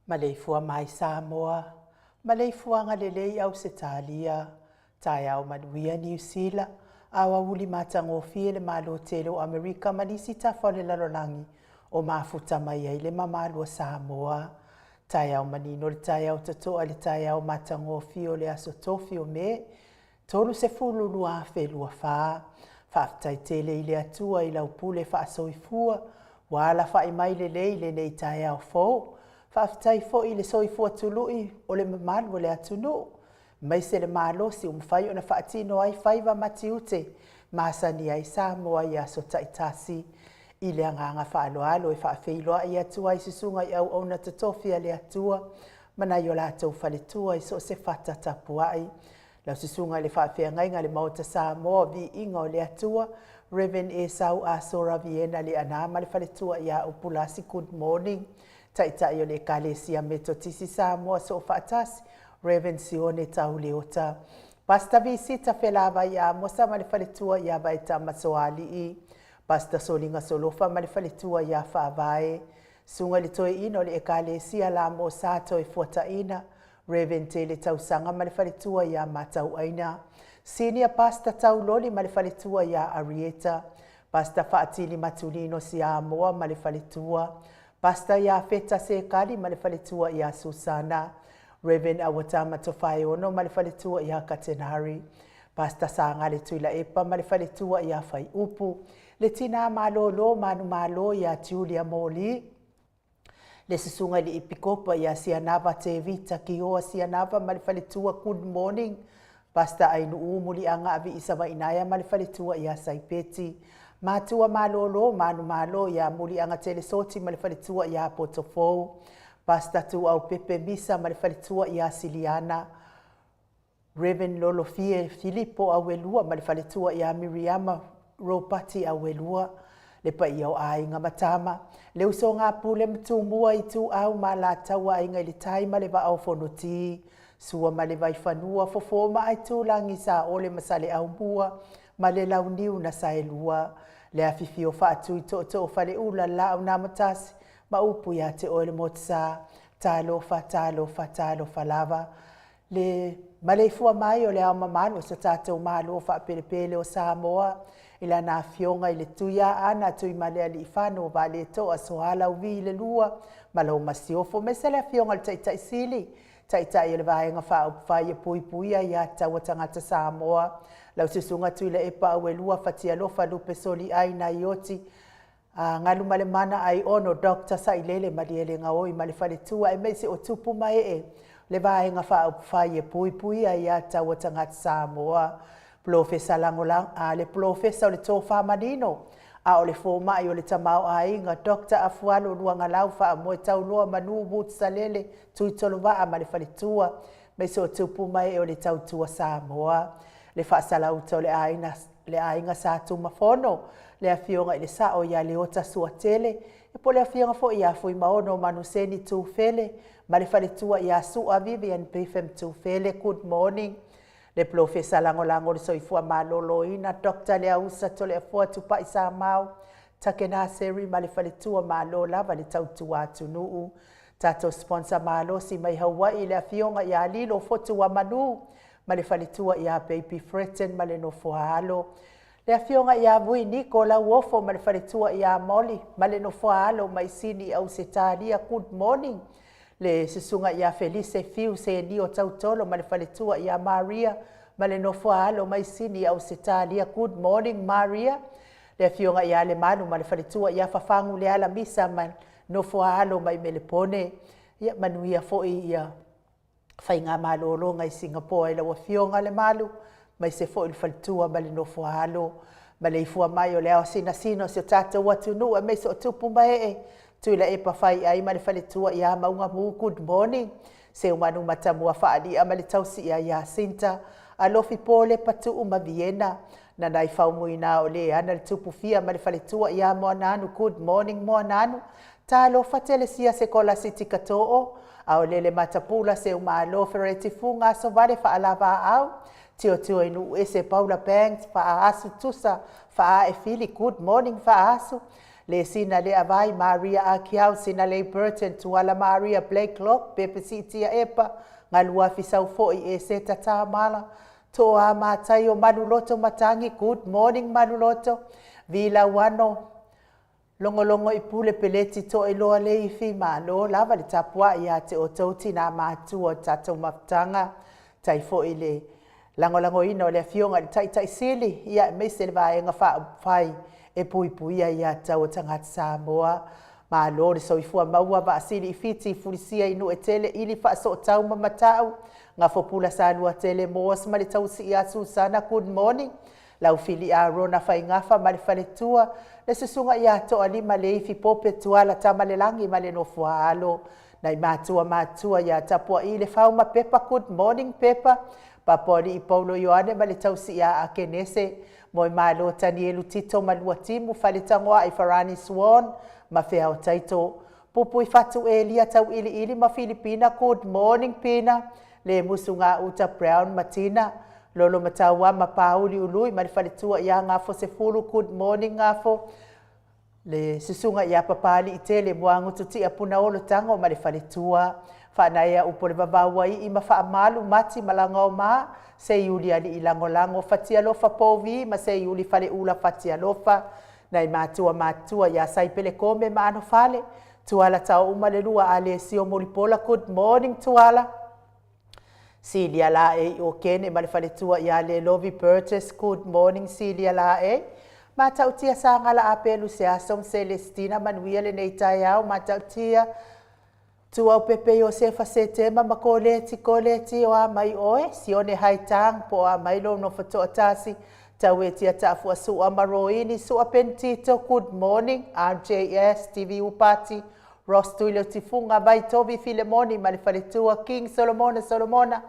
Maleifua mai Samoa, maleifuaga lelei Ausetalia, taeao manuia Niu Sila, aoauli matagofie le Malo tele o Amerika ma nisi tafa o le lalolagi o mafuta mai ai le mamalu o Samoa. Taeao manino le taeao totoa i le taeao matagofie o le aso tofi o Me 30 2024. Faafetai tele i le Atua i lau pule faasoifua ua alafai mai lelei lenei taeao fou. Faafetai foi i le soifua tului o le mamalu o le atunuu, aemaise le malosi ua mafai ona faatino ai faiva ma tiute masani ai Samoa i aso taitasi. I le agaga faaaloalo e faafeiloai atu ai i susuga i auauna totofi a le Atua ma nai o latou faletua i so o se fata tapuai. Lau susuga i le faafeagaiga i le Maota Samoa, Viiga o le Atua, Reverend Esau Asora Viena Leaana ma le faletua ia Upulasi, good morning. Taitai o le Ekalesia Metotisi Samoa Soofaatasi, Reverend Sione Tauleota. Pastor Visita Felavai Amosa ma le faletua ia Vaetama Soalii. Pastor Soliga Solofa ma le faletua ia Faavae. Susuga i le Toeaina o le Ekalesia Lamo Sa Toefuataina, Rev. Tele Tausaga ma le faletua ia Matauaina. Senior Pastor Tauloli ma le faletua ia Arieta. Pastor Faatili Matulino Siamoa ma le faletua. Pastor Iafeta Sekali ma le faletua ia Susana. Rev. Awatama Tofaeono ma le faletua ia Katenari. Pastor Sagale Tuilaepa ma le faletua ia Faiupu. Le tina malolo manumalo ia Julia Moli. Le susuga i le Epikopa ia Sianava Tevita Kioa Sianava ma le faletua, good morning. Pastor Ainuu Muliaga Aviisa Vainaea ma le faletua ia Saipeti. Matua malolo manumalo ia Muliaga Telesoti ma le faletua ia Potofou. Pastor Tuau Pepe Misa ma le faletua ia Siliana. Rev. Lolofie Filipo Auelua ma le faletua ia Miriama Ropati Auelua, le paia o aiga ma tama, le usoga a Pule ma Tumua, Ituau ma Alataua, Aiga i le Tai ma le Vaa o Fonoti, Sua ma le Vaifanua, Fofo ma Aitulagi, Saole ma Saleaaumua ma le Launiu na Saelua, le afifio Faatui Tootoo o Faleula, Laau na Amotasi ma upu ia te oe le Motusa. Talofa, talofa, talofa lava. Le maleifua mai o le Ao Mamalu o so tatou Malo faapelepele o Samoa I lana afioga i le Tuiaana Tuimalealiifano Vaaletoa Sualauvi II ma lau Masiofo, aemaise le afioga i le Taitai Sili, Taitai o le Vaega Faaupufai e Puipuia Aia Tatau a Tagata Samoa, lau Susuga Tuilaepa Auelua Fatialofa Lupe Soliai Naioti Galumalemana Aiono Dr. Sailele Malielegaoi ma le faletua, aemaise o tupu ma ee le Vaega Faaupufai e Puipuia Aia Tatau a Tagata Samoa. Polofesa Lagolago, le Polofesa o le Tofa Manino, a o le fomai o le tamaoaiga Dr. Afualo Luagalau Faamoe Tauloa Manu Wood Salele Tuitolovaa ma le faletua, aemaise o tupu ma ee o le tautua Samoa. Le faasalauta o le aiga, le aiga Sa Tumafono, le afioga i le Sao ia Leota Suatele, po o le afioga foi ia Fuimaono Manuseni Tufele ma le faletua ia Sua Vivian Betham Tufele, good morning. Le Polofesa Lagolago o le Soifua Maloloina Dr. Leausa Toleafoa Tupai Samau Takena Seri ma le faletua, malo lava le tautua atunuu. Tatou sponsor malosi mai Hawaii, le afioga ia Lilo Fotuamanu ma le faletua ia Baby Fretton ma le nofoaalo. Le afioga ia Vui Niko Lauofo ma le faletua ia Molly ma le nofoaalo mai Sini Ausetalia, good morning. Le susuga ia Felise Fiu Senio Tautolo ma le faletua ia Maria ma le nofoaalo mai Sini Ausetalia, good morning Maria. Le afioga ia Lemalu ma le faletua ia Fafagu Leala Misa ma nofoaalo mai Melepone. Ia manuia foi ia faigamalologa i Singapoa i lau afioga Lemalu, aemaise foi le faletua ma le nofoaalo. Maleifua mai o le ao sinasina o si o tatou atunuu aemaise o tupu ma ee, Tuilaepa Faiai ma le faletua ia Maugamu, good morning. Seumanu Matamua Faalia ma le tausi ia Jacinta, Alofi Pole Patuu ma Viena, Nanai Faumuina o le ana le Tupufia ma le faletua ia Moananu, good morning Moananu. Talofa tele sia Sekola Siti Kato'o, Aolele Matapula Seumalo Fereti Fuga Asovale Faalavaau, Tiotio i Nuu Ese Paula Banks Faaasu Tusa Faae Fili, good morning Faasu. Le Sina Le Avai Maria Akiau Sina Lei Burton Tuala Maria Blake Locke Pepe Siitia Epa Galua Fisau Foi e Seta Tamala Toa Matai o Maluloto Matangi, good morning Maluloto. Vilauano Logologo i pule peleti toailoa leifi, malo lava le tapuai ia te outou tina matua o tatou mafutaga. Tai foi le lagolagoina o le afioga i le Taitai Sili, ia aemaise le Vaega Faaupufai e Puipuia Aia Tatau a Tagata Samoa. Malo le soifua maua vaasili i Fiti fulisia i Nuetele ili faasootau ma Matau Gafopula Saluatele Moas ma le tausi ia Susana, good morning. Lau Fili Arona Faigafa ma le faletua, le susuga ia Toalima Leifi Pope Tuala Tamalelagi ma le nofoaalo. Nai matua matua ia Tapuai le Fau ma Pepa, good morning Pepa. Papoalii Paulo Ioane ma le tausi ia Akenese, Moemalo Tanielu Tito ma Luatimu Faletagoai Farani Swan ma Feao Taito. Pupui Fatu Elia Tauiliili ma Filipina, good morning Pina. Le Musuga Uta Brown Matina, Lolo Mataua ma Pauli Ului ma le faletua ia Gafo Sefulu, good morning Gafo. Le susuga ia Papali'i Tele Muagutu Tia Punaolo Tago ma le faletua. Faanaea upu o le vavau ai ma faamalu mati malagaoma Seiuli alii lagolago Fatialofa Povi ma Seiuli Faleula Fatialofa. Nai matua matua ia Saipele Kome ma Anofale, Tuala Taouma le lua Alesio Mulipola, good morning Tuala. Silia Laei o Kene ma le faletua ia Lelovi Burgess, good morning Silia Laei. Matautia Sagala Apelu Seaso ma Celestina, manuia lenei taeao. Matautia Tuaupepe Iosefa Setema ma Koleti, Koleti o a mai oe, Sione Haitang po o a mai lou nofo toatasi, Tauetia Taafua Sua ma Roini Sua Pentito, good morning. RJS TV Upati Ross Tuileutifuga Vaitovi Filemoni ma le faletua King Solomona Solomona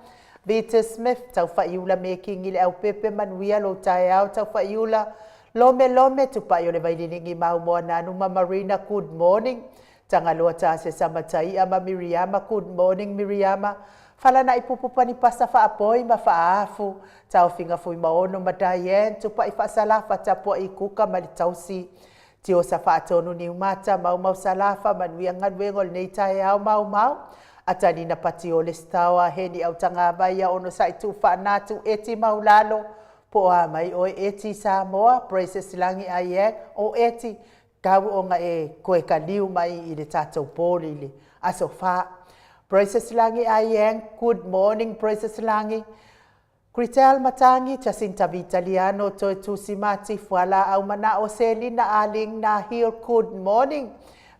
Vita Smith Taufaiula Mekingi le Aupepe, manuia lou taeao Taufaiula. Lome Lome Tupai o le Vaililigi Maumoananu ma Marina, good morning. Tagaloa Tase Samataia ma Miriama, good morning Miriama. Falana'i Pupu Panipasa Faapoi ma Faaafu Taofiga Fuimaono ma Diane Tupai Faasalafa Tapua'i Kuka ma le tausi Tiosa Faatonu Niumata Maumau Salafa, manuia galuega o lenei taeao maumau. Atalina Patiole Staoa Heni Autagavaia ono sa'i tuufaanatu eti maulalo. Po o a mai oe Eti Samoa, Precious Lagi Aiang, o Eti, tau ona e koe kaliu mai i le tatou poli i le aso Fa. Precious Lagi Aiang, good morning Precious Lagi. Kritel Matangi, Jacinta Vitaliano, Toi Tusi Mati, Fuala Aumana'o, Selina Aling Na Hill, good morning.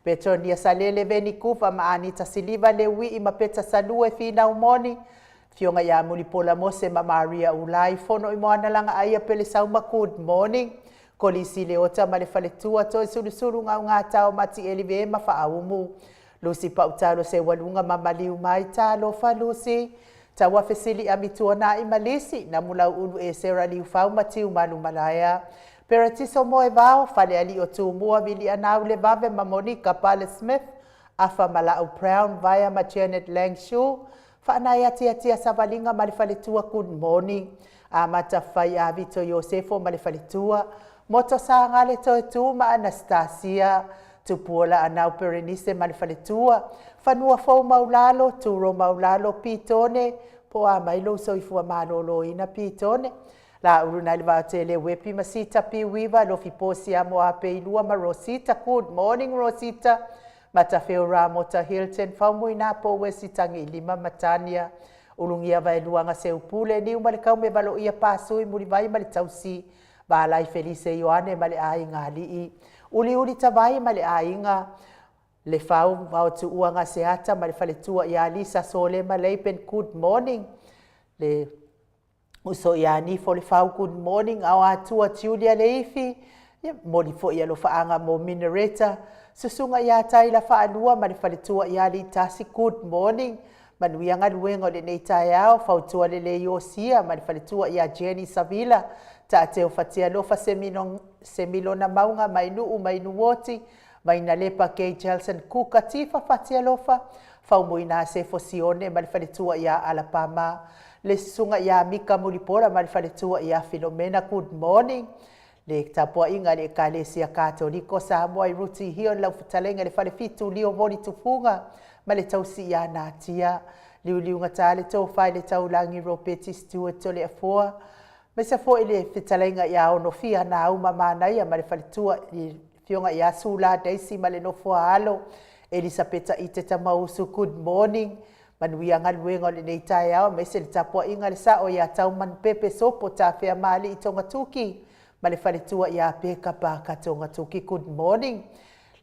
Petronia Salele Veni Kufa ma Anita Siliva Leui'i ma Peta Salue Finau Moni, Afioga ia Mulipola Mose ma Maria Ulai, Fono i Moana Laga Aia Pele Sauma, good morning. Kolisi Leota ma le Faletua, Toi Sulusulu Gaugata o Mati Elive ma Faaumu, Lusi Pautalo Seualuga ma Maliu Mai, Talofa Lusi, Tauafe Sili Amituanai ma Lisi, Namulauulu Esera Liufau ma Tiumalu Malaea, Peratiso Moevao, Falealii o Tumua, Vilianau Levave ma Monika Pale Smith, Afa Malau Brown, Vaea ma Janet Langshu, Faanae Atiatia Savaliga ma le Faletua, good morning. Amata Fai Avito Iosefo ma le Faletua, Moto Sagale Toetu ma Anastasia, Tupuola Anau Perenise ma le Faletua, Fanua Fou Maulalo, Turo Maulalo, Pitone, po a mai lou soifua malōlōina Pitone, Laulu nai le Vaatele Wepi ma Sita Piuiva, Lofi Posia Moape Ilua ma Rosita, good morning Rosita, Matafeo Ramota Hilton, Faumuina po Wesi Tangi Lima Matania, Ulugia Vaeluaga Seupule, Niu ma le Kaume Valoia Pasui Mulivai ma le Tausi, Valai Felise Ioane ma le Aiga Alii, Uliuli Tavai ma le Aiga Le Fau, Vaotuua Gaseata ma le Faletua ia Lisa Sole ma Leipen, good morning. Le uso ia Nifo Le Fau, good morning. Ao Atua Julia Leifi, ia momoli foi alofaaga mo Minareta, Susuga ia Taila Faalua ma le Faletua ia Litasi, good morning. Manuia galuega o lenei taeao, Fautua Lelei Iosia ma le Faletua ia Jenny Savila, Taateo Fatialofa Semilona Mauga Mainuu Mainuoti, Mainalepa Kay Jelson Kuka Tifa Fatialofa, Faumuina Sefo Sione ma le Faletua ia Alapama, le Susuga ia Mika Mulipola ma le Faletua ia Filomena, good morning. Le tapuaiga a le Ekalesia Katoliko Samoa i Ruti Hill, lau fetalaiga i le Falefitu Lio Voli Tufuga ma le tausi ia Natia, Liuliugata le tofa i le Taulagi Ropeti Stewart Toleafoa, aemaise foi le fetalaiga ia Onofia Nauma Manaia ma le faletua i le afioga ia Sula Daisy ma le nofo a alo Elisapeta Ite Tamausu, good morning. Manuia galuega o lenei taeao, aemaise le tapuaiga a le sao ia Taumanupepe Sopo Tafea Maali'i Togatuki ma le faletua ia Peka Paka Togatuki, good morning.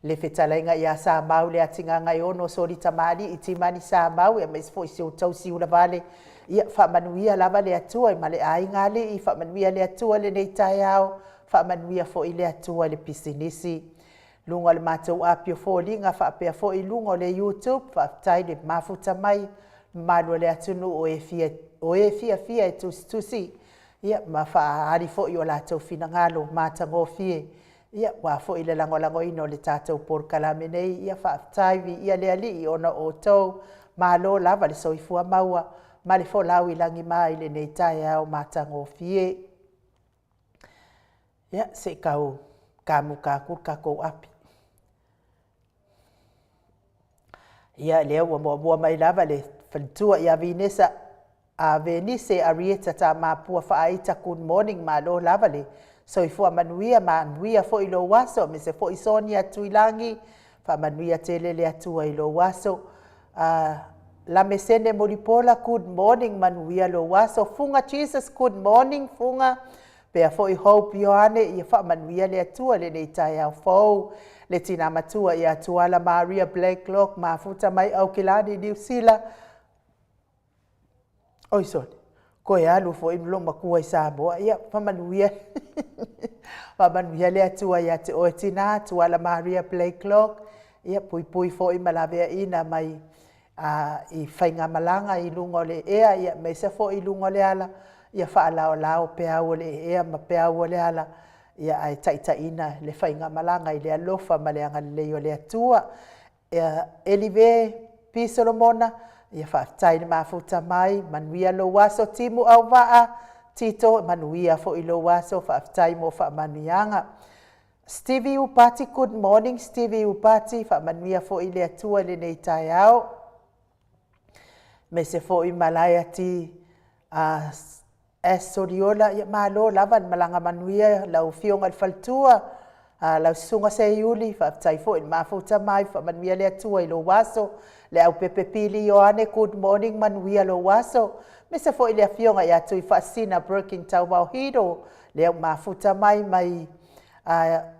Le fetalaiga ia Samau le Atigagaiono Solitamalii Timani Samau, aemaise foi si ou tausi ulavale, ia faamanuia lava le Atua ma le aiga alii, faamanuia le Atua lenei taeao, faamanuia foi le Atua i le pisinisi. Luga o le matou api o foliga faapea foi luga o le YouTube, faafetai le mafuta mai mamalu o le atunuu o e fia o e fiafia e tusitusi ia ma faaali foi o latou finagalo matagofie ia aua foi le lagolagoina o le tatou polokalame nei. Ia faafetai, viia le Alii ona o outou, malo lava le soifua maua ma le folau i lagima i lenei taeao matagofie. Ia se i tau kamuta atu le tatou api. Ia lea ua muamua mai lava le faletua ia Vinesa a Venise Arieta Tamapua Faaita, good morning, malo lava le soifua manuia, manuia foi lou aso, aemaise foi Sonia Tuilagi, faamanuia tele le Atua i lou aso. Lamesene Mulipola, good morning, manuia lou aso. Fuga Jesus, good morning Fuga. Pea foi Hope Ioane, ia faamanuia le Atua lenei taeao fou. Le tina matua ia Tuala Maria Blacklock, mafuta mai Aukilani, Niu Sila. Oi sole, koe alu foi lo matua i Samoa, ia faamanuia faamanuia le Atua ia te oe tina Tuala Maria Blacklock, ia puipui foi ma laveaina mai i faigamalaga i luga o le ea, ia aemaise foi i luga o le ala, ia faalaolao peau o le ea ma peau o le ala, ia ae taitaiina le faigamalaga i le alofa ma le agalelei o le Atua. Ia Elive P. Solomona, ia faafetai le mafuta mai, manuia lou aso. Timu Auvaa Tito, manuia foi lou aso, faafetai mo faamanuiaga. Stevie Upati, good morning Stevie Upati, faamanuia foi le Atua i lenei taeao. Aemaise foi Malaia T. S. Soliola, ia malo lava le malaga manuia lau Afioga i le faletua, lau Susuga Seiuli, faafetai foi i le mafuta mai, faamanuia le Atua i lou aso. Leaupepe Pili Ioane, good morning, manuia lou aso. Aemaise foi le Afioga ia Tuifaasisina Broken Tauvaohilo, lea ua mafuta mai mai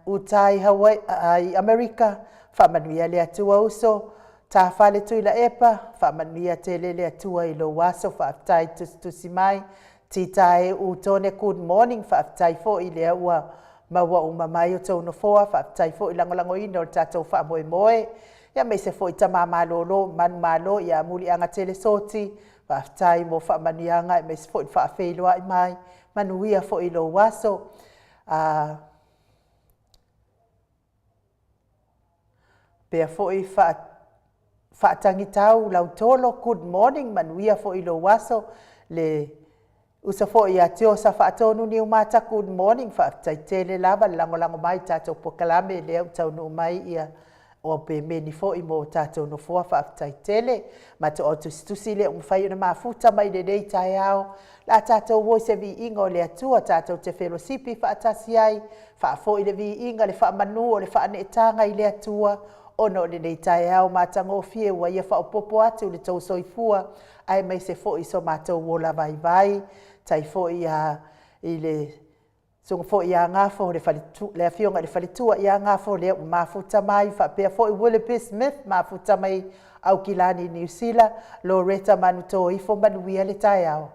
uta i Amerika, faamanuia le Atua uso. Tafale Tuilaepa, faamanuia tele le Atua i lou aso, faafetai tusitusi mai. Tita Utone, good morning, faafetai foi lea ua maua uma mai outou nofoa, faafetai foi lagolagoina o le tatou faamoemoe. Aemaise foi tama malolo manumalo ia Muliagatele Soti, faafetai mo faamanuiaga aemaise foi le faafeiloai mai, manuia foi lou aso. Faapea foi Faatagitau Lautolo, good morning, manuia foi lou aso. Le uso foi ia Tiosa Faatonu Niumata, good morning, faafetai tele lava le lagolago mai i le tatou polokalame lea ua taunuu mai o pemeni foi mo tatou nofoa, faafetai tele. Matou au tusitusi lea ua mafai ona mafuta mai i lenei taeao. O le a tatou o i se viiga o le Atua tatou te felosipi faatasi ai, faafoi le viiga, le faamanu, o le faaneetaga i le Atua ona o lenei taeao matagofie ua ia faaopoopo atu i lo outou soifua aemaise foi so matou ola vaivai. Faafetai foi i le Susuga foi ia Gafo, le afioga i le faletua ia Gafo lea ua mafuta mai, faapea foi Willoughby Smith, mafuta mai Aukilani Niu Sila, Loretta Manutoifo, manuia le taeao.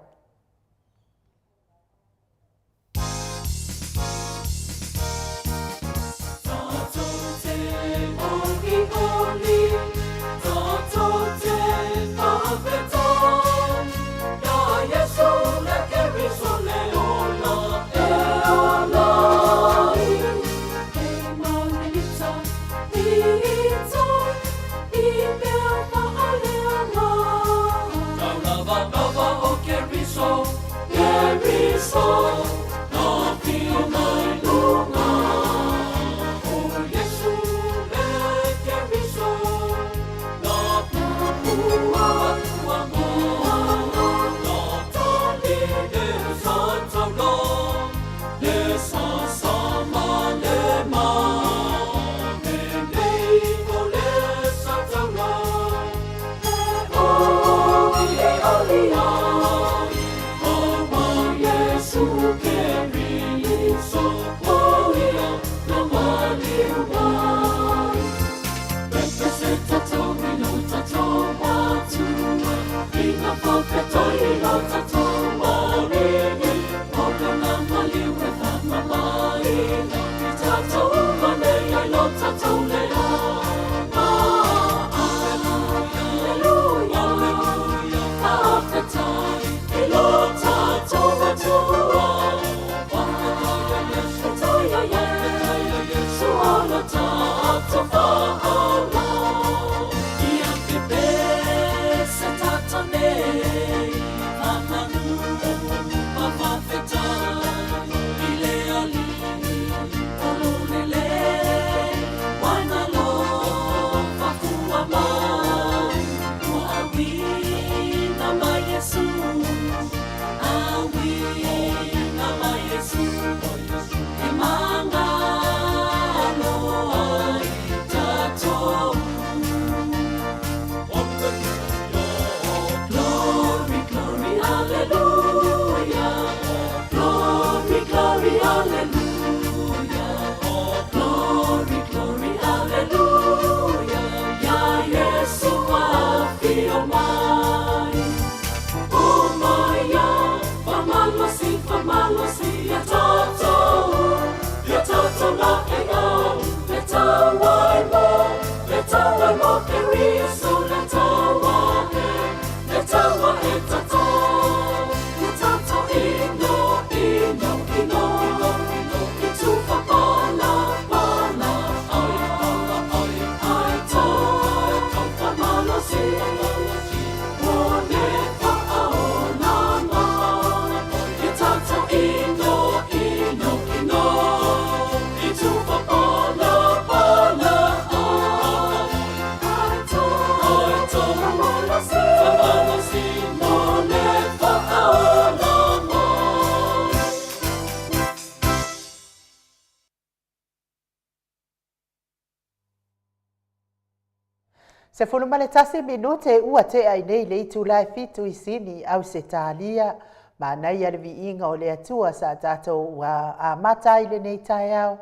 11 minute ua tea i nei le itula e 7 i Sini, Ausetalia. Manaia le viiga o le Atua sa tatou ua amata ai lenei taeao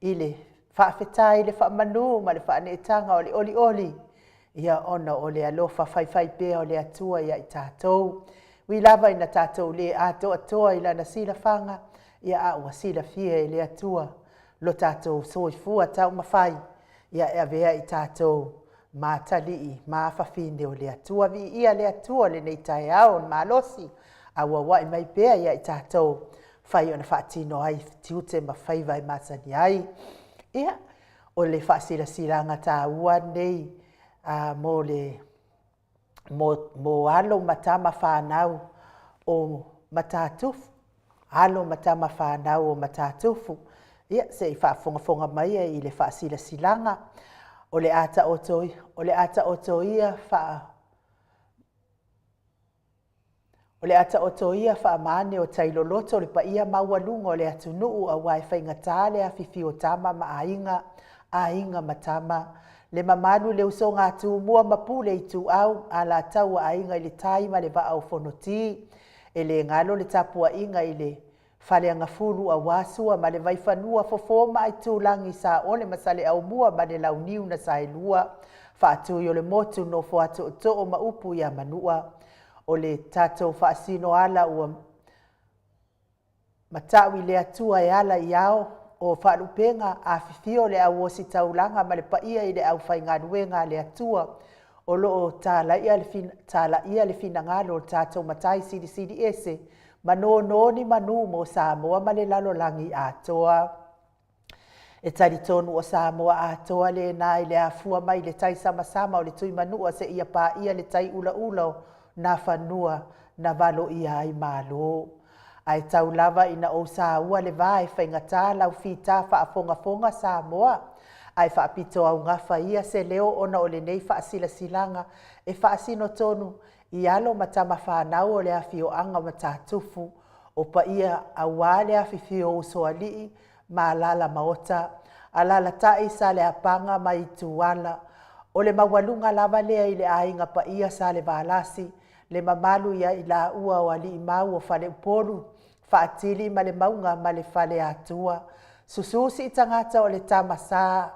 i le faafetai, le faamanu ma le faaneetaga o le olioli, ia ona o le alofa faifaipea o le Atua ia i tatou. Ui lava ina tatou le atoatoa i lana silafaga, ia a ua silafia e le Atua lo tatou soifua taumafai, ia e avea i tatou ma atalii ma afafine o le Atua. Viia le Atua i lenei taeao malosi, auauai mai pea ia i tatou, fai ona faatino ai tiute ma faiva e masani ai. Ia, o le faasilasilaga taua lenei mo le mo alo ma tama fanau o Matatufu, alo ma tama fanau o Matatufu. Ia, se i faafogafoga mai i le faasilasilaga. O le a taoto, o le a taoto ia faa O le a taoto ia faamaane o tai loloto le paia maualuga o le atunuu aua e faigata le afifio o Tama ma Aiga, Aiga ma Tama, le mamalu i le usoga a Tumua ma Pule Ituau, Alataua, Aiga i le Tai ma le Vaa o Fonoti. E le galo le tapuaiga i le Faleagafulu aua Sua ma le Vaifanua, Fofo ma Aitulagi, Saole ma Saleaaumua ma le Launiu na Saelua, Faatui o le Motu, Nofo a Tootoo ma upu ia Manua. O le tatou faasinoala ua matau i le Atua e ala i ao o faalupega, afifio le au ositaulaga ma le paia i le aufaigaluega a le Atua o lo o talaia le finagalo o le tatou Matai Silisili Ese ma nono ni manu mo Samoa ma le lalolagi atoa. E talitonu o Samoa atoa lena i le afua mai le tai samasama o le Tuimanua seia paia le tai ulaula o Nafanua na valoia ai Malo. Ae tau lava ina ou saua le va e faigata lau fita faafogafoga Samoa, ae faapito augafa ia se leo ona o lenei faasilasilaga e faasino tonu i alo ma tama fanau o le afioaga o Matatufu, o paia aua le afifio o usoalii ma alala maota, alalatai Saleapaga ma Ituala. O le maualuga lava lea i le aiga paia Salevalasi, le mamalu ia i laua o alii mau o Faleupolu, Faatili ma le Mauga ma le Faleatua. Susu Siitagata o le tama sa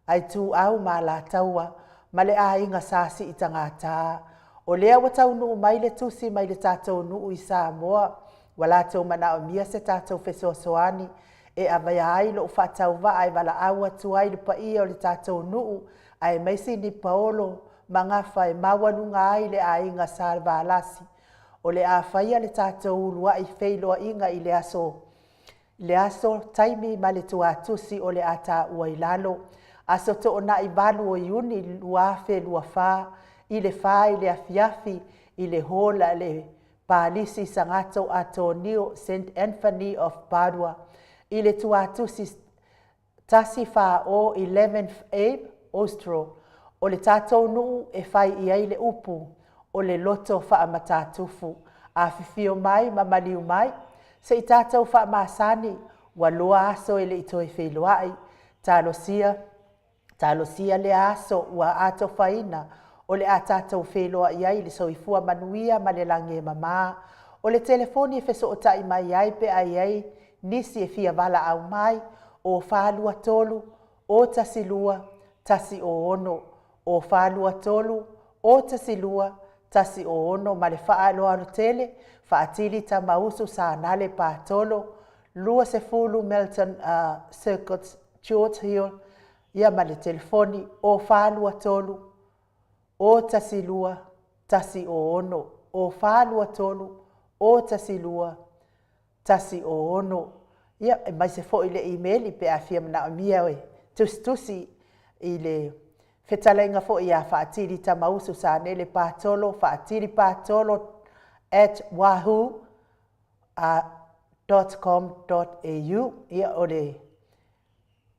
Aituau ma Alataua ma le aiga sa Siitagata. O lea ua taunuu mai le tusi mai le tatou nuu i Samoa, ua latou manaomia se tatou fesoasoani e avea ai lou faatauvaa e valaau atu ai le paia o le tatou nuu, aemaise ni paolo magafa e maualuga ai le aiga Salevalasi. O le a faia le tatou uluai feiloaiga i le aso le aso, taimi ma le tuatusi o le a taua i lalo. Aso Toonai 8 o Iuni 2024 i le 4 i le afiafi i le hall a le Palisi Sagato Atonio, St Anthony of Padua, i le tuatusi 140 11th Ave, Austral. O le tatou nuu e fai i ai le upu o le loto faamatatufu. Afifio mai ma maliu mai, se i tatou faamasani, ua loa aso e le i toe feiloai. Talosia, talosia lea aso ua atofaina o le a tatou feiloai ai i le soifua manuia ma le lagi e mama. O le telefoni e fesootai mai ai pe a i ai nisi e fia valaau mai, o 423 012 106, o 423 012 106. Ma le faaaloalo tele, Faatili Tamausu Sanale Patolo, 20 Melton Circuit, George Hill, ia ma le telefoni o 423 012 106, o 423 012 106. Ia, aemaise foi le imeli pe a fia manaomia e tusitusi i le fetalaiga foi ia Faatili Tamausu Sanele Patolo, faatilipatolo at yahoo .com.au. Ia, o le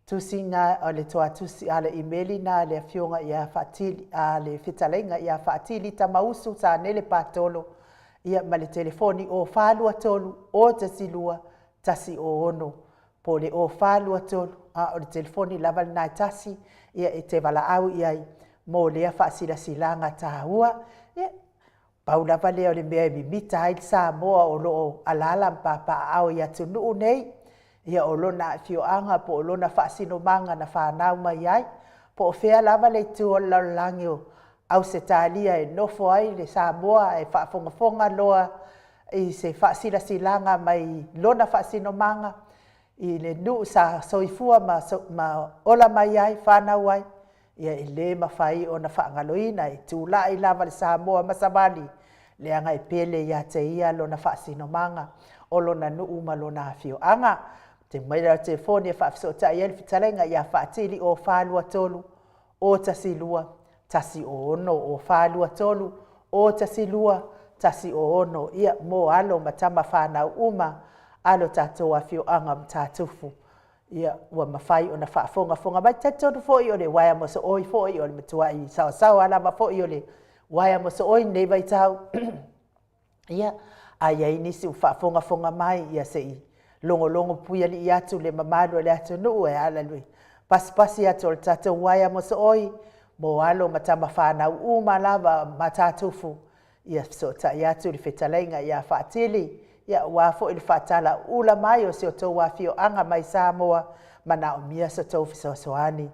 tusi na, o le tuatusi a le imeli na a le afioga ia Faatili, a le fetalaiga ia Faatili Tamausu Sanele Patolo, ia ma le telefoni o 423 012 106, po o le 0423 a o le telefoni lava lena e tasi, ia e te valaau i ai mo lea faasilasilaga taua. Ia, pau lava lea o le mea e mimita ai le Samoa o lo o alaala ma papaaao i atunuu nei, ia o lona afioaga po o lona faasinomaga na fanau mai ai, po o fea lava le itu o le lalolagi o Ausetalia e nofo ai le Samoa ae faafogafoga loa i se faasilasilaga mai lona faasinomaga i le nuu sa soifua ma ola mai ai, fanau ai, ia e le mafai ona faagaloina, e tulai lava le Samoa ma savali, leaga e pele ia te ia lona faasinomaga, o lona nuu ma lona afioaga. Mai le telefoni e faafesootai ai le fetalaiga ia Faatili 0423 012 106, 0423 012 106, ia mo alo ma tama fanau uma a lo tatou afioaga o Matatufu, ia ua mafai ona faafogafoga mai. E talitonu foi o le uaea mosooi foi o le matuai saoasaoa lava foi o le uaea mosooi i lenei vaitau. Ia, a i ai nisi ua faafogafoga mai, ia se i logologo puialii atu le mamalu o le atunuu e ala i le pasipasi atu o le tatou uaea mosooi mo alo ma tama fanau uma lava a Matatufu, ia fesootai atu le fetalaiga ia Faatili, aua foi le faatalauula mai o si o outou afioaga mai Samoa, manaomia sa outou fesoasoani.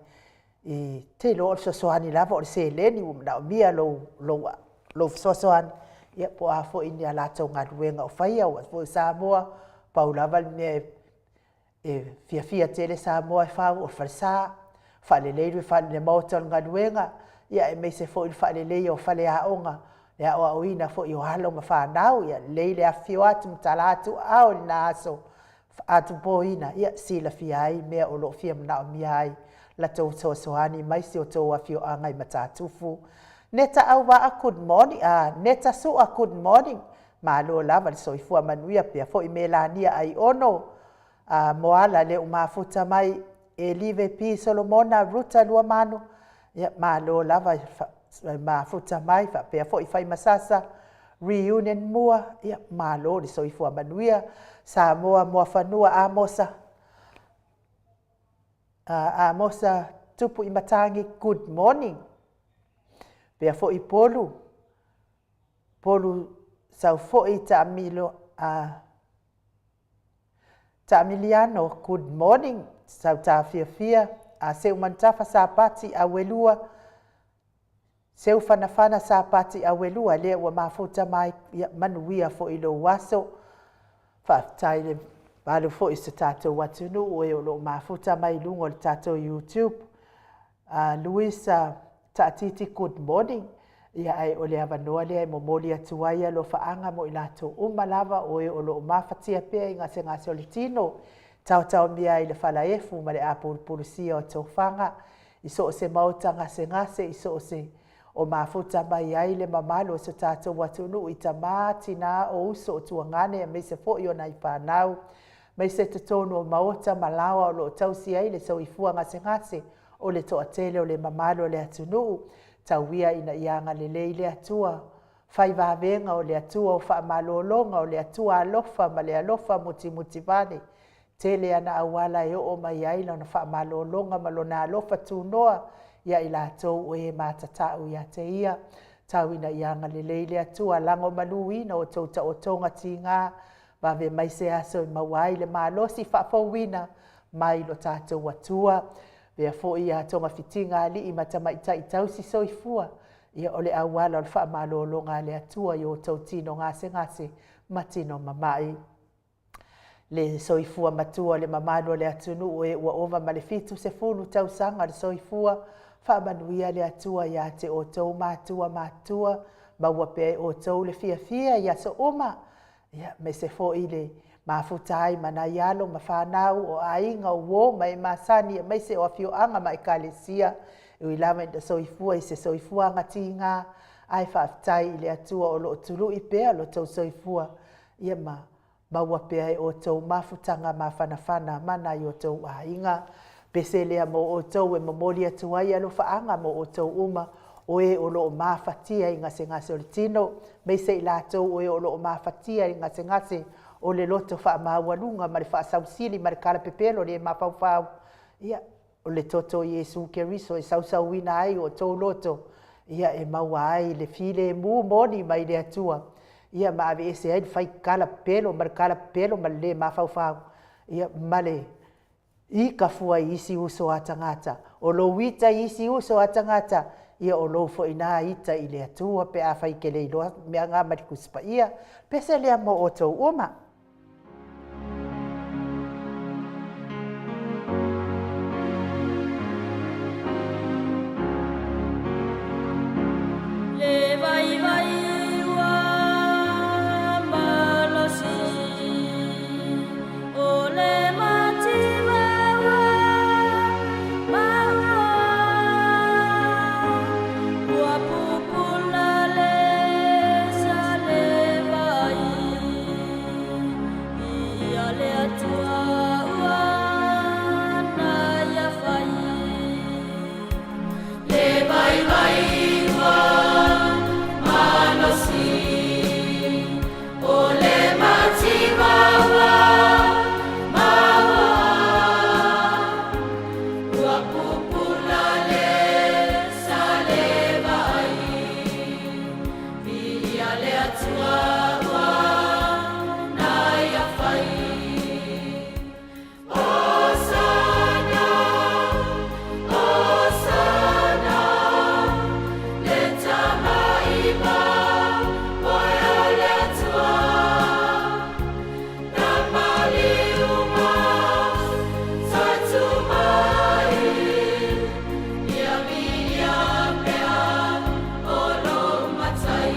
Ou te iloa o le fesoasoani lava o le seleni ua manaomia lou fesoasoani, ia po o a foi ni a latou galuega o faia. Aua foi o Samoa, pau lava le mea e fiafia tele Samoa e fau o le falesa, faalelei le maota o le galuega, aemaise foi le faaleleia o faleaoga, le aoaoina foi o alo ma fanau. Ia lelei le afifio atu ma tala atu aao i lena aso atopoina, e silafia ai mea o lo o fia manaomia ai la outou fesoasoani mai si o outou afioaga i Matatufu. Neta Auvaa, good morning. Neta Sua, good morning. Malo lava le soifua manuia pea foi Melania Aiono, Moala lea ua mafuta mai, Elive P. Solomona, Ruta Luamanu, ia malo lava le mafuta mai, faapea foi Faimasasa, Reunion Mua, ia malo le soifua manuia. Samoa Muafanua Amosa, Amosa Tupu i Matagi, good morning. Pea foi Polu, Polu Saufoi Taamilo, Taamiliano, good morning. Sautafiafia, a Seumanutafa Sapati Auelua, Seufanafana Sapati Auelua, lea ua mafuta mai, ia manuia foi lou aso. Faafetai le mamalu foi o si o tatou atunuu e o lo o mafuta mai i luga o le tatou YouTube. Luisa Taatiti, good morning. Ia ae o le avanoa lea e momoli atu ai alofaaga mo i latou uma lava o e o lo o mafatia pea i gasegase o le tino, taotaomia ai i le falaefu ma le apulupulusia o tofaga, i so o se maota gasegase, i so o se o mafuta mai ai le mamalu o si o tatou atunuu i tama, tina, o uso, o tuagane, aemaise foi o nai fanau, aemaise totonu o maota ma laoa o lo o tausi ai le soifua gasegase o le toatele o le mamalu o le atunuu. Tau ia ina ia agalelei le Atua, fai vavega o le Atua o faamalologa, o le Atua alofa ma le alofa mutimutivale, tele ana auala e oo mai ai lana faamalologa ma lona alofa tunoa ia i latou o e matatau ia te ia. Tau ina ia agalelei le Atua, lagomaluina outou taotoga tiga, vave mai se aso e maua ai le malosi faafouina mai lo tatou Atua. Avea foi ia togafitiga a alii ma tamaitai tausi soifua, ia o le auala o le faamalologa a le Atua i o outou tino gasegase ma tino mamai. Le soifua matua o le mamalu o le atunuu e ua ova ma le 70 tausaga le soifua, faamanuia le Atua ia te outou matua matutua, maua pea e outou le fiafia i aso uma, ia, aemaise foi le mafuta ai ma nai alo ma fanau, o aiga, o uo ma e masani, aemaise o afioaga ma ekalesia. E ui lava ina soifua i se soifuaga tiga, ae faafetai i le Atua o lo o tului pea lo outou soifua, ia ma maua pea e outou mafutaga mafanafana ma nai o outou aiga. Pese lea mo outou e momoli atu ai alofaaga mo outou uma o e o lo o mafatia i gasegase o le tino, aemaise i latou o e o lo o mafatia i gasegase o le loto faamaualuga ma le faasausili ma le kalapepelo le mafaufau. Ia, o le toto o Iesu Keriso e sausauina ai o outou loto, ia e maua ai le filemu moni mai le Atua, ia ma aveese ai le faikala pelo ma le kalapelo ma le le mafaufau, ia ma le ita fua i isi uso a tagata. O lou ita i isi uso a tagata, ia o lou foi na ita i le Atua pe afai e te le iloa mea na mai le Tusi Paia. Pese lea mo outou uma. Le vaivai ua malosi, o le mativa ua maua, ua pupula le salevai, viia le Atua ua na ia fai. Le vaivai ua malosi, o le mativa ua maua, ua pupula le salevai, viia le Atua ua na ia fai. Hosana, Hosana, le Tama'iva moe o le Atua, na maliu ma tatu mai, ia viia pea o lou Matai.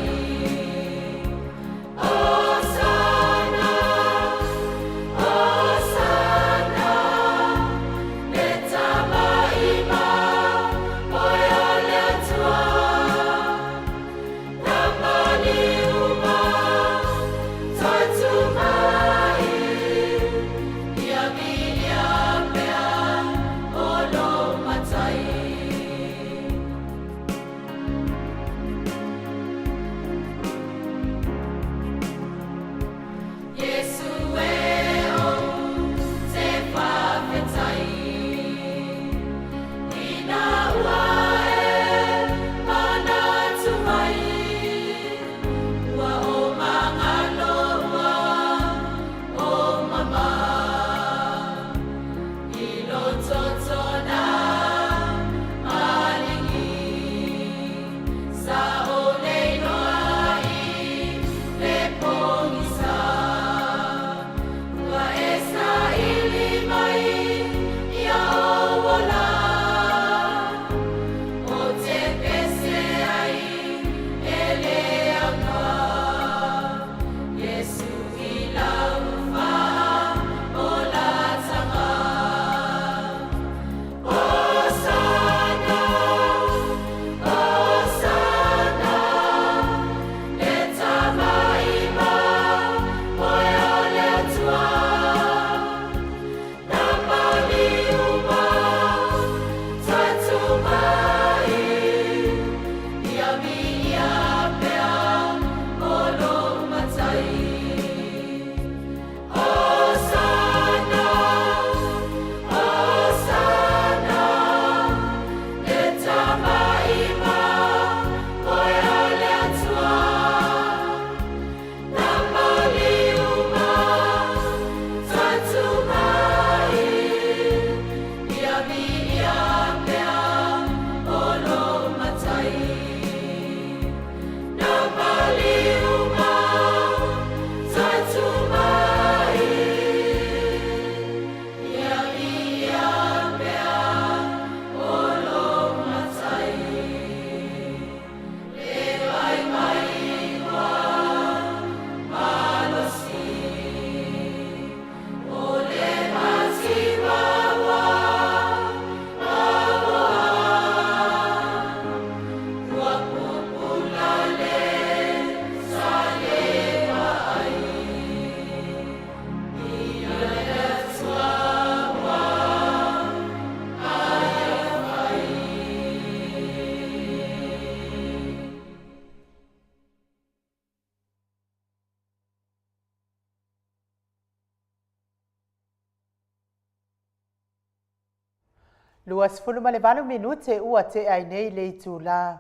28 minute ua tea ai nei le itulā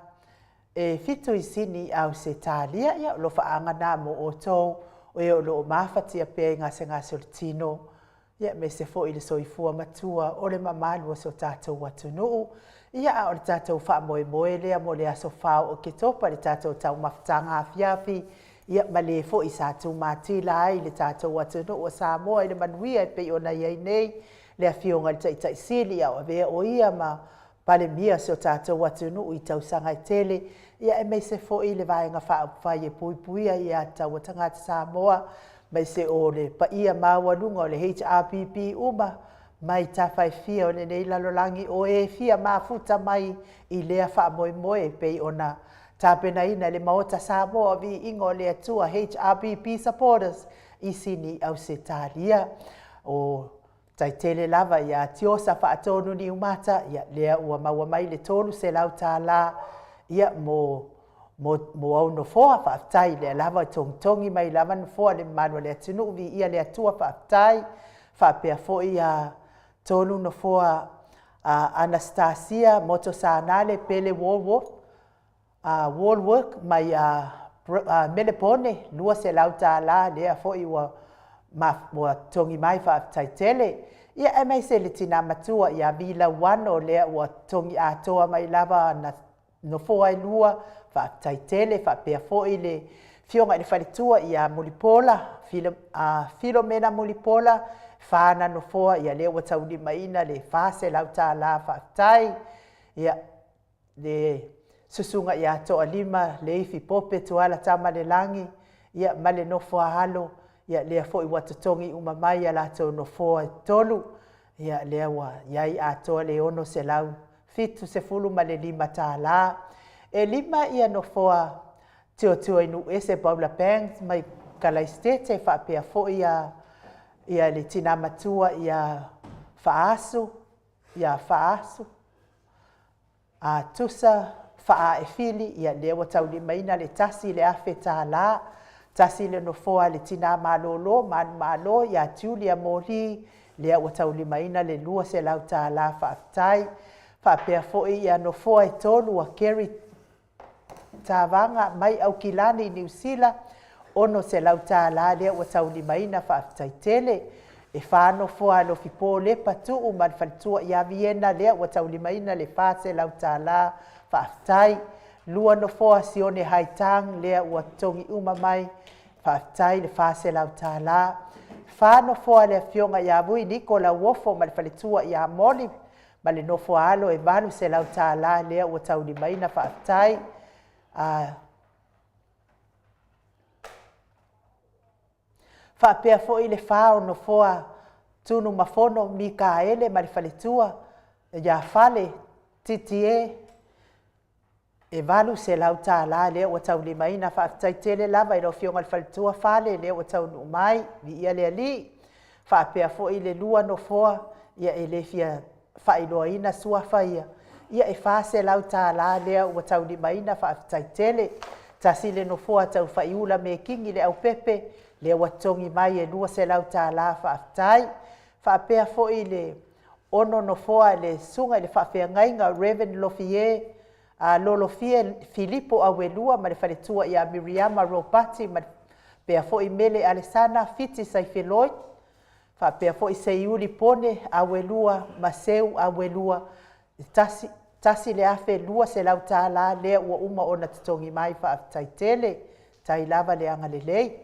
e 7 i Sini, Ausetalia. Ia, o alofaaga na mo outou o e o loo mafatia pea i gasegase o le tino, ia aemaise foi le soifua matua o le mamalu o si o tatou atunuu. Ia, a o le tatou faamoemoe lea mo le aso 4 o Oketopa, le tatou taumafataga afiafi, ia ma le foi sa tumatila ai le tatou atunuu o Samoa i le manuia e pei ona i ai nei le Afioga i le Taitai Sili, a o avea o ia ma Palemia o si o tatou atunuu i tausaga e tele, ia aemaise foi le Vaega Faaupufai e Puipuia Aiatatau a Tagata Samoa, aemaise o le paia maualuga o le HRPP uma mai tafa e fia o lenei lalolagi o e fia mafuta mai i lea faamoemoe e pei ona tapenaina e le Maota Samoa o Viiga o le Atua HRPP Supporters i Sini, Ausetalia. O taitele lava ia Tiosa Faatonu Niumata, ia lea ua maua mai le $300 ia mo au nofoa. Faafetai lea lava e togitogi mai lava nofoa le mamalu o le atunuu, viia le Atua, faafetai. Faapea foi ia tolu nofoa Anastasia Motosanale Pele Woolworth, Woolworth mai Melepone, $200 lea foi ua togi mai, faafetai tele. Ia aemaise le tina matua ia Vilauano, lea ua togi atoa mai lava na nofoa e lua, faafetai tele. Faapea foi le afioga i le faletua ia Mulipola Filomena Mulipola, 4 na nofoa, ia lea ua taulimaina le $400, faafetai. Ia le susuga ia Toalima Leifi Pope Tuala Tamalelagi, ia ma le nofo a alo, ia lea foi ua totogi uma mai a latou nofoa e 3, ia lea ua iai atoa le $675. E 5 ia nofoa Tiotio i Nuuese Paula Banks mai Kalaistete, faapea foi ia le tina matua ia Faasu, ia Faasu Tusa Faaefili, ia lea ua taulimaina le $1,000. 1 le nofoa le tina malolo manumalo ia Julia Moli, lea ua taulimaina le $200, faafetai. Faapea foi ia nofoa e 3 a Kerry Tavaga mai Aukilani, Niu Sila, $600 lea ua taulimaina, faafetai tele. E 4 nofoa a Lofipo Lepa Tuu ma le faletua ia Viena, lea ua taulimaina le $400, faafetai. 2 nofoa Sione Haitang, lea ua togi uma mai, faafetai le $400. 4 nofoa le afioga ia Vui Niko Lauofo ma le faletua ia Moli ma le nofo a alo, e $800 lea ua taulimaina, faafetai. Faapea foi le 4 o nofoa Tunumafono Mikaele ma le faletua ia Fale Titie, e $800 lea ua taulimaina, faafetai tele lava i lau afioga i le faletua Fale, lea ua taunuu mai, viia le Alii. Faapea foi le 2 nofoa, ia e le fia faailoaina suafa ia, ia e $400 lea ua taulimaina, faafetai tele. 1 le nofoa Taufaiula Mekigi le Aupepe, lea ua togi mai e $200, faafetai. Faapea foi le 6 nofoa le susuga i le faafeagaiga Reverend Lofie Lolofie Filipo Auelua ma le faletua ia Miriama Ropati, ma faapea foi Mele Alesana Fiti Saifeloi, faapea foi Seiuli Pone Auelua ma Seu Auelua, $1,200 lea ua uma ona totogi mai, faafetai tele, tai lava le agalelei.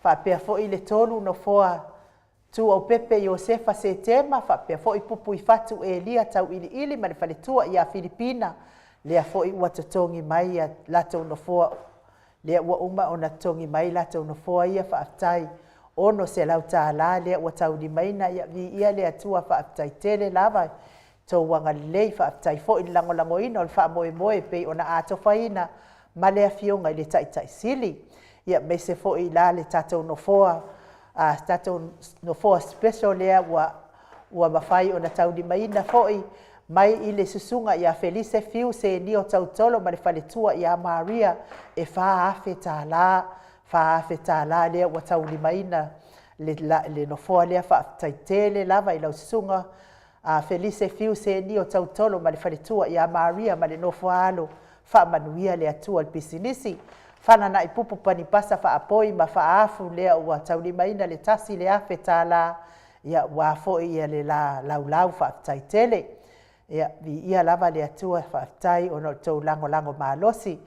Faapea foi le 3 nofoa Tuaupepe Iosefa Setema, faapea foi Pupuifatu Elia Tauiliili ma le faletua ia Filipina, lea foi ua totogi mai ia latou nofoa, lea ua uma ona totogi mai latou nofoa ia, faafetai, $600 lea ua taulimaina, ia viia le Atua, faafetai tele lava tou agalelei, faafetai foi le lagolagoina o le faamoemoe e pei ona atofaina ma le afioga i le Taitai Sili. Ia aemaise foi la le tatou nofoa, tatou nofoa special lea ua mafai ona taulimaina foi mai i le susuga ia Felise Fiu Senio Tautolo ma le faletua ia Maria, e $4,000, $4,000 lea ua taulimaina le nofoa lea, faafetai tele lava i lau susuga A Felise Fiu Seni o Tautolo ma le faletua ia Maria ma le nofo a alo, faamanuia le Atua i le pisinisi. Fananai Pupu Panipasa Faapoi ma Faaafu lea ua taulimaina le $1,000, ia aua foi ia le la laulau faafetai tele. Ia, viia lava le Atua, faafetai ona o le tou lagolago malosi.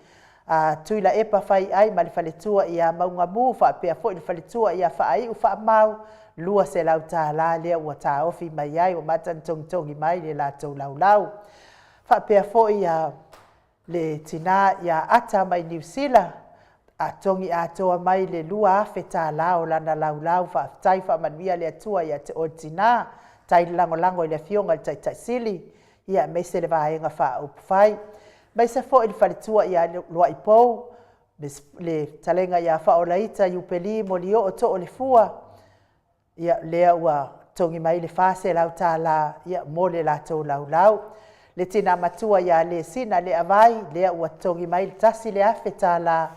A Tuilaepa Faiai ma le faletua ia Maugamu faapea foi le faletua ia Faaiu Faamau, $200 lea ua taofi mai ai, ua matagi togitogi mai le latou laulau. Faapea foi ia le tina ia Ata mai Niu Sila, a togi atoa mai le $2,000 o lana laulau, faafetai faamanuia le Atua ia te oe le tina. Tai le lagolago i le afioga i le Taitaisili, ia aemaise le Vaega Faaupufai. Aemaise foi le faletua ia Luaipou, le fetalaiga ia Faaolaita Iupeli Molioo Toolefua, ia lea ua togi mai le $400 ia mo le latou laulau. Le tina matua ia Lesina Leavai, lea ua togi mai le $1,000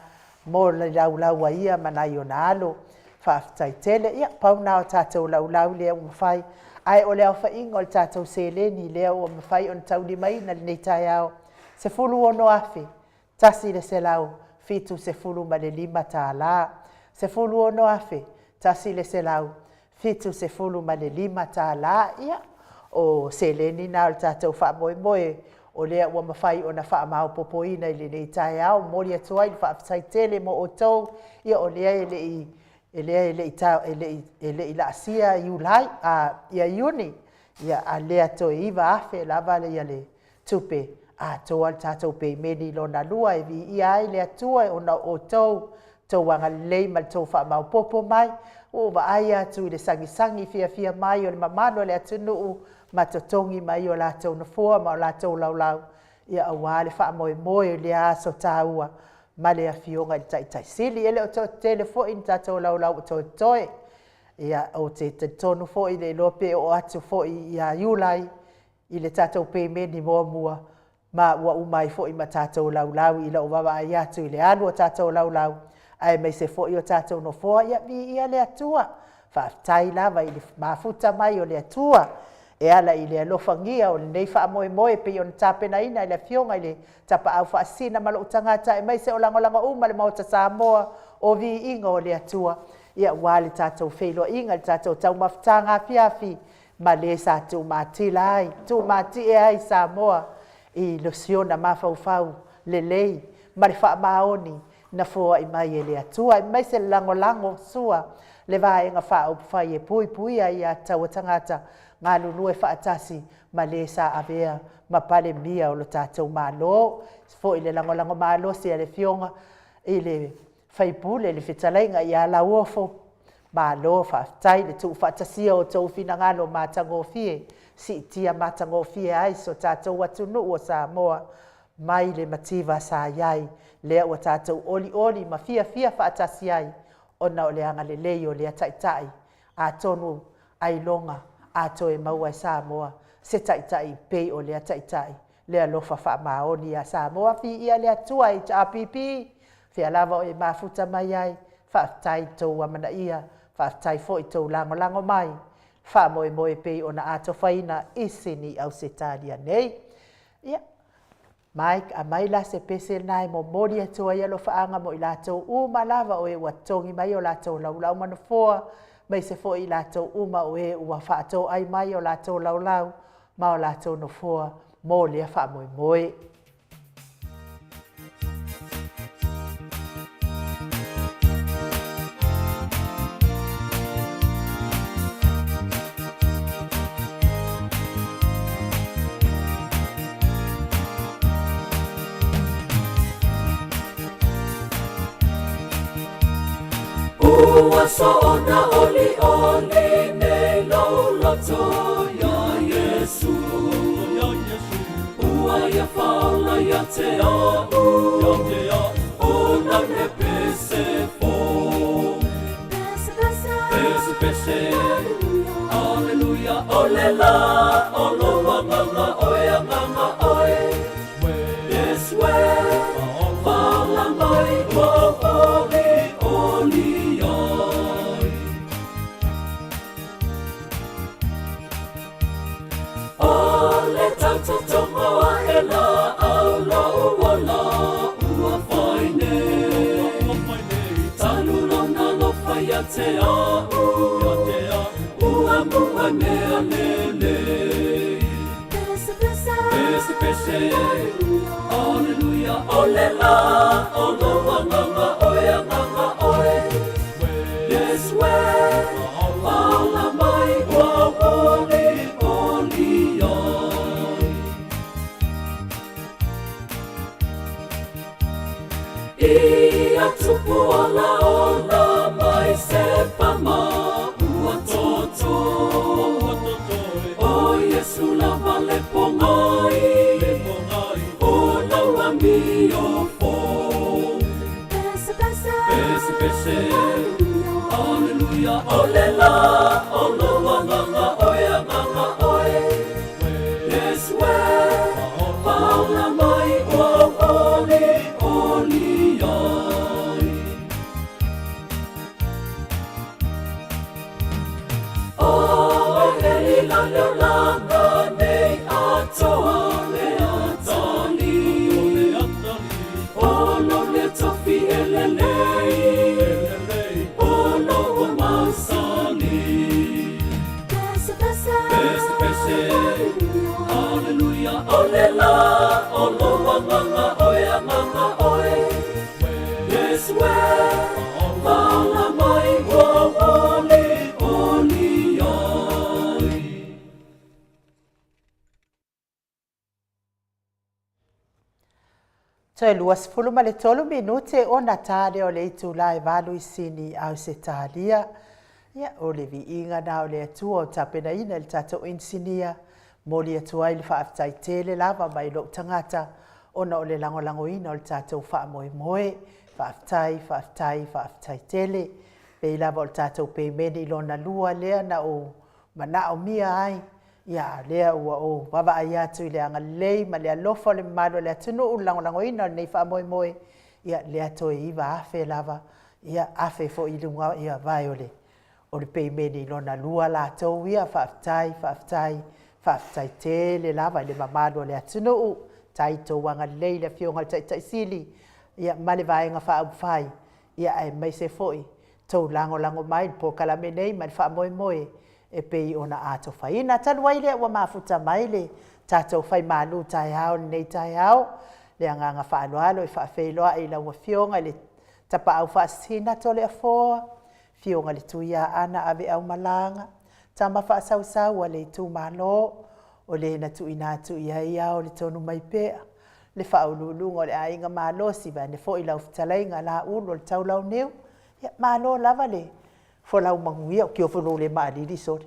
mo le laulau a ia ma nai ona alo. Faafetai tele. Ia, pau lena o tatou laulau lea ua mafai, ae o le aofaiga o le tatou seleni lea ua mafai ona taulimaina i lenei taeao, $16,175. $16,175. Ia, o seleni na o le tatou faamoemoe o lea ua mafai ona faamaopoopoina i lenei taeao. E momoli atu ai le faafetai tele mo outou, ia o lea e le i laasia Iuni, a o lea toe $9,000 lava le tupe atoa le tatou pemeni lona lua. E viia ai le Atua ona o outou, lo outou agalelei ma le tou faamaopoopo mai. Ua ou vaai atu i le sagisagi fiafia mai o le mamalu o le atunuu ma totogi mai o latou nofoa ma o latou laulau aua le faamoemoe i lea aso taua ma le Afioga i le Taitai Sili. E le o toe tele foi ni tatou laulau o totoe. Ia, ou te talitonu foi le iloa pe oo atu foi ia Iulai i le tatou pemeni muamua, ma ua uma ai foi ma tatou laulau i lau vaavaai atu i le alu o tatou laulau, aemaise foi o tatou nofoa. Ia viia le Atua, faafetai lava i le mafuta mai o le Atua e ala i le alofagia o lenei faamoemoe e pei ona tapenaina e le Afioga i le Tapaau Faasisina ma lou tagata, aemaise o lagolago uma a le Maota Samoa, o viiga o le Atua aua le tatou feiloaiga i le tatou taumafataga afiafi ma le sa tumatila ai, tumatie ai Samoa i si ona mafaufau lelei ma le faamaoni na foai mai e le Atua, aemaise le lagolago sua le Vaega Faaupufai e Puipuia Aia Tatau a Tagata, galulue faatasi ma le sa avea ma Palemia o le tatou Malo. Foi le lagolago malosi a le Afioga i le sui usufono le fetalaiga ia Lauofo, malo faafetai i le tuufaatasia o outou finagalo matagofie, siitia matagofie ai si o tatou atunuu o Samoa mai le mativa sa i ai, lea ua tatou olioli ma fiafia faatasi ai ona o le agalelei o lea Taitai. Atonu ailoga a toe maua e Samoa se Taitai pei o lea Taitai, le alofa faamaoni ia Samoa. Viia le Atua. HRPP, o fea lava o e mafuta mai ai, faafetai i le tou amanaia, faafetai foi i le tou lagolago mai, faamoemoe pei ona atofaina i Sini, Ausetalia nei. Ia, Mike, aumai la se pese lena e momoli atu ai alofaaga mo i latou uma lava o e ua totogi mai o latou laulau ma nofoa, aemaise foi i latou uma o e ua faatoai mai o latou laulau ma o latou nofoa mo lea faamoemoe. Ua soona oli oli nei lou loto ia Iesu, ia Iesu. Ua ia faola ia te au, ia te au. O na me pese fo. Pese, pese. Pese, pese. Aleluia. O le la o lo agaga oe, agaga oe. Yes, we. Faola mai ua oli oli ai. Ia te a'u Ia te a'u Ua mua mea lelei Pese pese Pese pese Aleluia O le la o lou agaga oe agaga oe Yes we Ala mai ua auoli oli ai Ia tupu ola ola mai se pama ua toto O Iesu lava le pogai O lau amio fou Pese pese Pese pese Aleluia O le la o lou agaga oe agaga oe Yes we Paola mai ua auoli oli ai O heli la leo langa nei atoa le atali O lo le tofi e lelei O lo o mausali Pese pese Pese pese Aleluia O le la o lou agaga oe agaga oe Yes we Vala mai ua auoli oli ai. Toe 23 minute ona ta lea o le itula e valu i Sini, Ausetalia. Ia, o le viiga na o le Atua o tapenaina i le tatou inisinia. Moli atu ai le faafetai tele lava mai lou tagata ona o le lagolagoina o le tatou faamoemoe. Faafetai, faafetai, faafetai tele. Pei lava o le tatou pemeni lona lua lea na ou manaomia ai. Ia, a o lea ua ou vaavaai atu i le agalelei ma le alofa o le mamalu o le atunuu i le lagolagoina o lenei faamoemoe, ia, lea toe 9,000 lava, ia, afe foi i luga ia vae o le o le peimeni lona lua latou ia. Faafetai, faafetai, faafetai tele lava i le mamalu o le atunuu. Tai tou agalelei i le Afioga i le Taitai Sili, ia, ma le Vaega Faaupufai, ia, aemaise foi tou lagolago mai i le polokalame nei ma le faamoemoe e pei ona atofaina. Talu ai lea ua mafuta mai le tatou fai malu taeao i lenei taeao, le agaga faaaloalo e faafeiloai i lau Afioga i le Tapaau Faasisina Toleafoa, Afioga i le Tuiaana Aveaumalaga, Tama Faasausau a le itumalo, o le na tuuina atu i ai ao le tonu mai pea, le faauluuluga o le aiga malosi, vaeane foi lau fetalaiga Laulu o le Taulauniu. Ia, malo lava le folau manuia, o tiofe lou le maalili sole.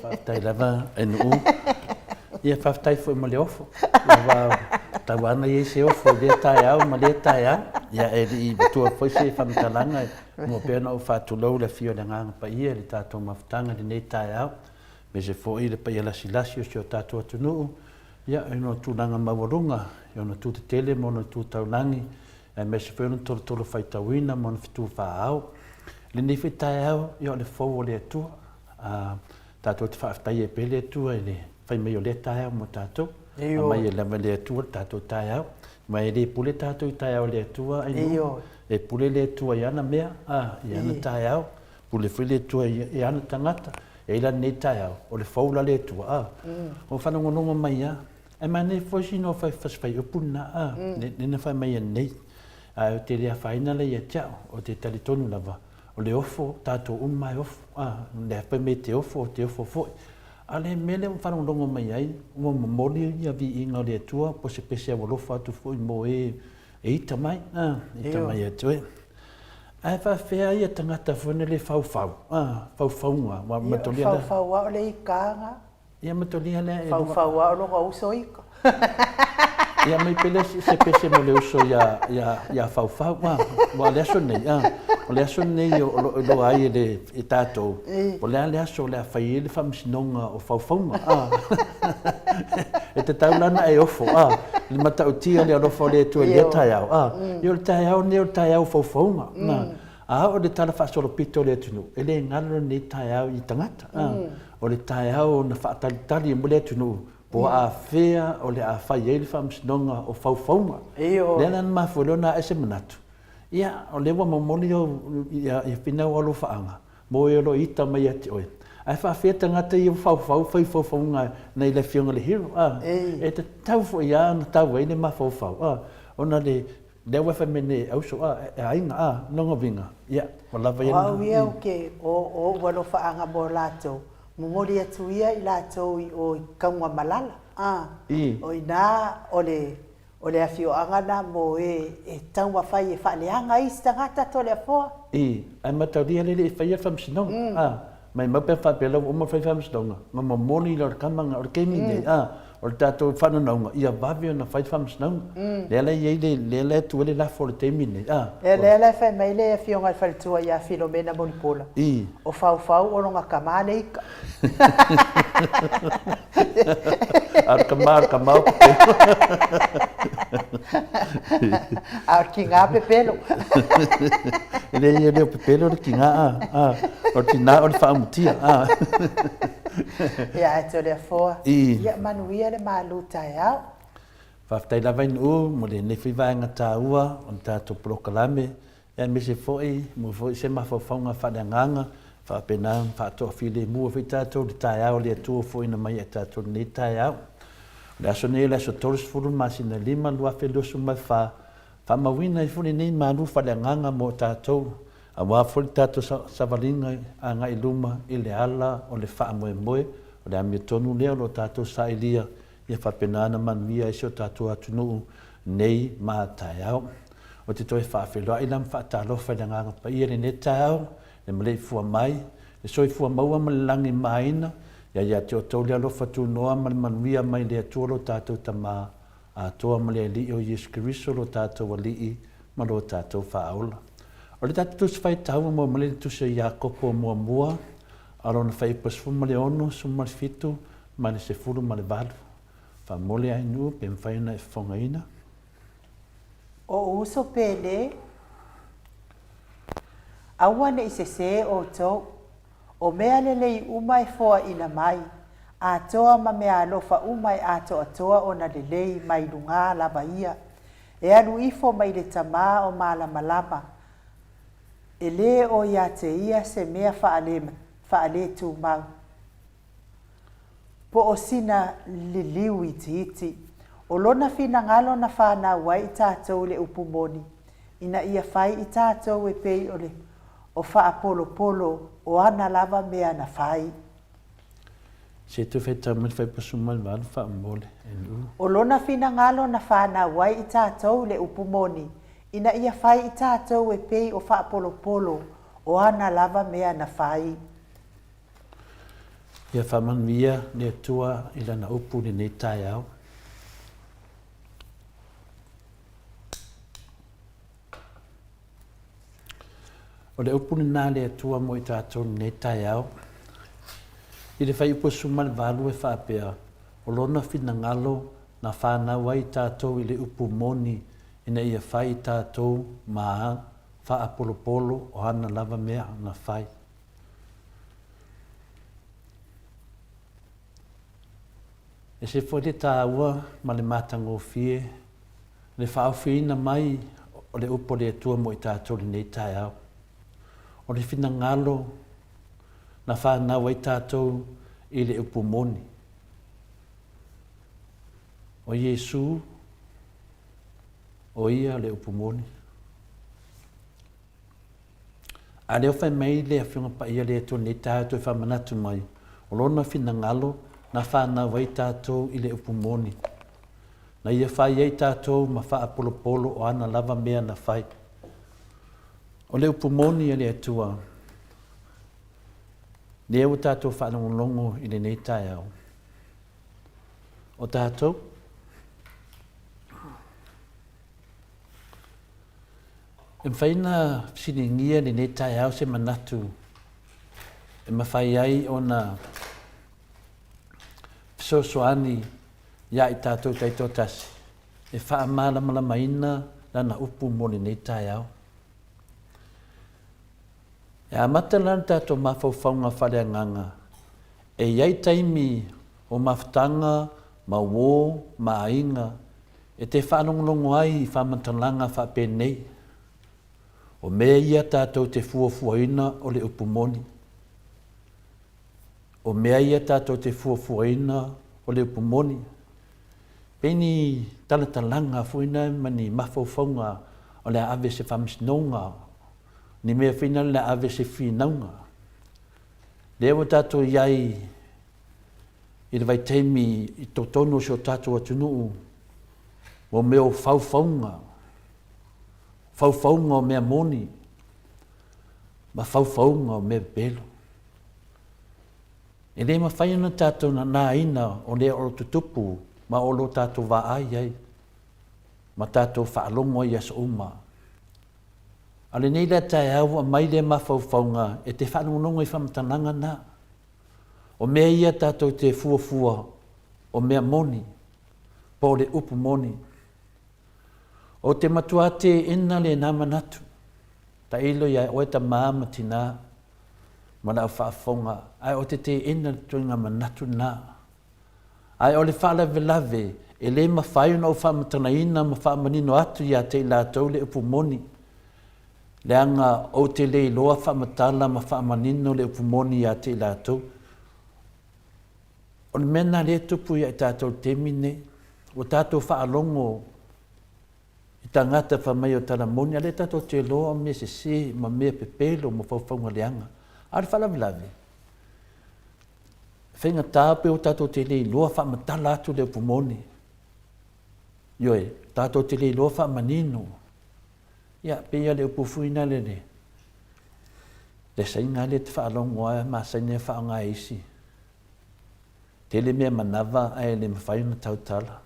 Faafetai lava e Nuu. Ia faafetai foi mo le ofo. Aua tau ana i ai se ofo i lea taeao ma lea taeao. Ia e le i matua foi se faamatalaga e mua pea ona ou faatulou le afio o le Agaga Paia i le tatou mafutaga i lenei taeao, aemaise foi le paia lasilasi o si o tatou atunuu, ia i ona tulaga maualuga, i ona tu tetele ma ona tu taulagi, aemaise foi ona tolotolo faitauina ma ona fetu faa-ao. I lenei foi taeao, ia o le fou o le Atua. A, tatou te faafetai ai pea le Atua i le fai mai o lea taeao mo tatou. Aumai e lava le Atua le tatou taeao. Ma e le pule tatou i taeao o le Atua, ai nuu. E pule le Atua i ana mea, a, i ana taeao. Pule foi le Atua i ana tagata. E i ai la lenei taeao, o le fou la le Atua, a. O faalogologo mai lava. Ae manaia foi sina fasi-faiupu lena, a, lea na fai mai ananei. Ae ou te le afaina la ia te au, ou te talitonu lava, o le ofo, tatou uma lava e ofo, a, lea fai mai e te ofo, ou te ofo foi. A o le mea lea ua faalogologo mai ai, ua momoli ia viiga o le Atua po o se pese aualofa atu foi mo e e ita mai, a, ita mai ia te oe. Ae faafefea ia tagata foi nei le faufau, a, faufauga, aua matolia la. Faufau lava o le ikaga. Ia matolia lea e lua. Faufau lava o lona uso ika. Ia mai pele se pese mo le uso ia ia ia Faufau a ua o le aso nei a o le aso nei o lo o iloa ai e le e tatou o le a le aso o le a fai ai le faamasinoga o faufauga a e tatau la ona e ofo a i le matautia o le alofa o le Atua i lea taeao a ia o le taeao nei o le taeao o faufauga a A o le tala faasolopito o le atunuu, e le galo lenei taeao i tagata. O le taeao na faatalitali mo le atunuu, po o afea o le a fai ai le faamasinoga o faufauga. Lea la na mafua ai loa ona ae se manatu, Ia, o lea ua momoli ou, ia, ia finau alofaaga, mo e o lo o ita mai ia te oe. Ae faafefea tagata ia ua faufau, fai faufauga nai le Afioga i le Hero, a? E tatau foi lava ona tau ai le mafaufau, a? Ona le, lea ua e fai mai nei e auso, a, e aiga, a, lona uiga, ia, ua lava ia O au ia ou te, o, o ou alofaaga mo latou, momoli atu ia i latou i o i Kaugamalala, a, o ina o le, O le afioaga na mo e e taumafai e faaleaga isi tagata Toleafoa. I, ae mataulia le le i faia le faamasinoga, a, maimau pe a faapea la ua uma ona fai le faamasinoga, ona momoli lea o le tama lena, o le taimi lenei, a, o le tatou faanonauga, ia vave ona fai le faamasinoga. Lea la e i ai le, lea la e tuu ai le lafo i le taimi lenei, a. Lea, lea la e fai mai le afioga i le faletua ia Filomena Mulipola, o Faufau o lona tama le ika. A o le tama, o le tama o pepelo. A o le tiga pepelo. E leai, e le o pepelo le tiga, a, a, o le tina o le faaumutia, a. Ia, ae Toleafoa, ia manuia le malu taeao. Faafetai lava i Nu'u mo lenei foi vaega taua o le tatou polokalame. Aemaise foi mo foi se mafaufauga faaleagaga, faapena ona faatoafilemu ai foi tatou i le taeao o le Atua ua foina mai ia tatou i lenei taeao. O le aso nei o le aso 30 masina 5 2024, faamauina ai foi lenei malu faaleagaga mo tatou, aua foi le tatou savaliga agai i luma i le ala o le faamoemoe, o le amiotonu lea o lo o tatou sailia ia faapena ona manuia ai si o tatou atunuu nei ma taeao. Ou te toe faafeiloai la ma faatalofa i le Agaga Paia i lenei taeao, le maleifua mai, le soifua maua ma le lagi maina, ia ia te outou le alofa tunoa ma le manuia mai le Atua lo tatou Tama atoa ma le Alii o Iesu Keriso lo tatou Alii ma lo tatou Faaola. O le tatou Tusi Faitau ua maua mai le Tusi o Iakopo muamua, a lona fuaiupu 16, 17 ma le 18. Faamole ai nuu pe mafai ona e fofogaina. Oʻu uso pele, aua ne i sesē ʻoutou, o mea lelei uma e foaʻina mai, atoa ma mea alofa uma e atoatoa ona lelei mai lugā lava ia, e alu ifo mai le Tamā o malamalama, e lē o iā te ia se mea faaletumau. Po o sina liliu itiiti. O lona finagalo na fanau ai i tatou i le upu moni, ina ia fai i tatou e pei o le o faapolopolo o ana lava mea na fai. Se toe faitau mai le faipasu mai le valu faamole, NU. O lona finagalo na fanau ai i tatou i le upu moni, ina ia fai i tatou e pei o faapolopolo o ana lava mea na fai. Ia faamanuia le Atua i Lana upu i lenei taeao. O le upu lena a le Atua mo i tatou i lenei taeao. I le fuaiupu 18 e faapea, O Lona finagalo na fanau ai tatou i le upu moni ina ia fai i tatou ma faapolopolo o ana lava mea na fai. Ese foi le taua ma le matagofie le faaofiina mai o le upu a le Atua mo i tatou i lenei taeao. O le finagalo na fanau ai tatou i le upu moni. O Iesu, o Ia le upu moni. A lea ua fai mai le Afioga Paia le Atua nei taeao toe faamanatu mai, o Lona finagalo na fanau ai tatou i le upu moni, na Ia fai ai tatou ma faapolopolo o ana lava mea na fai. O le upu moni a le Atua, lea ua tatou faalogologo i lenei taeao, o tatou, E mafai ona fesiligia lenei taeao se manatu e mafai ai ona fesoasoani iā i tatou taitoatasi e faamalamalamaina lana upu mo lenei taeao. E amata la le tatou mafaufauga faaleagaga e i ai taimi o mafutaga ma uō ma aiga e te faalogologo ai i faamatalaga faapenei. O mea ia tatou te fuafuaina o le upu moni. O mea ia tatou te fuafuaina o le upu moni. Pei ni talatalaga foi na ma ni mafaufauga o le a ave se faamasinoga, ni mea foi na o le a ave se finauga. Lea ua tatou i ai i le vaitaimi i totonu o si o tatou atunuu, o mea o faufauga, faufauga o mea moni, ma faufauga o mea pepelo. E le mafai ona tatou nanaina o lea o lo tutupu ma o lo tatou vaai ai ma tatou faalogo ai i aso uma. A o lenei la taeao ua aumai lea mafaufauga e te faalogologo i faamatalaga na. O mea ia tatou te fuafua o mea moni po o le upu moni. Ou te matua teena lena manatu. Tailo ia oe tamā ma tinā ma lau faafofoga, ae ou te teena le ituaiga manatu lena. Ae o le faalavelave, e le mafai ona ou faamatalaina ma faamanino atu ia te i latou le upu moni, leaga ou te le iloa faamatala ma faamanino le upu moni ia te i latou. O le mea lena lea e tupu ia i tatou i le taimi lenei, ua tatou faalogo i tagata fai mai o tala moni, a o lea tatou te iloa o mea sese ma mea pepelo ma faufauga leaga. A o le faalavelave, e faigata pe ua tatou te le iloa faamatala atu le upu moni. Ioe, tatou te le iloa faamanino. Ia, pei lava le upu foi lena le, le Saina lea e te faalogo lava e masani ona faaaoga e isi. Tele mea manava ae le mafai ona tautala.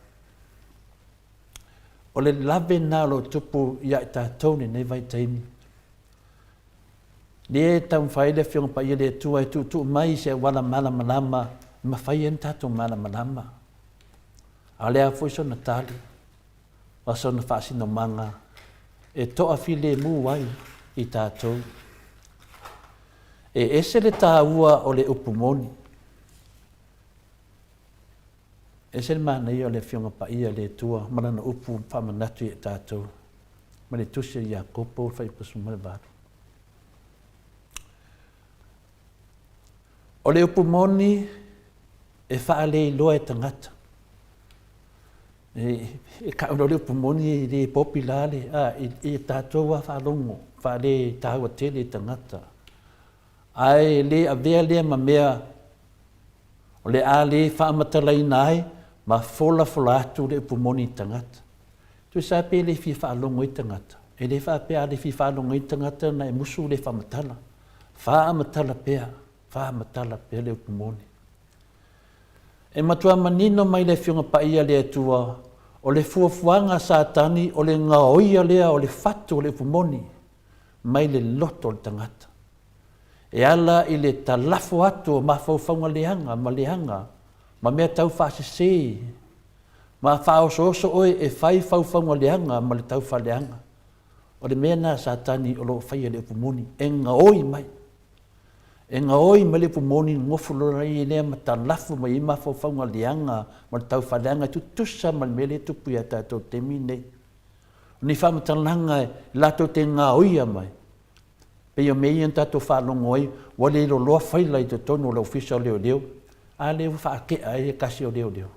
O le lave lena o lo o tupu ia i tatou i lenei vaitaimi. Lea e taumafai ai le Afioga Paia le Atua e tuutuu mai i se auala malamalama e mafai ai ona tatou malamalama. A o le a foi sona tali ma sona faasinomaga e toafilemu ai i tatou. E ese le taua o le upu moni. E ese le manaia o le Afioga Paia a le Atua ma Lana upu faamanatu ia i tatou, ma le Tusi a Iakopo fuaiupu 18. O le upu moni e faaleiloa e tagata. E, e kau le upu moni e le popila le, a, i, i tatou a faalogo, faale taua tele i tagata. Ae le avea lea ma mea O le a le faamatalaina ai ma folafola atu le upu moni i tagata. Tusa pe le fia faalogo ai tagata. E le faapea a le fia faalogo ai tagata na e musu le faamatala. Faamatala pea, faamatala pea le upu moni. E matua manino mai le Afioga Paia a le Atua, o le fuafuaga a Satani o le gaoia lea o le fatu o le upu moni mai le loto o le tagata. E ala i le talafo atu o mafaufauga leaga ma leaga ma mea tau faasese, ma faaosooso oe e fai faufauga leaga ma le tau faaleaga. O le mea lena a Satani o lo o faia i le upu moni, e gaoi mai. E gaoi mai le upu moni, nofo loa ia lea ma talafo mai ai mafaufauga leaga ma le tau faaleaga e tutusa ma le mea lea e tupu ia tatou i le taimi lenei. O ni faamatalaga e latou te gaoia mai, Pei o mea ia na tatou faalogo ai, ua le loloa faila i totonu o le Ofisa o Leoleo, a lea ua faatea ai e tasi o leoleo.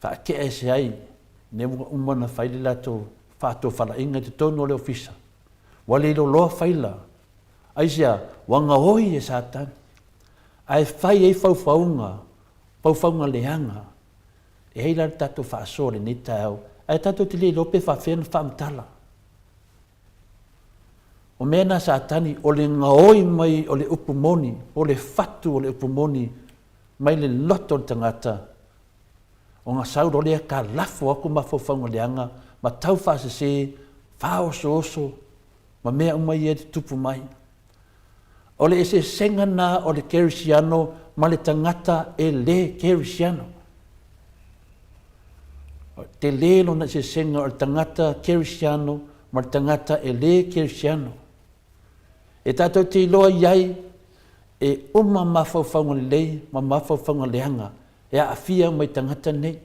Faatea ese ai, lea ua uma ona fai le latou faatofalaiga i totonu o le Ofisa. Ua le loloa faila. Aisea? Ua gaoi e Satani. Ae fai ai faufauga, faufauga leaga. E ai la le tatou faasoa i lenei taeao, ae tatou te le iloa pe faapefea ona faamatala. O mea na Satani, o le gaoi mai o le upu moni, po o le fatu o le upu moni mai le loto o le tagata, ona sau loa lea talafo atu mafaufauga leaga ma taufaasese, faaosooso ma mea uma ia e tutupu mai. O le eseesega lena o le kerisiano ma le tagata e le kerisiano. Tele lona eseesega o le tagata kerisiano ma le tagata e le kerisiano. E tatou te iloa i ai e uma mafaufauga lelei ma mafaufauga leaga e aafia mai tagata nei.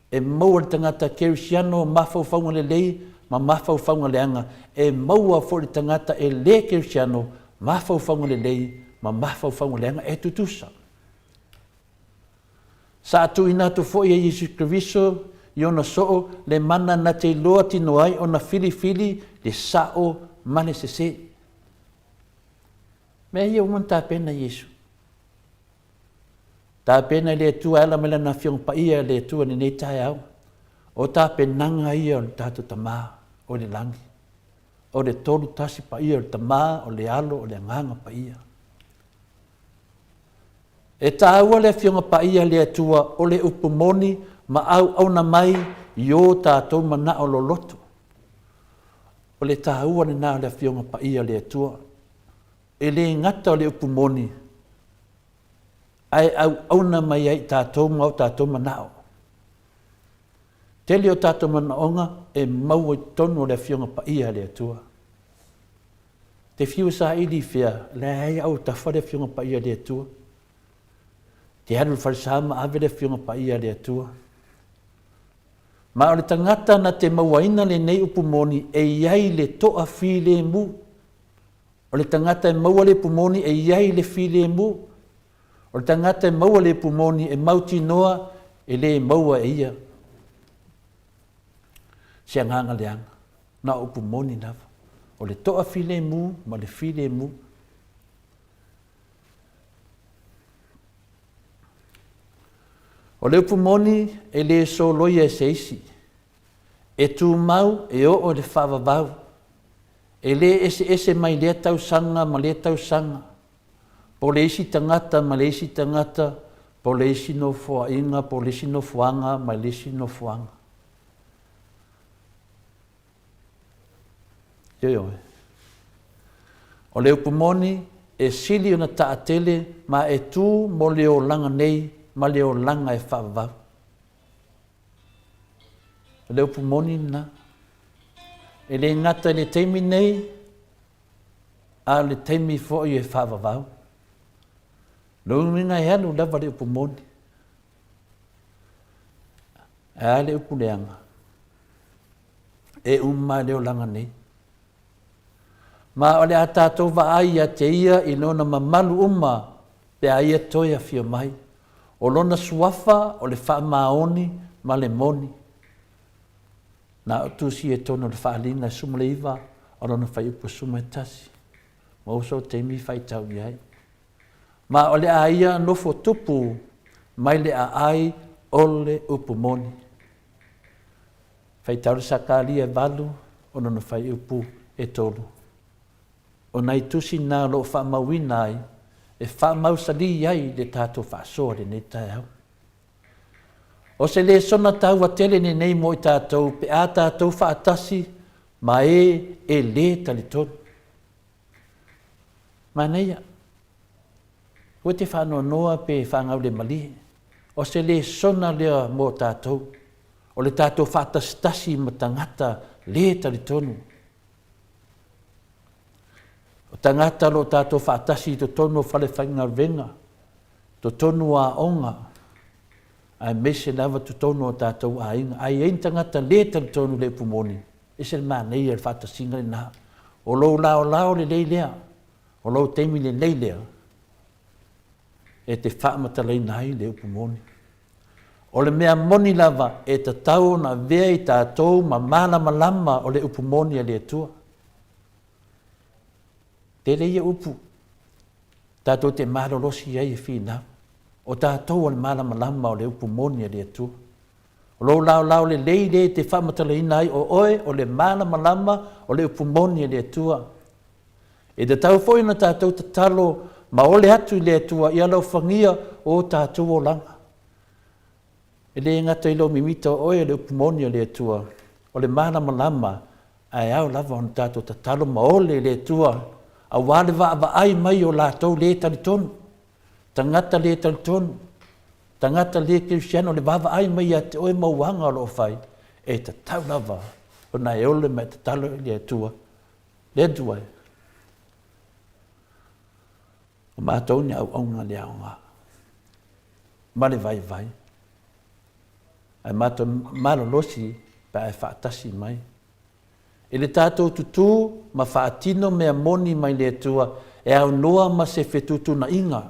E maua le tagata kerisiano mafaufauga lelei ma mafaufauga leaga, e maua foi le tagata e le kerisiano mafaufauga lelei ma mafaufauga leaga e tutusa. Sa tuuina atu foi e Iesu Keriso i ona soo le mana na te iloa tino ai ona filifili le sa'o ma le sesē. Mea ia uma na tapena e Iesu. Tapena e le Atua e ala mai Lana Afioga Paia e le Atua i lenei taeao. O tapenaga ia o le tatou Tama o i le Lagi. O le Tolutasi Paia o le Tama, o le Alo, o le Agaga Paia. E taua le Afioga Paia a le Atua o le upu moni ma auauna mai i o tatou manao loloto. O le taua lena o le Afioga Paia a le Atua. E le gata o le upu moni, ae auauna mai ai i tatou ma o tatou manao. Tele o tatou manaoga e maua i totonu o le Afioga Paia a le Atua. Te fiu e saili i fea, leai a ua tafa le Afioga Paia a le Atua. Te alu i le falesa ma ave le Afioga Paia a le Atua. Ma o le tagata na te mauaina lenei upu moni e i ai le toafilemu. O le tagata e maua le upu moni e i ai le filemu. O le tagata e maua le upu moni e mautinoa e le maua e ia se agaga leaga, na o upu moni lava. O le toafilemu ma le filemu. O le upu moni e le soloia e se isi, e tumau e oo i le faavavau, e le eseese mai lea tausaga ma lea tausaga, po o le isi tagata ma le isi tagata, po o le isi nofoaiga po o le isi nofoaga mai le isi nofoaga. Ioe. O le upu moni, e sili ona taatele ma e tu mo le olaga nei ma le olaga e faavavau. O le upu moni lena. E le gata i le taimi nei, a o le taimi foi e faavavau. Lona uiga e alu lava le upu moni. Ae a le upu leaga? E uma le olaga nei. Ma o le a tatou vaai ia te ia i lona mamalu uma pe a ia toe afio mai. O lona suafa o le faamaoni ma le moni. Na o tusi e tonu o le faaaliga e 19 o lona fuaiupu e 11. Maua sou taimi faitau i ai. Ma o le a ia nofo tupu mai le aai o le upu moni. Faitau le Sakaria e 8 o lona fuaiupu e 3. O nai tusi na o lo o faamauina ai e faamausalī ai le tatou faasoa i lenei taeao. O se lesona taua tele lenei mo i tatou pe a tatou faatasi ma e e lē talitonu. Manaia, ua te faanoanoa pe faagaulemalie. O se lesona lea mo tatou, o le tatou faatasitasi ma tagata lē talitonu. O tagata o lo o tatou faatasi i totonu o falefaigaluega, totonu o aoga, aemaise lava totonu o tatou aiga. A i ai ni tagata lē talitonu i le upu moni, ese le manaia o le faatasiga lena. O lou laolao lelei lea, o lou taimi lelei lea e te faamatalaina ai le upu moni. O le mea moni lava e tatau ona avea i tatou ma malamalama o le upu moni a le Atua. Tele ia upu tatou te malolosi ai e finau. O tatou o le malamalama o le upu moni a le Atua. O lou laolao lelei lea e te faamatalaina ai o oe o le malamalama o le upu moni a le Atua. E tatau foi ona tatou tatalo ma ole atu i le Atua ia alofagia o tatou olaga. E le gata i lou mimita o oe o le upu moni a le Atua, o le malamalama, ae ao lava ona tatou tatalo ma ole i le Atua aua le vaavaai mai o latou le talitonu, tagata le talitonu, tagata le kerisiano, le vaavaai mai ia te oe ma ou aga o lo o fai, e tatau lava ona e ole ma e tatalo i le Atua. Le Atua e, o matou ni auauna le aoga ma le vaivai, ae matou malolosi pe a e faatasi mai. I le tatou tutū ma faatino mea moni mai le Atua e aunoa ma se fetuutuunaiga,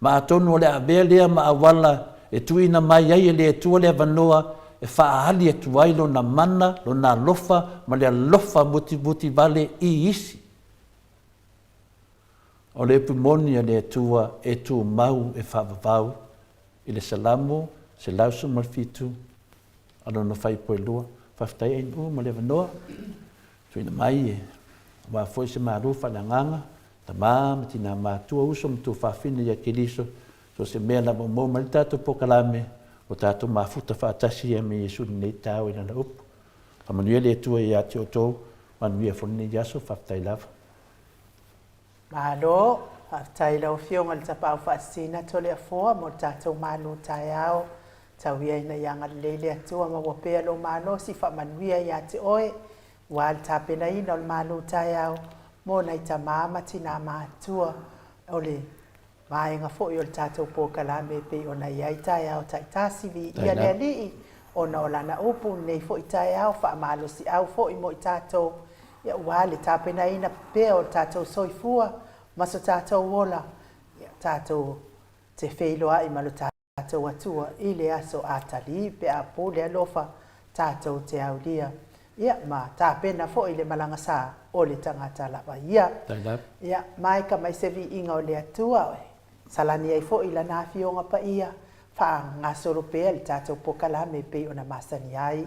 ma atonu o le avea lea ma auala e tuuina mai ai e le Atua le avanoa e faaali atu ai Lona mana, Lona alofa ma le alofa mutimuti vale i isi. O le upu moni a le Atua e tumau e faavavau i le Salamo 117 a lona fuaiupu e 2. Faafetai Ainuu mo le avanoa tuuina mai e aua foi se malu faaleagaga, tama ma tina matua, uso ma tuafafine ia Keriso, so o se mea lava ua maua mai le tatou polokalame, ua tatou mafuta faatasi ai ma Iesu i lenei taeao i Lana upu. Faamanuia le Atua ia te outou, manuia foi lenei aso, faafetai lava. Malo, faafetai i lau Afioga i le Tapaau Faasisina Toleafoa mo le tatou malu taeao. Tau ia ina ia agalelei le Atua maua pea lou malosi faamanuia ia te oe, aua le tapenaina o le malu taeao mo nai tama ma tina matua o le vaega foi o le tatou polokalame e pei ona i ai taeao taitasi. Viia le Alii ona o lana upu lenei foi taeao faamalosiau foi mo i tatou, ia aua le tapenaina pea o le tatou soifua ma so tatou ola, ia tatou te feiloai ma lo tatou Atua i le aso atalii pe a pule alofa tatou te aulia, ia ma tapena foi le malaga sa o le tagata lava ia. Ia, maeka mai se viiga o le Atua, e salani ai foi lana afioga paia, faagasolo pea le tatou polokalame e pei ona masani ai.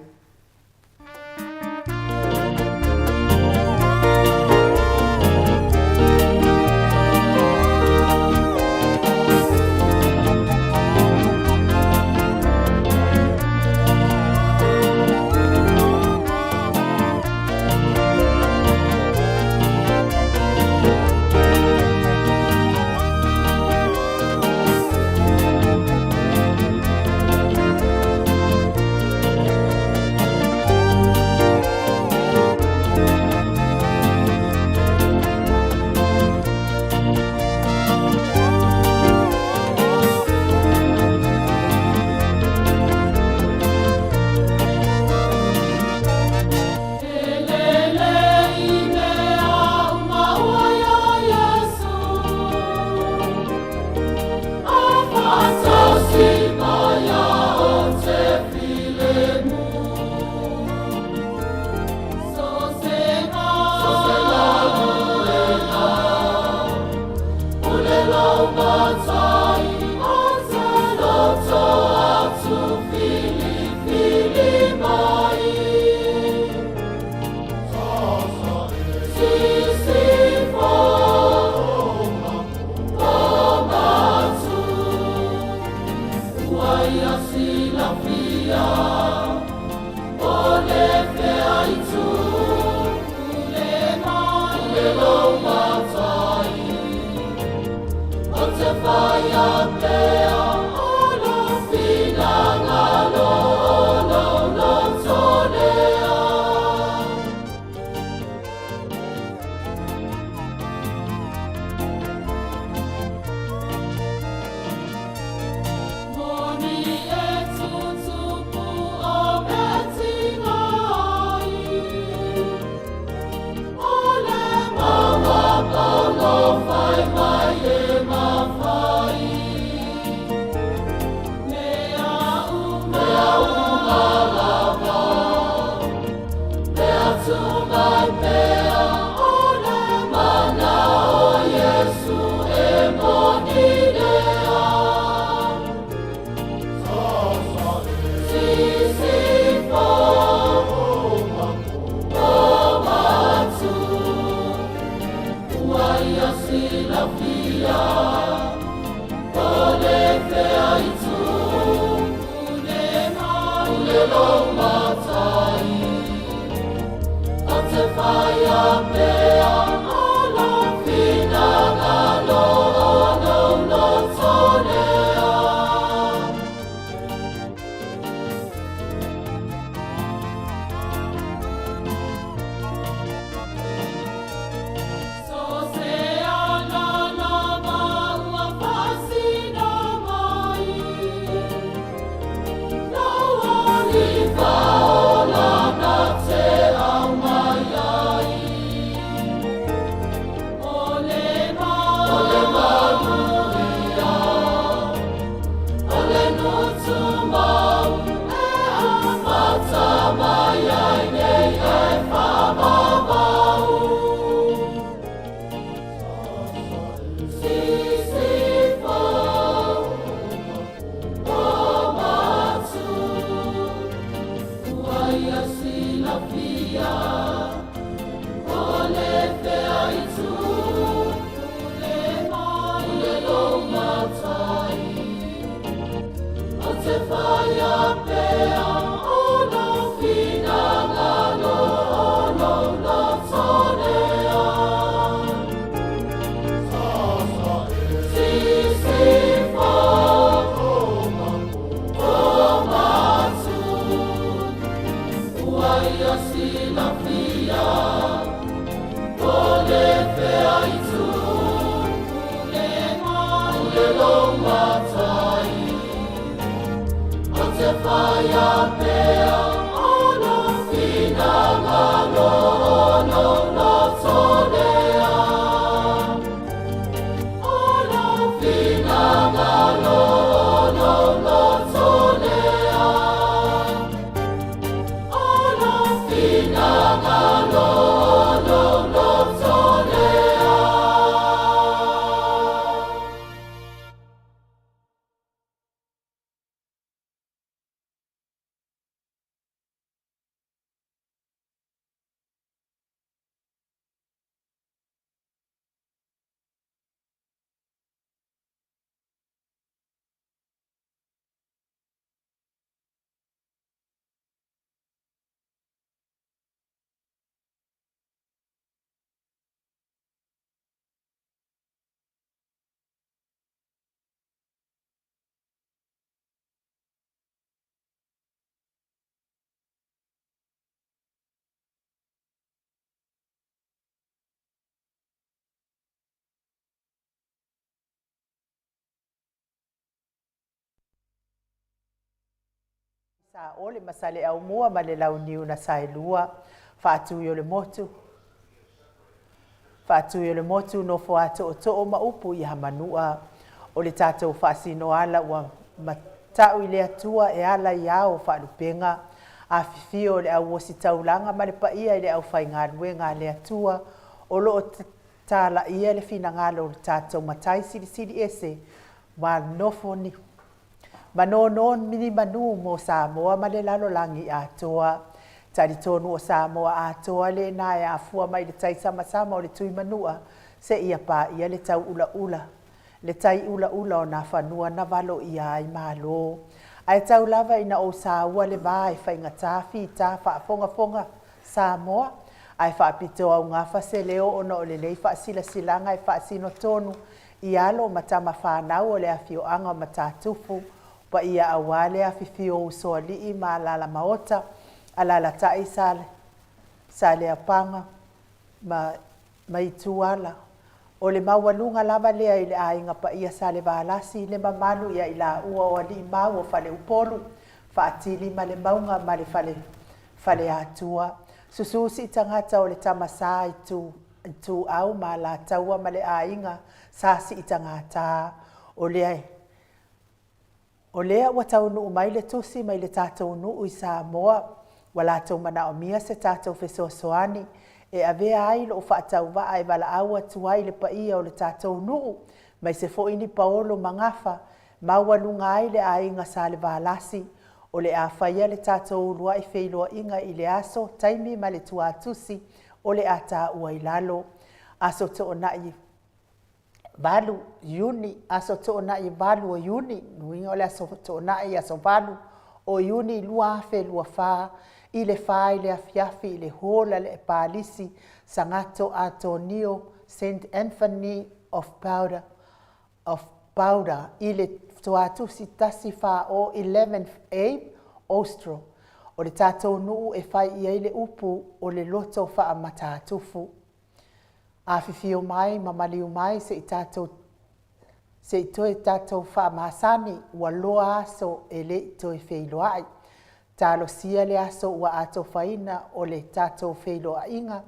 Saole ma Saleaaumua ma le Launiu na Saelua, Faatuiolemotu, Faatuiolemotu nofo a tootoo ma upu ia Manua. O le tatou faasinoala ua mata'u i le Atua e ala i ao faalupega, afifio o le au ositaulaga ma le paia i le aufaigaluega a le Atua o lo o talaia le finagalo o le tatou Matai Silisili Ese ma nofo ni ma nono ni manu mo Samoa ma le lalolagi atoa. Talitonu o Samoa atoa lena e afua mai le tai samasama o le Tuimanua seia paia le tau ulaula le tai ulaula o Nafanua na valo ia ai Malo. Ae tau lava ina ou saua le va e faigata fita faafogafoga Samoa, ae faapito augafa se leo ona o lenei faasilasilaga e faasino tonu i alo ma tama fanau o le afioaga o Matatufu, paia aua le afifio o Usoalii ma Alaalamaota, alaalatai Saleapaga ma Ituala. O le maualuga lava lea i le aiga paia Salevalasi, le mamalu ia i laua o alii mau o Faleupolu, Faatili ma le Mauga ma le Faleatua. Susu Siitagata o le Tama Sa Ituau ma Alataua ma le aiga Sa Siitagata. O lea O lea ua taunuu mai le tusi mai le tatou nuu i Samoa, ua latou manaomia se tatou fesoasoani e avea ai lou faatauvaa e valaau atu ai i le paia o le tatou nuu, aemaise foi ni paolo ma gafa, maualuga ai le aiga Salevalasi. O le a faia le tatou uluai feiloaiga i le aso, taimi ma le tuatusi o le a taua i lalo. Aso Toonai 8 Iuni, aso Toonai 8 o Iuni, uiga o le aso Toonai aso 8 o Iuni 2024 i le 4 i le afiafi i le hall a le Epalisi Sagato Antonio St Anthony of Powder of Powder i le tuatusi 1 4 o 11th Ave Austral. O le tatou nuu e fai i ai le upu o le loto faamatatufu. Afifio mai ma maliu mai se i tatou se i toe tatou faamasani ua loa aso e le i toe feiloai. Talosia le aso ua atofaina o le tatou feiloaiga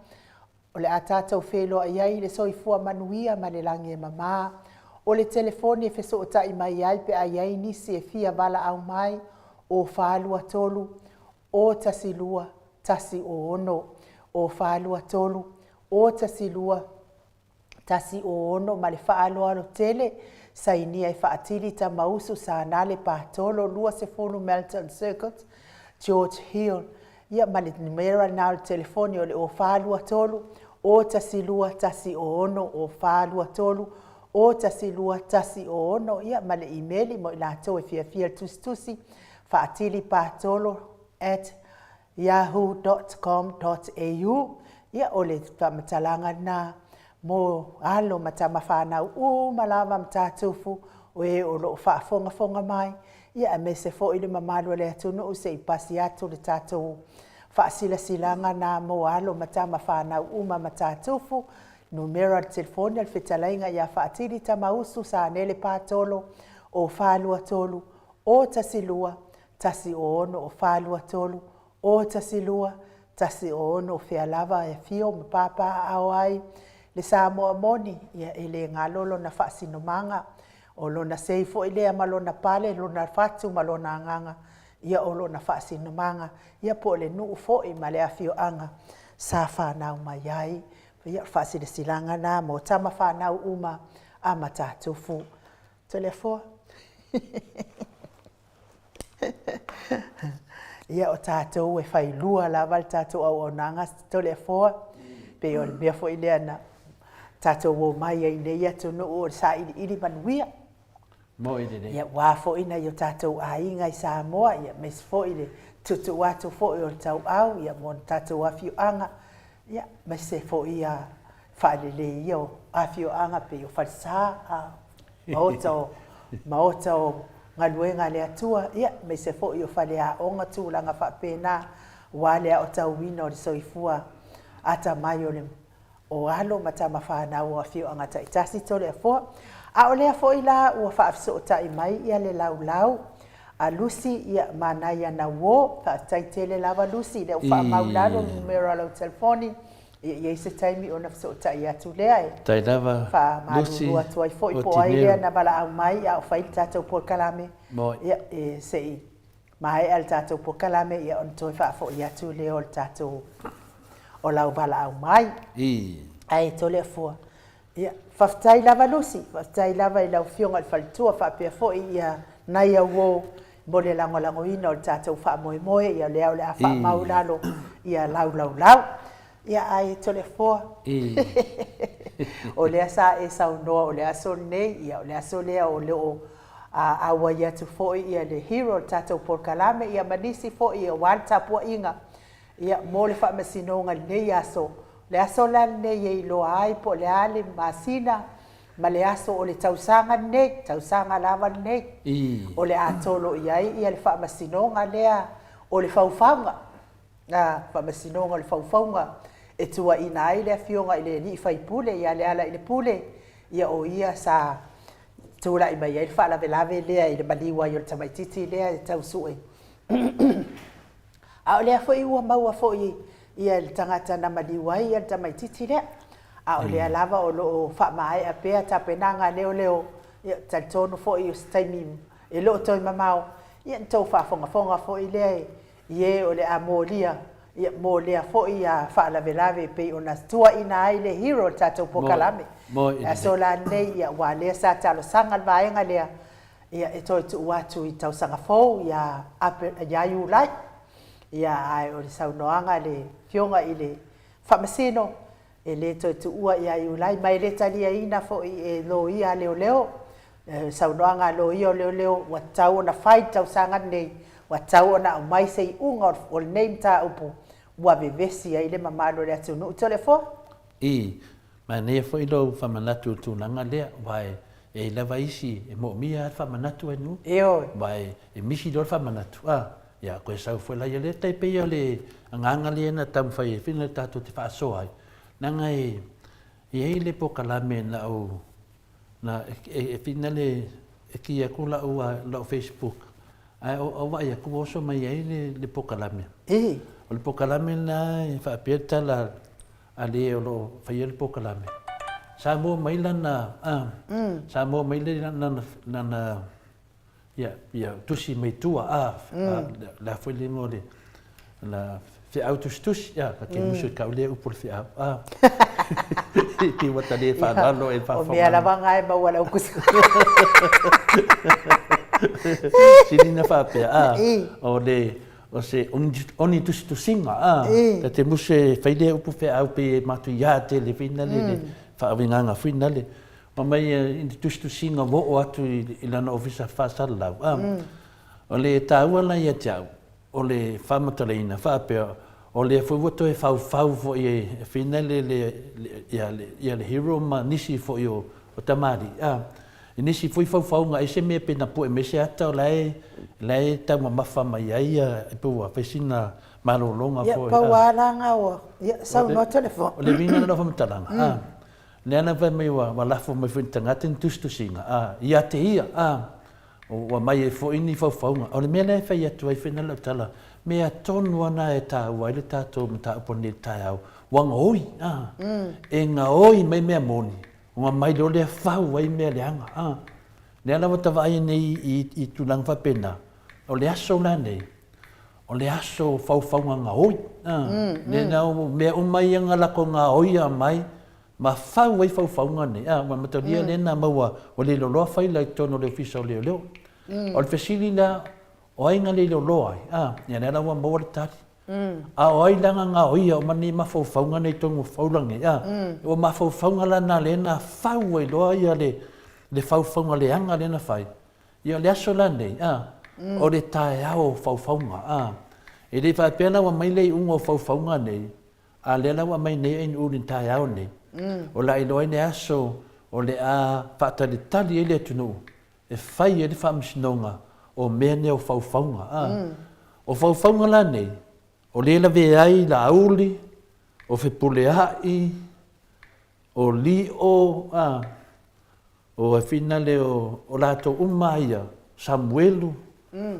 o le a tatou feiloai ai i le soifua manuia ma le lagi e mama. O le telefoni e fesootai mai ai pe a i ai nisi e fia valaau mai, o 423 o 12 106, o 423 o 12 106 ma le faaaloalo tele, sainia e Faatili Tamausu Sanale Patolo 20 Melton Circuit, George Hill. Ia ma le numera lena o le telefoni o le o 423 o 12 106, o 423 o 12 106, ia ma le imeli mo i latou e fiafia le tusitusi, faatilipatolo at yahoo dot com dot au. Ia o le faamatalaga lena mo alo ma tama fanau uma lava Matatufu o e o lo o faafogafoga mai, ia aemaise foi le mamalu o le atunuu se i pasi atu le tatou faasilasilaga na mo alo ma tama fanau uma Matatufu. Numera o le telefoni a le fetalaiga ia Faatili Tamausu Sanele Patolo o 423 012 106 o 423 012 106 o fea lava e afio ma papaaao ai le Samoa moni, ia e le galo lona faasinomaga, o lona sei foi lea ma lona pale, lona fatu ma lona agaga, ia o lona faasinomaga, ia po o le nuu foi ma le afioaga sa fanau mai ai. Ia, o le faasilasilaga lena mo tama fanau uma a Matatufu. Toleafoa. Ia, o tatou e failua lava le tatou auaunaga Toleafoa, pei o le mea foi lea na tatou omai ai i nei atunuu o le sailiili manuia. Moi lelei. Ia, aua foi nai o tatou aiga i Samoa, ia, aemaise foi le tuutuu atu foi o le tauau, ia, mo tatou afioaga, ia, aemaise foi ia faalelei ia o afioaga pei o falesa, maota o, maota o galuega a le Atua, ia, aemaise foi o faleaoga, tulaga faapena, aua le aotauina o le soifua atamai o le o alo ma tama fanau o afioaga taitasi Toleafoa. A o lea foi la ua faafesootai mai ia le laulau a Lucy ia ma nai ana uo. Faafetai tele lava Lucy, lea ua faamau i lalo le numera o lau telefoni, ia i ai se taimi ona fesootai atu lea e Faafetai lava Lucy faamalulu atu ai foi po o ai lea na valaau mai a o fai le tatou polokalame. Ia e se i maea le tatou polokalame ia ona toe faafoi atu lea o le tatou o lau valaau mai. Ae Toleafoa, ia faafetai lava Lucy, faafetai lava i lau Afioga i le faletua faapea foi ia nai au uo mo le lagolagoina o le tatou faamoemoe, ia lea o le a faamau i lalo ia lau laulau. Ia ae Toleafoa, o lea sa e saunoa o le aso lenei, ia o le aso lea o lo o auai atu foi ia le hero o le tatou polokalame ia ma nisi foi aua le tapuaiga ia mo le faamasinoga i lenei aso. O le aso la lenei e iloa ai po o le a le masina ma le aso o le tausaga lenei, tausaga lava lenei, o le a tolo i ai ia le faamasinoga lea o le faufauga. Na Faamasinoga o le Faufauga e tuuaina ai le Afioga i le alii faipule ia Lealailepule, ia o ia sa tulai mai ai le faalavelave lea i le maliu ai o le tamaitiiti lea e tau sue. A o lea foi ua maua foi ia le tagata na maliu ai le tamaitiiti lea, a o lea lava o lo o faamaea pea tapenaga a leoleo, ia talitonu foi o se taimi e le o toe mamao, ia na tou faafogafoga foi lea i e o le a molia, ia mo lea foi faalavelave e pei ona tuuaina ai le hero o le tatou polokalame. Le aso la lenei, ia aua lea sa talosaga le vaega lea, ia e toe tuu atu i tausaga fou ia ia Iulai. Ia ae o le saunoaga a le Afioga i le Faamasino, E le toe tuua ia Iulai ma e le taliaina foi e loia a leoleo. Saunoaga a loia o leoleo ua tatau ona fai le tausaga lenei, ua tatau ona aumai se iuga o lenei mataupu ua vevesi ai le mamalu o le atunuu. Toleafoa. Ii, Manaia foi lou faamanatu i le tulaga lea, aua e i ai lava isi e moomia lava le faamanatu e nuu. Ioe. Aua e misi loa le faamanatu, a, ia toe sau foi laia lea tai pei o le agaga lea na taumafai ai foi na tatou te faasoa ai, leaga e i ai le polokalame na ou na e fina le e ki atu lau lau Facebook ae ou vaai atu ua oso mai ai le polokalame. O le polokalame lena e faapea le tala a le o lo o faia le polokalame. Sa maua mai lana sa maua mai lana lana Ia, ia tusi mai tua, a, le a foi le igoa o le, la feau tusitusi, ia, ka te musu i kau lea upu o le feau, a. Pei ua ta le faaaloalo e faafofoga. O mea lava na e maua lau kusi. Sili na faapea, a, o le, o se oni tusitusiga, a, ta te musu e fai lea upu feau pei e matuia tele foi nale le faauigaga foi nale. Fai mai i le tusitusiga ua oo atu i lana ofisa faasalalau, a, o le taua la ia te au, o le faamatalaina faapea, o lea foi ua toe faufau foi e Fina le, le, ia, ia le Hero ma nisi foi o, o tamalii, a, i nisi foi faufauga ai se mea pe na pue mai se ata o la e, la e taumamafa mai ai ia, e pei ua fai sina malologa foi. Ia, pau lava la na ua, ia, saunoa telefoni. O le uiga lena o faamatalaga, a. Lea na fai mai ua lafo mai foi i ni tagata ni tusitusiga, a, ia te ia, a, ua aumai ai foi ni faufauga. O le mea lea e fai atu ai foi na lau tala, mea tonu lava na e taua ai le tatou mataupu nei i le taeao, ua gaoi, a, e gaoi mai mea moni, ona mai loa lea fau ai mea leaga, a. Lea la ua ta vaai nei i tulaga faapena, o le aso la nei, o le aso o faufauga gaoi, a, lea o mea uma ia na latou gaoia mai ma fau ai faufauga nei, a, ua mataulia lea na maua ua le loloa faila i totonu o le Ofisa o Leoleo. O le fesili la, o ai na le loloa ai, a, ia lea la ua maua le tali. A o ai la na gaoia uma nei mafaufauga nei i totonu o faula nei, a, ua mafaufauga la na lea na fau ai loa ia le faufauga leaga lea na fai. Ia o le aso la lenei, a, o le taeao o faufauga, a. E le faapea la ua aumai le iuga o faufauga nei, a lea la ua aumai nei ainuu i le taeao nei, o le a iloa ai le aso o le a faatalitali ai le atunuu e fai ai le faamasinoga o mea nei o faufauga, a. O faufauga la nei, o lea e lavea ai Laauli, o Fepuleai, o Lio, a, o finale o, o latou uma ia, Samuelu,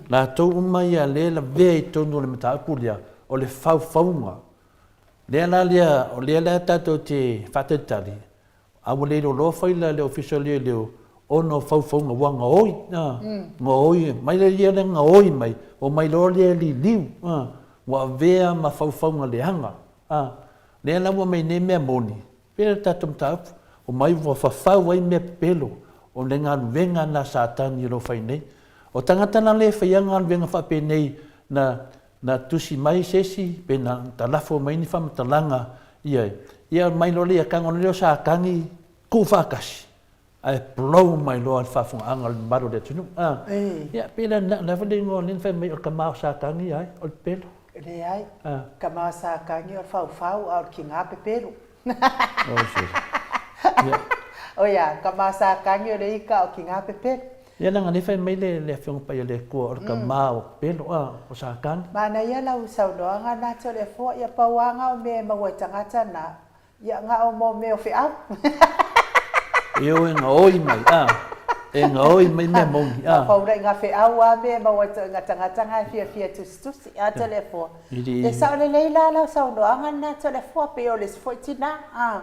latou uma ia lea e lavea i totonu o le mataupu lea, o le faufauga. Lea la lea, o lea la tatou te faatalitali, a ua le iloiloa faila e le Ofisa o Leoleo ona o faufauga ua gaoi, a, gaoi, mai le ia lea gaoi mai, omai loa lea liliu, a, ua avea ma faufauga leaga, a. Lea la ua aumai nei mea moni, pei o le tatou mataupu, omai ua fafau ai mea pepelo o le galuega na Satani o lo o fai nei. O tagata la lea e faia galuega faapenei na na tusi mai se isi pe na talafo mai ni faamatalaga ia ia mai loa lea tago lea o Satani tuu faatasi ae blow mai loa le faafofogaaga o le mamalu o le atunuu. A, ia, pei la na, na foi le igoa lea na fai mai o le tama o Satani ia ai, o le pepelo. Leai, tama o Satani o le faufau a o le tiga pepelo. Oh, sure. Ia. Oi a, tama o Satani o le ika a o tiga pepelo. Ia leaga lea fai mai le, le Afioga Paia o le Atua o le tama o pepelo, a, o Satani. Manaia lau saunoaga na Toleafoa, ia pau a na o mea e maua i tagata na, Ia na o mo mea o feau. E o e gaoi mai, a. E gaoi mai mea moni, a. Paura i nga feau a mea e maua i nga tagata nga e fiafia tusitusi, a Toleafoa. E sao lelei la lau saunoaga lena Toleafoa, pei o le isi foi tina, a.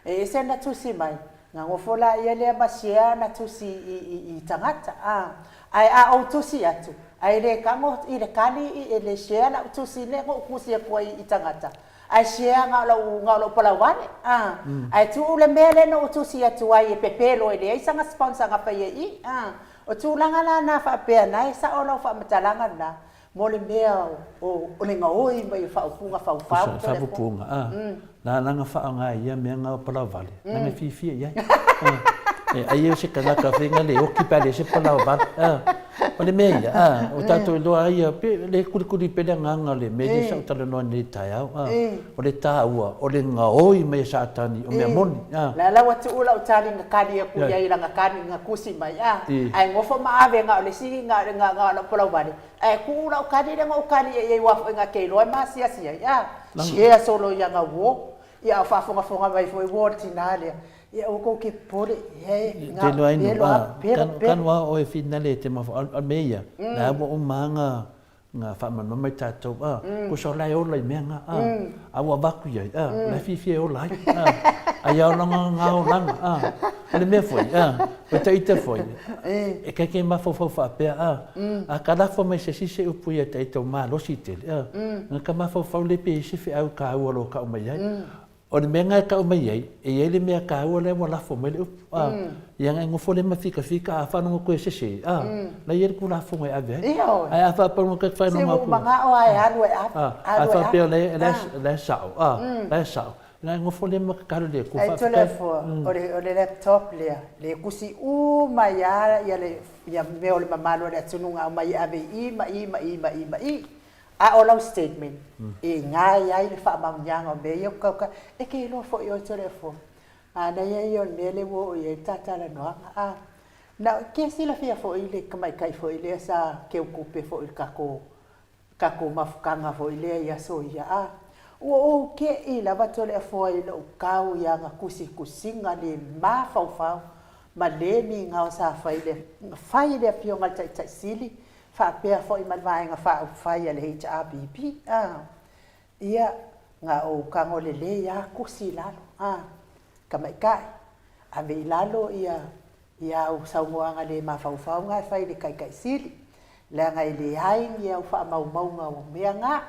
E ese ona tusi mai, na nofo laia lea ma share ana tusi i tagata, a. Ae a ou tusi atu, ae le tago i le kali e le share lau tusi lea na ou tusi atu ai i tagata, Ae share na o lau, na o lou palauvale, a. Ae tuu le mea lea na ou tusi atu ai e pepelo e leai sana sponsor na faia i i, a. O tulaga la na faapea na e sao lau faamatalaga lena mo le mea o, o le gaoi mai o faaupuga faufau Pusa, faapupuga, a. Na na na faaaoga ai ia mea na o palauvale, na na fiafia i ai. A. E ai o se kanaka faiga le oki pe a leai se palauvale, a. O le mea ia, a, o tatou iloa ai ia, pe le kulikuli pea le agaga o le mea lea sa ou talanoa nei i le taeao, a, o le taua, o le gaoi mai e Satani o mea moni, a. La la ua tuu lau tali na kali aku i ai lana kali na tusi mai, a, ae nofo ma ave na o le isi na, na, na o lau palauvale, ae tuu lau kali lea na ou kali i ai aua foi na te iloa e maasiasi ai, a, share solo ia na uo, ia a o faafogafoga mai foi uo le tina lea, Ia aua kou te popole, he, nga, Te loa inu, a, kanu a oe finale e te mafo, a me ia, na ua uma nga, nga whaamanawa mai tatou, a, ko sa la e ola i mea nga, a, a ua avaku i ai, a, la e fiafia e ola ai, a, a ia ola nga, nga olanga, a, o le mea foi, a, o ta ita foi, e kai ke mafaufau faapea, a, a ka lafo mai se isi se upu ia ta ita o malosi tele, a, nga ka mafaufau le pe i se feau kāua lo kau mai ai, O le mea lena e tau mai ai, e i ai le mea taua lea ua lafo mai le upu, a, ia na e nofo lea ma fikafika, a faalogo atu e sese, a, la e i ai le Tulafono e ave ai. Ae a faapea e faalogo atu, a faapea o la e sao, a, la e sao, na e nofo lea ma tatalo i le Atua, faafetai. Ae Toleafoa, o le laptop lea, lea e tusi uma ai lava ia mea o le mamalu o le atunuu na aumai e ave i i ma i ma i ma i ma i. A o lau statement, e gae ai le faamaoniaga o mea ia ua tauta, e te iloa foi oe Toleafoa, manaia ia o le mea lea ua oo i ai le ta talanoaga. A, na e silafia foi le tamaitai foi lea sa teutupe foi i le tatou, tatou mafutaga foi lea i aso ia, a. Ua ou te'i lava Toleafoa i lou kau i ana tusitusiga le mafaufau ma le migao sa fai le fai i le Afioga i le Taitai Sili faapea foi ma le Vaega Faaupufai a le HRPP. A, ia, na ou tago lelei lava tusi i lalo, a, Tamaitai, ave i lalo ia ia au saunoaga le mafaufau na e fai i le Taitai Sili, leaga e leai ni au faamaumauga o mea na.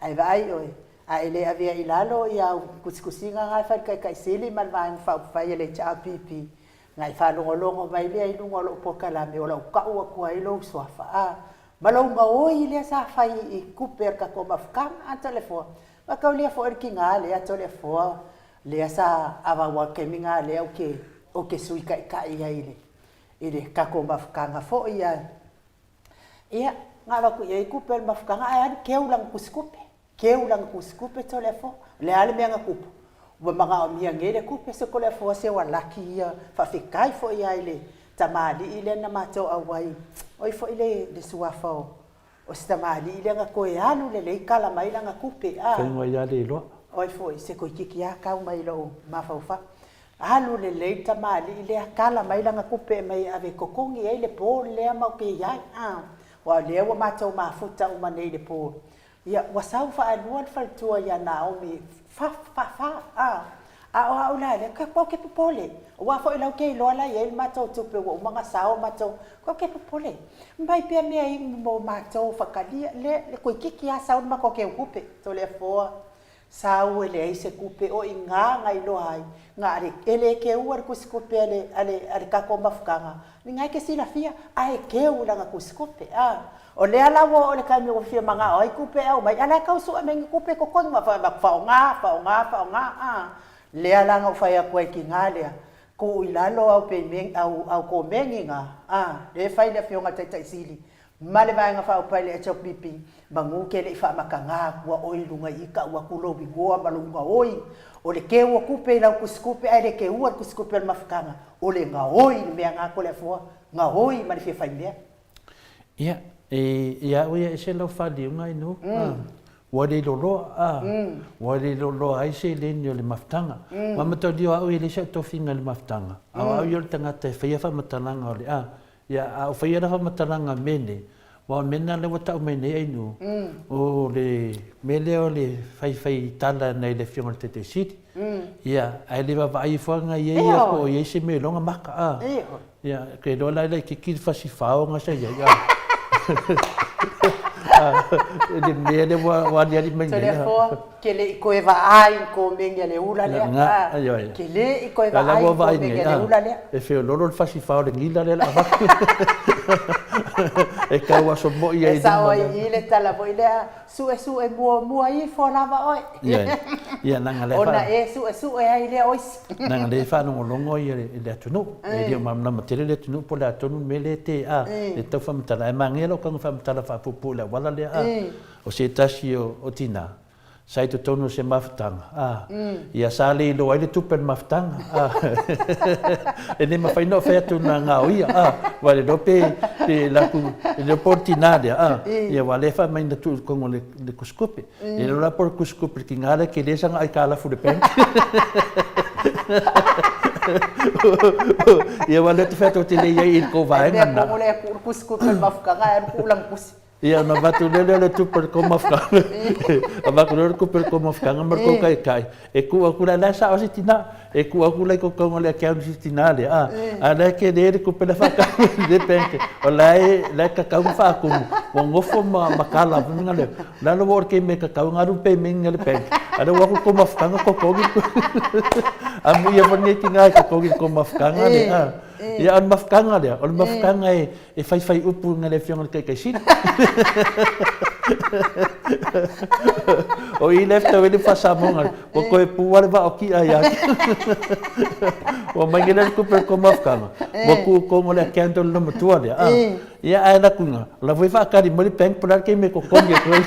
Ae vaai oe, a e le avea i lalo ia au tusitusiga na e fai i le Taitai Sili ma le Vaega Faaupufai a le HRPP, na e faalogologo mai lea i luga o lou polokalame o lau tau atu ai lou suafa, a, ma lou gaoi lea sa fai i tupe a le tatou mafutaga, a Toleafoa? Na taulia foi le tina lea Toleafoa lea sa avau au taimi na lea ou te, ou te Sui Taitai ai i le, i le tatou mafutaga foi ae, Ia, na avatu i ai tupe a le mafutaga ae alu keu lana tusitupe, keu lana tusitupe Toleafoa. O le a le mea na tupu? Ua manaomia nei le tupe se Toleafoa se ua laki ia. Faafetai foi lava i le tamalii lea na matou auai, o ai foi le le suafa o o si tamalii lea na toe alu lelei tala mai lana tupe, a. Faiga ia le iloa. O ai foi, se toeitiiti lava tau mai i lou mafaufau. Alu lelei le tamalii lea, tala mai lana tupe e aumai e ave e totogi ai le ball lea matou te i ai, a, aua o lea ua matou mafuta uma nei i le ball. Ia, ua sau faalua le faletua ia Naomi, fa, faafa, a, a o au la lea, ou te popole, aua foi o la ou te iloa la e i ai le matou tupe ua uma ona sao matou, ou te popole, mai pea mea inu mo matou faitalia, le, le toeitiiti lava sau le matou teutupe, Toleafoa. Sau e leai se tupe o iga na iloa ai, na le, e le keua le tusitupe a le, a le, a le tatou mafutaga, ni na e te silafia, ae keu i lana tusitupe, a. O lea la ua oo i le taimi ua fia manao ai tupe e aumai, a la e tau sue mai ni tupe e totogi, ma fai atu, faaaoga, faaaoga, faaaoga, a. Lea la na ou fai atu ai i le tina lea, tuu i lalo au peimen, au, au komeni na, a, lea e fai le Afioga i le Taitai Sili, Ma le Vaega Faaupufai le HLPP, manu ke le i faamatagā atu a oe i luga i i kau atu lou igoa ma lou gaoi. O le keu o kupe i lau tusitupe ae le keua le tusitupe o le mafutaga, o le gaoi le mea gā Toleafoa, gaoi ma le fia fai mea. Ia, e ia au ia ese lau faaliuga inu, ua le loloa, a, ua le loloa ai seleni o le mafutaga. Ma mataulia o au e leai sau tofiga i le mafutaga, a o au ia o le tagata e faia faamatalaga o le a, Ia, a ou faia la faamatalaga mea nei, aua o le mea lena lea ua tau mai nei Ainuu, o le mea lea o le faifai tala nai le Afioga i le Taitai Sili. Ia, ae le vaavaai ifo lava nai ai ia po o i ai se mea iloga maka, a. Ia, ou te iloa la e laitiiti le fasi fao na sa i ai, a. Le mea lea ua aliali mai nei. Toleafoa, ke le i toe vaai i komeni a le ula lea. Na, ioe. Ke le i toe vaai i komeni a le ula lea. E feololo le fasi fao o le gila lea o le a avatu. E tau aso moi ai i luma. E sao ai i i le tala foi lea, suesue muamua ifo lava oe. Ioe. Ia, leaga lea. Ona e suesue ai lea o isi. Leaga lea e faalogologo le atunuu. E le o malamalama tele le atunuu po o le a tonu le mea lea e te a, le tau faamatala. Ae manaia lou tago faamatala faapuupuu i le auala lea a. O se tasi o tina, sa i totonu o se mafutaga, a, ia sa le iloa ai le tupe o le mafutaga, a, e le mafai ona ou fai atu na gaoia, a, aua le iloa pe, pe laku, le iloa po o le tina lea, a, ia aua o lea e fai mai na tuu i totonu o le tusitupe. Le iloa la po o le tusitupe i le tina lea tele sana aitalafu i le bank. Ia aua o lea ou te fai atu ou te le i ai i le tou vaega lena. E mea pono lea e tuu le tusitupe i le mafutaga ae alu tuu lana tusi. Ia ona avatu lea o le tupe o le tou mafutaga, avatu lea o le tupe o le tou mafutaga ma le tou taitai, e tuu atu la, la e sao si tina, e tuu atu la i totonu o le account i si tina lea, a, a o la e tele le tupe la e faatau i le bank, o la e, la e tatau ona faatumu, ua nofo ma matala foi na lea, lalo ua oo i le taimi e tatau ona alu le payment i le bank, a o lea ua o atu le tou mafutaga totogi le tupe. Amuia foi lenei tina e totogi le tou mafutaga lea, a. Ia, o le mafutaga lea, o le mafutaga e, E faifai upu i le Afioga i le Taitai Sili. O i lea e fetau ai le faa-Samoa, ua toe pu lava le vaa o ti'a ia te Ua mai nei la le tupe o le tou mafutaga, ua tuu i totonu o le account o le loomatua lea, a. Ia ae alu atu i ina, o la foi e faatali mai le bank po o le a le taimi e totogi atu ai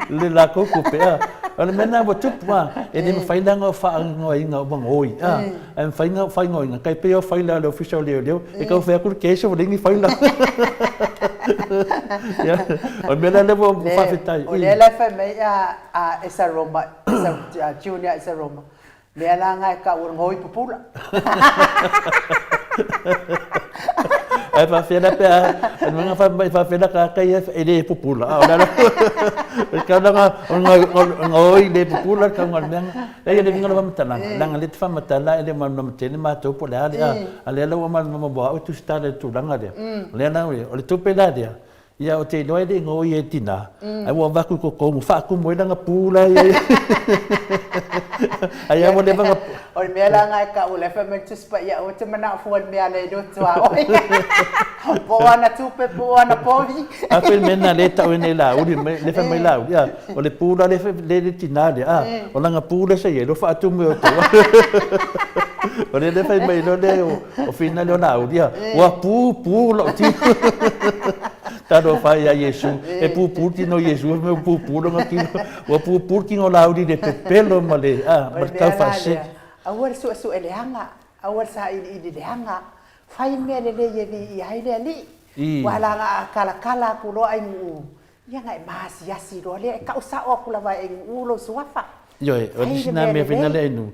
le latou tupe, a. O le mea lena ua tupu, a, e le mafai la ona faaigoaina ua gaoi, a. Ae mafai ona faaigoaina, tai pei o faila a le Ofisa o Leoleo, e tau fai atu le case ua leai ni faila. Ia, o le mea la lea ua faafetai. O lea la e fai mai a Esaroma, Junior Esaroma, mea la na e tau o le gaoi pupula. Ae faafefea la pe a, o le fai mai faafefea la tagata ia e le pupula, a o le ala, o le tauga o le gaoi le pupula le tauga o le mea lena. Leai, o le uiga o le faamatalaga, leaga o lea e te faamatala e le o malamalama tele matou po o le a le a, a o lea la ua malamalama mo au e tusitala i le tulaga lea. O lea la, o le tupe la lea, ia ou te iloa e le i gaoi e tina, ae ua avatu i totonu faatumu ai lana pu la e i ai. Ai lava ua leva ona O le mea la lena e tau o la e fai mai le Tusi Paia aua e te manao fua i le mea a le loto a oe. Po o ana tupe po o ana povi. A pei le mea lena lea e tau ai nei Laauli, lea e fai mai Laauli, a, o le pu la lea e le tina lea, a, o lana pu lea sa i ai, lea ua faatumu e outou. O lea e fai mai loa lea o Fina lea o Laauli, a, ua pupu lou tino. Talofa e ia Iesu, e pupu le tino o Iesu, fai mai ua pupu lona tino. Ua pupu le tino o Laauli i le pepelo ma le, a, ma le taufaasese. Aua le suesue leaga, aua le sailiili leaga, fai mea lelei e viia ai le Alii. Ua ala a talatala atu loa Ainuu, ia ona e maasiasi loa lea, e tau sao atu lava e Ainuu lou suafa. Ioe, o le isi lena mea foi lea Ainuu,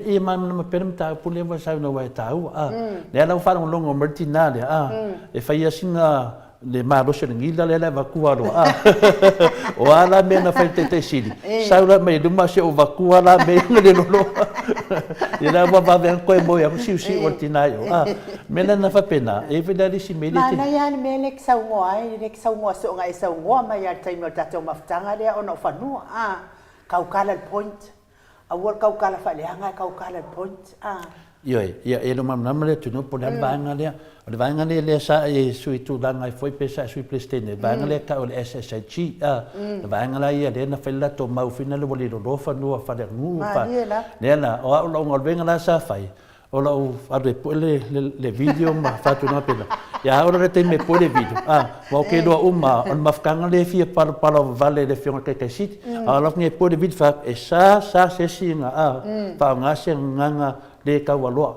ia malamalama pea le mataupu lea ua saunoa ai e taua, a. Lea la ua faalogologo mai le tina lea, a, e fai lava sina le malosi o le nila lea la e avatua loa, a. O a la mea na fai e le Taitai Sili, sau la mai luma se i ou avatua la mea ia na le loloa. Ia la ua vave lava ona toe moe atu siusiu o le tina i o, a. Mea la na faapena, e i ai foi la le isi mea lea e te. Manaia lava le mea lea e te saunoa ai, lea e te saunoa soo na e saunoa mai lava i le taimi o le tatou mafutaga lea ona o fanua, a. Tautala i le point. Aua le tautala faaleaga ae tautala i le point, a. Ioe, ia, e le o malamalama le atunuu po o le a le vaega lea. O le vaega lea lea sa e sui tulaga ai foi pe sa e sui Peresetene, le vaega lea e tau o le SSIG, a. Le vaega la ia lea na fai le latou mau foi lea ua liloloa fanua faaleaganuu. Malie la. Lea la, o au lau galuega la sa fai, O lau alu e pue le video ma faatulaga pela. Ia a oo le taimi e pue le video, a, ua ou ke iloa uma o le mafutaga lea e fia palopalo vale i le Afioga i le Taitai Sili. A o lau e pue le video fai atu, e sa sa se isi ina a, faaaoga se agaga le taualoa.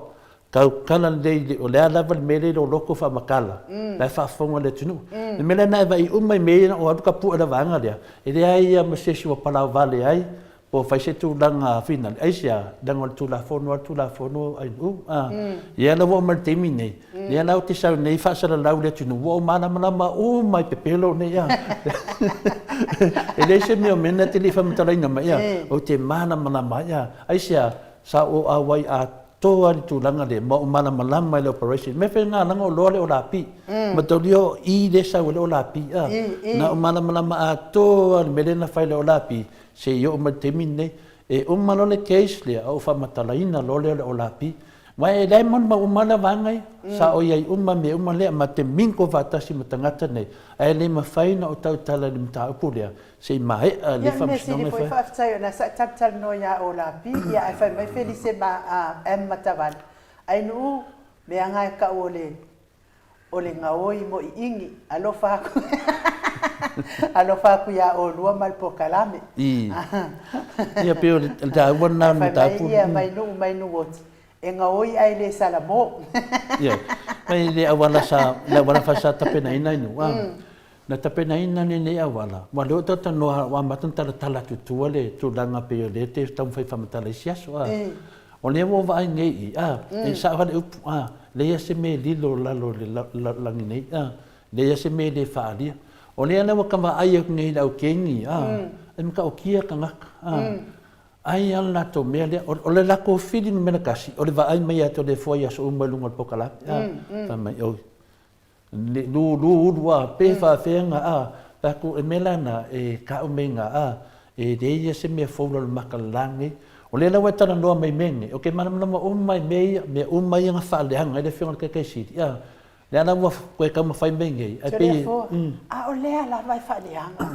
Tautala lelei, o le a lava le mea lea i lou loto faamatala, la e faafofoga le atunuu. Le mea lea na e vaai uma i mea ia ina ua alu ta pue i le vaega lea, e leai lava ma se isi ua palaovale ai, Po o fai se tulaga finale, aisea? Leaga o le Tulafono lava le Tulafono ailuu, a. Ia la ua oo mai i le taimi nei, lea la ou te sau nei faasalalau i le atunuu, ua ou malamalama uma i pepelo nei, a. E leai se mea o mea na e te le i faamatalaina mai, a. Ou te malamalama ai, a. Aisea? Sa ou auai atoa i le tulaga lea, ma ou malamalama i le operation. Mea foi na ala ona ou iloa le Olapi. Mataulia o i lea e sau ai le Olapi, a. Na ou malamalama atoa i le mea lea na fai e le Olapi, Se i oo mai le taimi lenei, e uma loa le case lea, ou faamatalaina loa lea o le Olapi. Aua e leai molimau uma lava vaega ia, sa ou i ai uma mea uma lea, ma te mingle faatasi ma tagata nei, ae le mafai ona ou tautala i le mataupu lea, se i maea le Ia, o le mea sili faamasinoga e foi, fai. faafetai o lena sa e talatalanoa ia Olapi, ia ae fai mai Felise ma M. Matavale, Ainuu, mea na e tau o le O le gaoi mo ʻiʻini, alofa aku alofa aku iā ʻolua ma le polokalame. I. Ia pei o le taua lena o le mataupu. Fai mai ia mai nuu mai Nuuoti, e gaoi ae le salamo. Ioe. Mai le auala sa, le auala fa sa tapenaina i nuu, a. Na tapenaina lenei auala, ua lea ua talatalanoa, ua amata ona talatala atu i tua le tulaga pei o lea e te taumafai e faamatala i isi aso, a. O lea ua ou vaai nei i i, a, e sao lava le upu, a, leai lava se mea e lilo i lalo o le lalolagi nei, a, leai lava se mea e le faaalia. O lea la ua ta vaai atu nei i le au keni, a, e matautia tagata, a, ai lava le latou mea lea. O le latou fili numera tasi, o le vaai mai ia te Toleafoa i aso uma i luga o le polokalame, a, fai mai, oi, Lulu ulu a, pe faafea nga a, tatou e mea lana e kau mei nga a, e leai ia se mea fou lalo maka le la nei. O lea la ua e talanoa mai mea nei, ok malamalama uma i mea ia, mea uma ia na faaleaga ai le afioga i le Taitai Sili, a, lea la ua toe taumafai mai nei, ae pei e, Toleafoa, a o lea lava e faaleaga,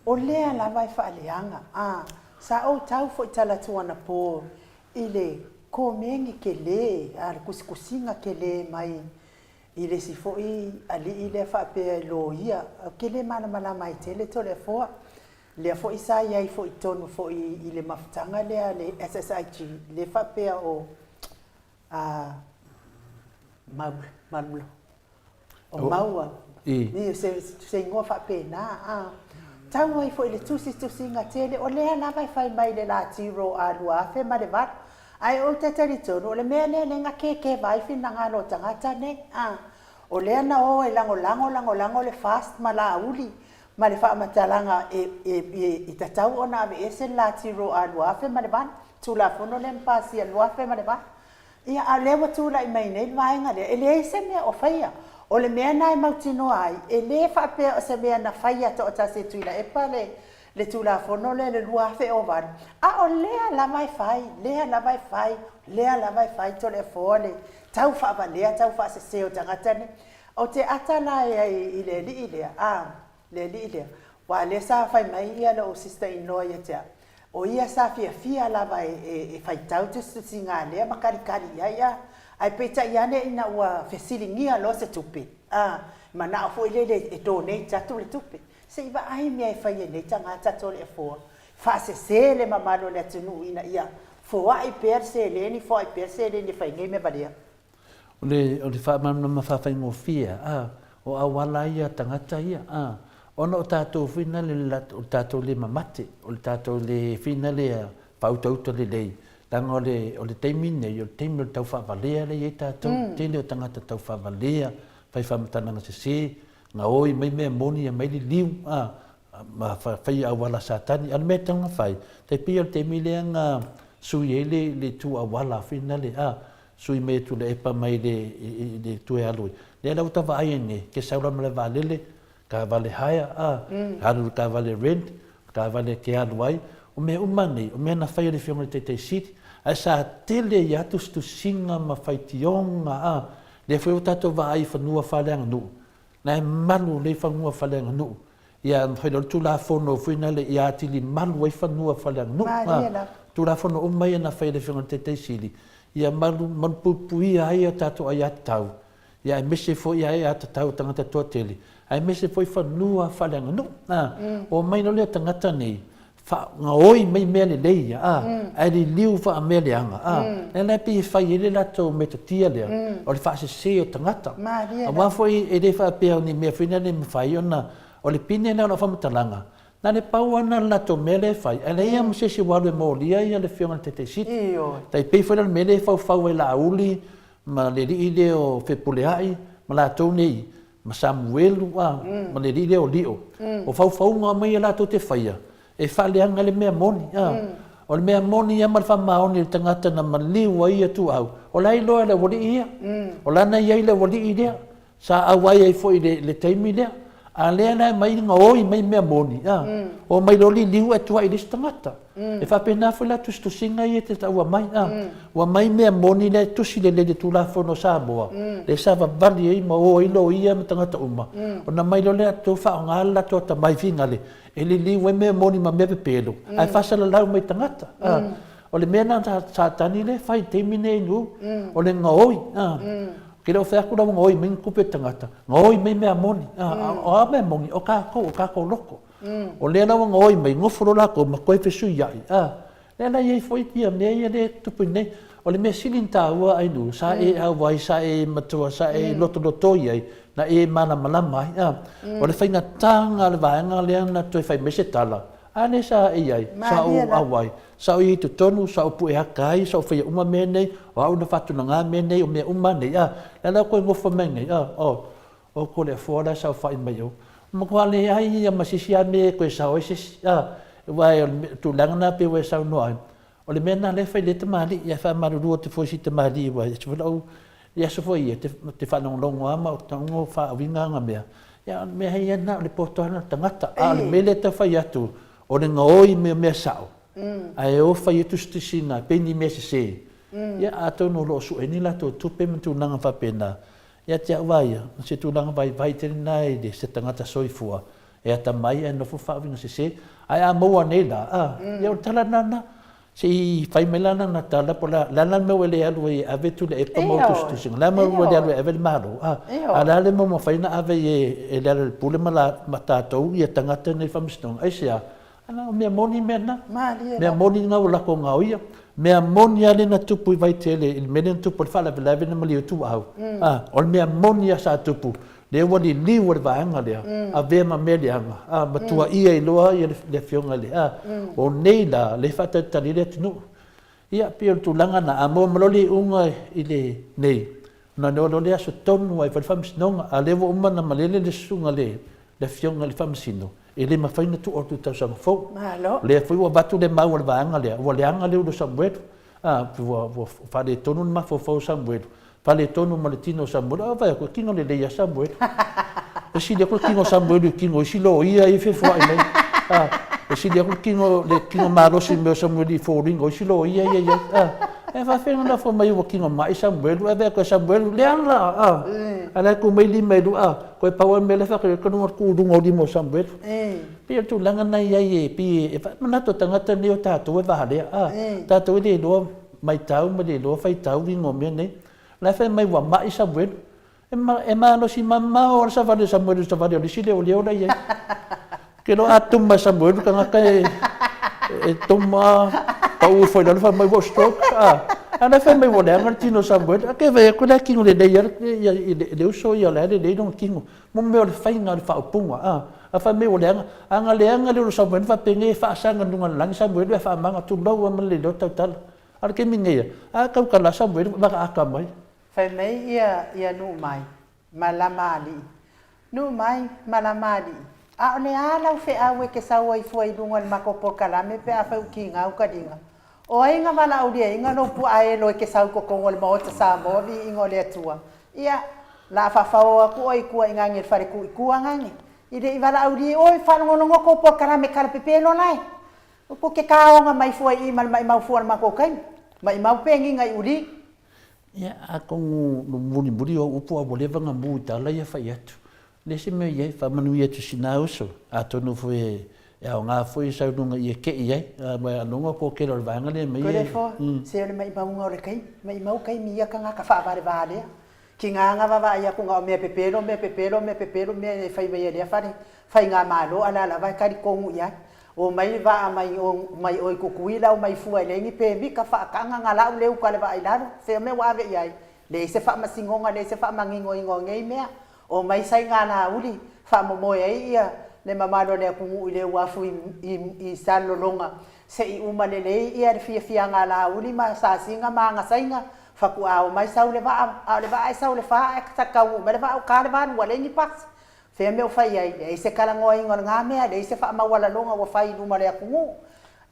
o lea lava e faaleaga, a, sa ou tau foi tala atu anapo i le komeni kele, a, le kusikusiga kele mai I le isi foi alii lea faapea e loia, ou te le malamalama ai tele Toleafoa. Lea foi sa i ai foi i totonu foi i le mafutaga lea a le SSIG, lea faapea o a Maula, Maula. O Maua, i, se, se igoa faapena, a. Tau ai foi i le tusitusiga tele, o lea lava e fai mai i le Latiro a 2008. Ae ou te talitonu, o le mea lea lea na kekeva ai finagalo o tagata nei, a. O lea na o e lagolago, lagolago le FAST ma Laauli ma le faamatalaga e, e, e, e tatau ona aveese le Latiro a 2008, Tulafono lea na pasia i le 2008. Ia, a o lea ua tulai mai nei le vaega lea, e leai se mea o faia. O le mea lena e mautinoa ai, e le faapea o se mea na faia toatasi e Tuilaepa le, le Tulafono lea i le 2008, a o lea lava e fai, lea lava e fai, lea lava e fai Toleafoa le tau faavalea, tau faasese o tagata nei. Ou te ata la i ai i le alii lea, a, le alii lea, aua o lea sa fai mai ia lou sister-in-law ia te au, O ia sa fiafia lava e faitau tusitusiga a lea ma kalikali i ai, a. Ae peitai ane ina ua fesiligia loa se tupe, a, manao foi lele e donate atu le tupe. Se i vaai mea e fai e nei tagata Toleafoa, faasese le mamalu o le atunuu ina ia foai pea le seleni, foai pea le seleni e fai ai nei mea valea. O le, o le faamalamalama faafaigofie, a, o auala ia a tagata ia, a, ona o tatou foi na le, o le tatou le mamate, o le tatou le fina lea faautauta lelei, leaga o le, o le taimi lenei, o le taimi o le taufaavalea lea e i ai tatou, mm. tele o tagata taufaavalea, fai faamatalaga sese, gaoi mai mea moni, aumai liliu, a, ma fai auala Satani. A o le mea e tatau ona fai, tai pei o le taimi lea na sui ai le, le itu auala foi lea, a, sui mai e Tuilaepa mai le, i le itu e alu ai. Lea la ua ta vaai ai nei, ke sau la ma le vaalele, taavale hire, a, alu i le taavale rent, taavale e te alu ai. O mea uma nei, o mea na fai e le Afioga i le Taitai Sili, ae sa tele ai lava tusitusiga ma faitioga, a, lea foi ua tatou vaai i fanua faaleaganuu, Na e malu lelei fanua faaleaganuu. Ia fai loa le Tulafono foi lea ia atili malu ai fanua faaleaganuu. Malie lava. Tulafono uma ia na fai e le Afioga i le Taitai Sili, ia malu malupuipuia ai a tatou aiatatau, ia aemaise foi aiatatau a tagata toatele, aemaise foi fanua faaleaganuu. Omai loa lea tagata nei, Faagaoi mai mea lelei ia, a, ae liliu faamea leaga, a. Lea la e pei e fai ai le latou metotia lea, o le faasese o tagata. Aua foi e le faapea o ni mea foi lea e mafai ona, o le pine lea o lau faamatalaga, na o le pau lava lena o le latou mea lea e fai, ae leai lava ma se isi ua alu e molia le Afioga i le Taitai Sili. Tai pei foi la o le mea lea e faufau ai Laauli ma le alii lea o Fepuleai ma latou nei, ma Samuelu, a, ma le alii lea o Lio, o faufauga uma ia latou te faia, e faaleaga le mea moni, a. O le mea moni ia ma le faamaoni i le tagata na maliu ai ia tuau, o la e iloa e le aualii ia. O lana e i ai le aualii lea, sa auai ai foi i le taimi lea. A lea la e aumai gaoi mai mea moni, a, omai loa liliu ae tuai i le isi tagata. E faapena foi la tusitusiga ia e te taua mai, a, ua aumai mea moni lea e tusi lelei i le Tulafono a Samoa, lea sa vavali ai ma o ai loia ma tagata uma, ona aumai loa lea tou faaaoga le latou atamai finagale e liliu ai mea moni ma mea pepelo, ae faasalalau mai i tagata. A, o le mea lena sa Satani lea e fai i le taimi lenei i Nuu, o le gaoi, a. Ou te le o fai atu la ua gaoi mai ni tupe i le tagata, gaoi mai mea moni, a, o a mea moni? O tatou, o tatou loto. O lea la ua gaoi mai, nofo loa latou ma toe fesuiai, a, lea la e i ai foi ia mea ia lea e tutupu nei. O le mea sili ona taua Ainuu, sa e auai, sa e matua, sa e lotolotoi ai, na e malamalama ai, a. O le faigata lena o le vaega lea na toe fai mai se tala, a lea sa e i ai, sa ou auai, sa ou i ai i totonu, sa ou pue ata ai, sa ou faia uma mea nei, o au na faatulagā mea nei, o mea uma nei, a. Lea la ua toe nofo mai nei, a, oh. O Toleafoa la e saofai mai o, matua leai ia ma se isi lava mea e toe sao ai se isi, a, aua o le tulaga lena pei ua e saunoa ai, o le mea lena lea e fai i lea tamalii, ae faamalulu atu foi i si tamalii aua e ese foi lau, i aso foi ia, ou te faalogologo lava ma ou tago faauiga ana mea, ia o le mea ia lena, o le poto lava lena o le tagata. A o le mea lea e tau fai atu, o le gaoi mea o mea sao, ae o fai ai tusitusiga e pei ni mea sese, ia atonu o lo o sue ni latou tupe ma tulaga faapena, Ia te au a ia, o se tulaga vaivai tele lena i le se tagata soifua e atamai ae nofo faauiga sese. Ae a maua nei la, a, ia o le tala lena lena. Se i fai mai la lana tala po o le a, le a la le mea ua e le alu ai e ave Tuilaepa ma ou tusitusiga, o le a le mea ua e le alu ai e ave le Malo, a, a o le a le mea ua mafai ona ave ai e Lealailepule ma la, ma tatou ia tagata nei i le Faamasinoga? Aisea? Ana, o mea moni mea na. Malie Mea moni na ua lako gaoia. Mea moni a lea na tupu i Vaitele i le mea lea na tupu ai le faalavelave na maliu Tuuau. A, o le mea moni a sa tupu. Lea ua liliu e le vaega lea, avea ma mea leaga, a, ma tuuaia ai loa ia le Afioga i le, a, o nei la, lea e faatalitali ai le atunuu. Ia, pei o le tulaga lena, a maua mai loa le iuga i lenei, ona o loa le aso tonu lava e fai le faamasinoga, a o lea ua uma ona malele le susuga i le Afioga i le Faamasino, e le mafai ona tuu atu i le tausaga fou. Malo. O lea foi ua avatu le mau a le vaega lea, ua leaga le ulu o Samuelu, a, ua faaletonu le mafaufau o Samuelu, Faaletonu ma le tino o Samuelu. A vaai atu, e tino lelei lava Samuelu. E sili atu le tino o Samuelu i tino o isi loia ia e fefoai mai. A, e sili atu le tino, le tino malosi mai o Samuelu i foliga o isi loia ia e i ai. A, e faafefea ona lafo mai ua tino mai Samuelu, ae vaai atu ia Samuelu, leaga, a, a o la e tu mai lima e lua, a, toe pau lava le mea la e faatali atu, o le tu i luga o lima o Samuelu. E pei o le tulaga lena e i ai, e pei e manatu o tagata nei o tatou e valea, a, tatou e le iloa Matau ma le iloa faitau uiga o mea nei. O la e fai mai ua mai Samuelu. E malosi mamao lava le savali o Samuelu i le savali o le isi leoleo la e i ai. Ou te iloa a tuma e Samuelu le tagata e tuma pau ifo i lalo fai mai ua ou stroke. A o la e fai mai ua leaga le tino o Samuelu. Ae vaai atu la e tino lelei lava le uso ia o la e lelei lona tino. Mo mea o le faiga o le faaupuga, a. A fai mai ua leaga, a na leaga le ulu Samuelu faapenei e faasaga i luga o le lagi Samuelu ae faamaga tulou lava ma le iloa tautala. A o le taimi nei, a tautala lava Samuelu vagaata mai. Fai mai ia ia nuu mai, malama alii. Nuu mai, malama alii. A o le a lau feau e te sau ai fua i luga o le matou polokalame pe afai u kiga u kaliga? O ai na valaauliaina lou puaa elo e te sau i totonu o le Maota Samoa viiga o le Atua? Ia, la a faafao atu oe i tua i nani le fale tu i tua nani. I le i valaaulia oe, faalogologo tou polokalame kalapepelo lae. Kou te kaoga mai fua i i ma le maimau fua o le matou taimi. Maimau peniga i uli. Ia, atonu mulimuli ou upu a ua leva ona mu i tala ia fai atu. Le isi mea i ai, faamanuia atu i sina uso, atonu foi e aoga foi e saunoaga ia ke'i ai, aua aloga kokela o le vaega lea mai e. Toleafoa, se o le maimauga o le taimi, maimau taimi ia tagata faavalevalea. Tiga na vavaai atu na o mea pepelo, mea pepelo, mea pepelo mea e fai mai e lea fale faigamalo a la lava e talitonu i ai. Omai le vaa mai o mai o i Tutuila omai fua e leai ni pemita faataga na lau le uta le vaa i lalo, fea mea ua ave i ai? Leai se faamasinoga, leai se faamaninoina o nei mea. Omai saigalauli faamomoe ai ia le mamalu o le atunuu i le uafu i i Salelologa se i uma lelei ia le fiafiaga a Laauli ma Sasiga ma ana saiga faatoa omai sau le vaa, a o le vaa e sau i le fa ae taunuu mai le vaa o ta le valu ua leai ni pasi. Fea mea o fai ai? Leai se talanoaina o lena mea, leai se faamaualaloga ua fai i luma o le atunuu.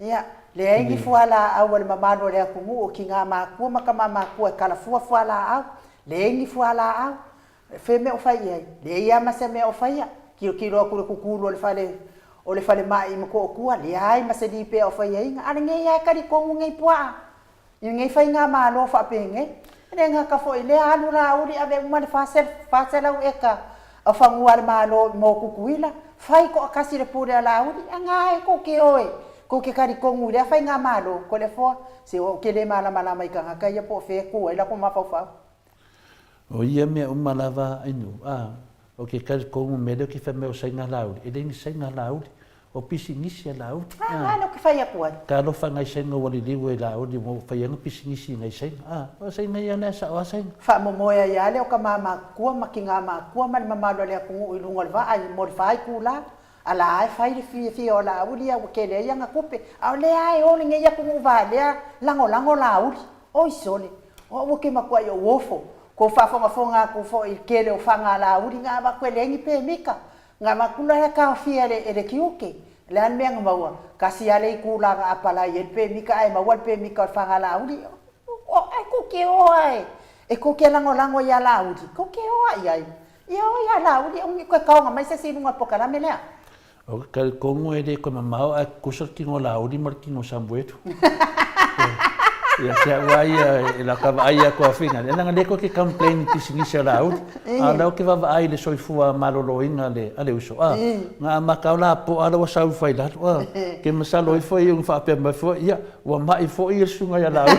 Ia, leai ni fualaau a le mamalu o le atunuu o tina matua ma tama matua e talafua fualaau, leai ni fualaau. Fea mea o fai i ai? Leai lava ma se mea o faia. Tilotilo atu i le tutulu o le fale o le falemai i Motootua, leai ma se lipea o faiaina. A o lenei lava e talitonu nei puaa i lenei faigamalo faapenei. E le gata foi i lea, alu Laauli ave uma le 400 eka o fanua a le Malo mo Tutuila, fai toatasi le pule a Laauli, ana e tou te o e tou te talitonu i lea faigamalo, Toleafoa, se ou te le malamalama i tagata ia po o fea e tu ai latou mafaufau. O ia mea uma lava Ainu, a, o ke talitonu mea lea ou te fai mai o Saina Laauli, e le ni Saina Laauli, o pisinisi a Laauli. A, a lea ou te fai atu ai. Talofa nai Saina ua liliu e Laauli ua fai ai na pisinisi i nai Saina. A, o Saina ia lea sao a Saina. Faamomoe ai lava lea o tama matutua ma tina matutua ma le mamalu o le atunuu i luga o le vaa mo le fa itula. A la e fai le fiafia o Laauli a ua tele ai ana tupe. A o lea lava e o lenei atunuu valea lagolago Laauli. Oi sole, o au ke matuai ou ofo, kou faafogafoga atu foi i le tele o faga a Laauli na avatu e leai ni pemita, na avatu la e taofia e le tiute. O le a le mea na maua? Tasi lava le itula na apalai ai le pemita ae maua le pemita o le faga a Laauli. Ae kou te o lava e kou te lagolago ia Laauli, kou te o lava i ai. Ia o ia Laauli, aua ne i toe taoga mai se isi i luga o le polokalame lea. O ke talitonu e le koe mamao ae tutusa le tino o Laauli ma le tino o Samuelu. Ia te au lava ia i laka vaai atu a Fingali, leaga lea koe ke complain i pisinisi a Laauli, a o lea ou te vaavaai i le soifua maloloina a le uso, a, na amata o lapoa la ua sau ifo ai lalo, a, ke masalo ifo ia ona faapea mai foi, ia, ua mai foi le susuga ia Laauli.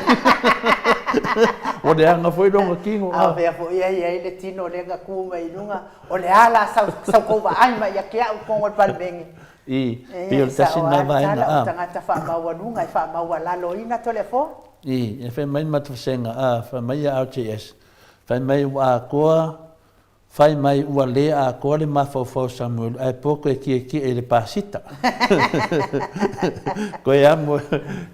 Ua leaga foi lona tino, a. A o fea foi e i ai le tino lea na tu mai i luga O le a la sau sau kou vaai mai ia te au i totonu o le Palemene. I, pei o le tasi lena vaega, a. O tagata faamaualuga e faamaualaloina Toleafoa. I, e fai mai le matou vasega, a, fai mai ia RJS, fai mai ua atoa Fai mai ua le atoa le mafaufau o Samuelu ae poto e tietie i le pasita. Koe amo,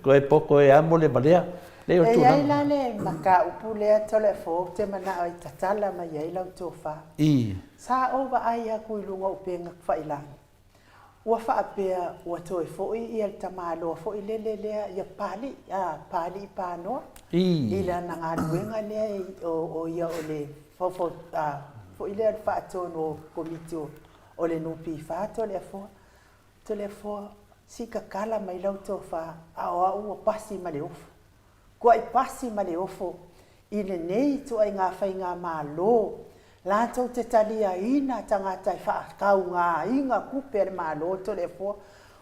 koe poto e amo le valea. Leai o le E i ai tulaga. la le mataupu lea Toleafoa ou te manao e tatala mai ai lau tofa. I. Sa ou vaai atu i luga o upega tafailagi Ua faapea ua toe foi ia le tamaloa foi lele lea ia Papalii, a, Papalii Panoa i lana galuega lea o, o ia o le faufau, a, foi lea o le faatonu o Komiti o, o le NPF Toleafoa. Toleafoa, se i tatala mai lau tofa, a o au ua pasi ma le ofo. Tuai pasi ma le ofo i lenei ituaiga faigamalo latou te taliaina tagata e faataugaina tupe a le Malo Toleafoa.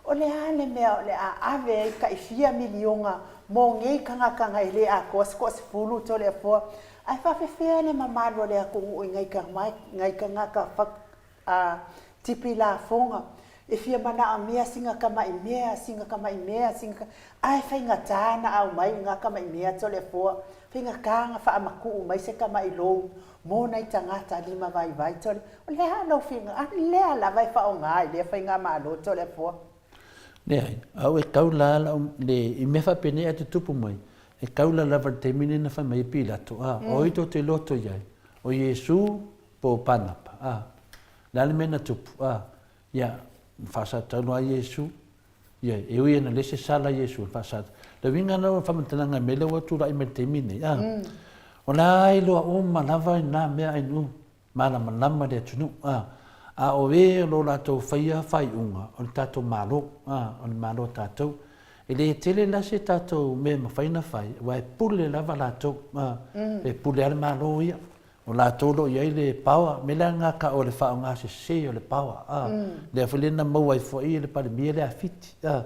O le a le mea o le a ave ai tai fia miliona mo nei tagata na e le atoa se toasefulu Toleafoa? Ae faafefea le mamalu o le atunuu i nai tagata A tipi lafoga, e fia manaomia sina tamai mea, sina tamai mea, sina tamai, ae faigata ona aumai lena tamai mea Toleafoa, faigata ona faamatuu mai se tamai loan mo nai tagata lima vaivai Tole, o le a lou finagalo, a lea lava e faaaoga i lea faigamalo Toleafoa. Leai, a ua tau la lau, le, i mea faapenei a tutupu mai, e taula lava i le taimi lea na fai mai ai Pilato, a, o ai tou te loto i ai? O Iesu po o Panapa, a. Le a le mea na tupu, a. Ia, na faasatau loa Iesu, ia, e ui ina leai se sala Iesu, na faasatau. Le uiga la o le faamatalaga i mea lea ua tulai mai i le taimi lenei, a. O le a iloa uma lava i na mea ainu, malamalama le atunuu, a. A o e o lo o latou faia faaiuga, o le tatou Malo, a, o le Malo a tatou. E le tele la se tatou mea e mafai ona fai, aua e pule lava latou, a. E pule lava le Malo ia. O latou o lo o i ai le power, mea lea na tau o le faaaoga sese o le power, a. Lea foi lea na maua ai foi e le Palemia le Afiti, a.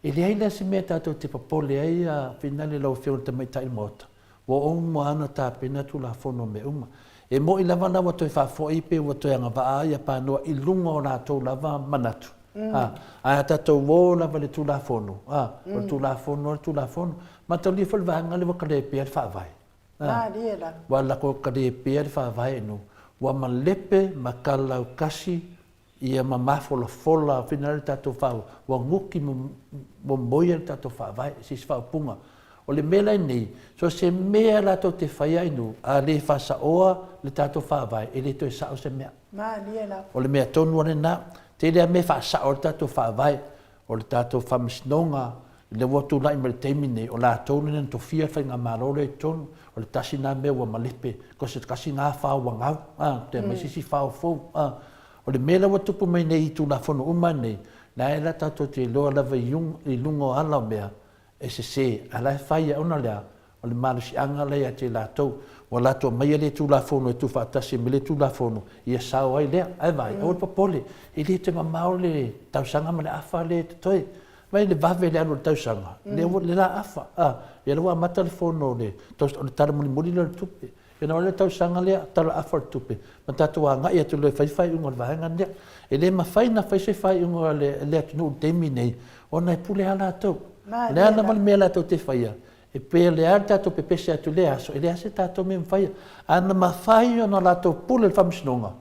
E leai la se mea tatou te popole ai a finale lau Afioga i le Tamaitai o le Maota, ua uma lava ona tapena Tulafono o mea uma. E moni lava la ua toe faafoi pe ua toe agavaa ia Panoa i luga o latou lava manatu, a. Ae a tatou o lava i le Tulafono, a, o le Tulafono lava le Tulafono. Mataulia foi le vaega lea ua talepea le Faavae. Malie la. Ua lako kalepea le faavae inu, ua malepe ma kalaukasi ia ma mafolafola fina le tatou fa, ua guki momoia le tatou faavae, se isi faaupuga. O le mea la nei, so se mea latou te faia inu, a le faasaoa le tatou faavae, e le toe sao se mea. Malie la. O le mea tonu lava lena. Tele lava mea e faasao ai le tatou faavae. O le tatou Faamasinoga, lea ua tulai mai i le taimi lenei, o latou lea na tofia le Faigamalo lea i totonu, o le tasi lena mea ua malepe, cause e tasi lena fao ua gau, a, toe aumai se isi fao fou, a. O le mea la ua tupu mai nei i Tulafono uma nei, la e la tatou te iloa lava i luga o ala o mea, e sese, a la e fai ona o le a? O le malosiaga la ia te i latou. Ua latou aumaia lea Tulafono e tuufaatasi ai ma lea Tulafono, ia sao ai lea. Ae vaai, aua le popole, e le toe mamao le tausaga ma le afa lea e totoe. Vaai le vave le alu o le tausaga, lea ua, le la afa, a, ia lea ua amata le fono o le, o le Tala mulimuli lea o le Tupe. Ia ona o le tausaga lea, tala afa o le tupe, ma tatou agai atu loa e fai faaiuga o le vaega lea. E le mafai ona fai se faaiuga a le atunuu i le taimi lenei, ona e pule lava latou. O le a lava le mea latou te faia, e pei o le a le tatou pepese atu i lea aso, e leai se tatou mea e mafaia. A na mafai ona latou pule i le faamasinoga,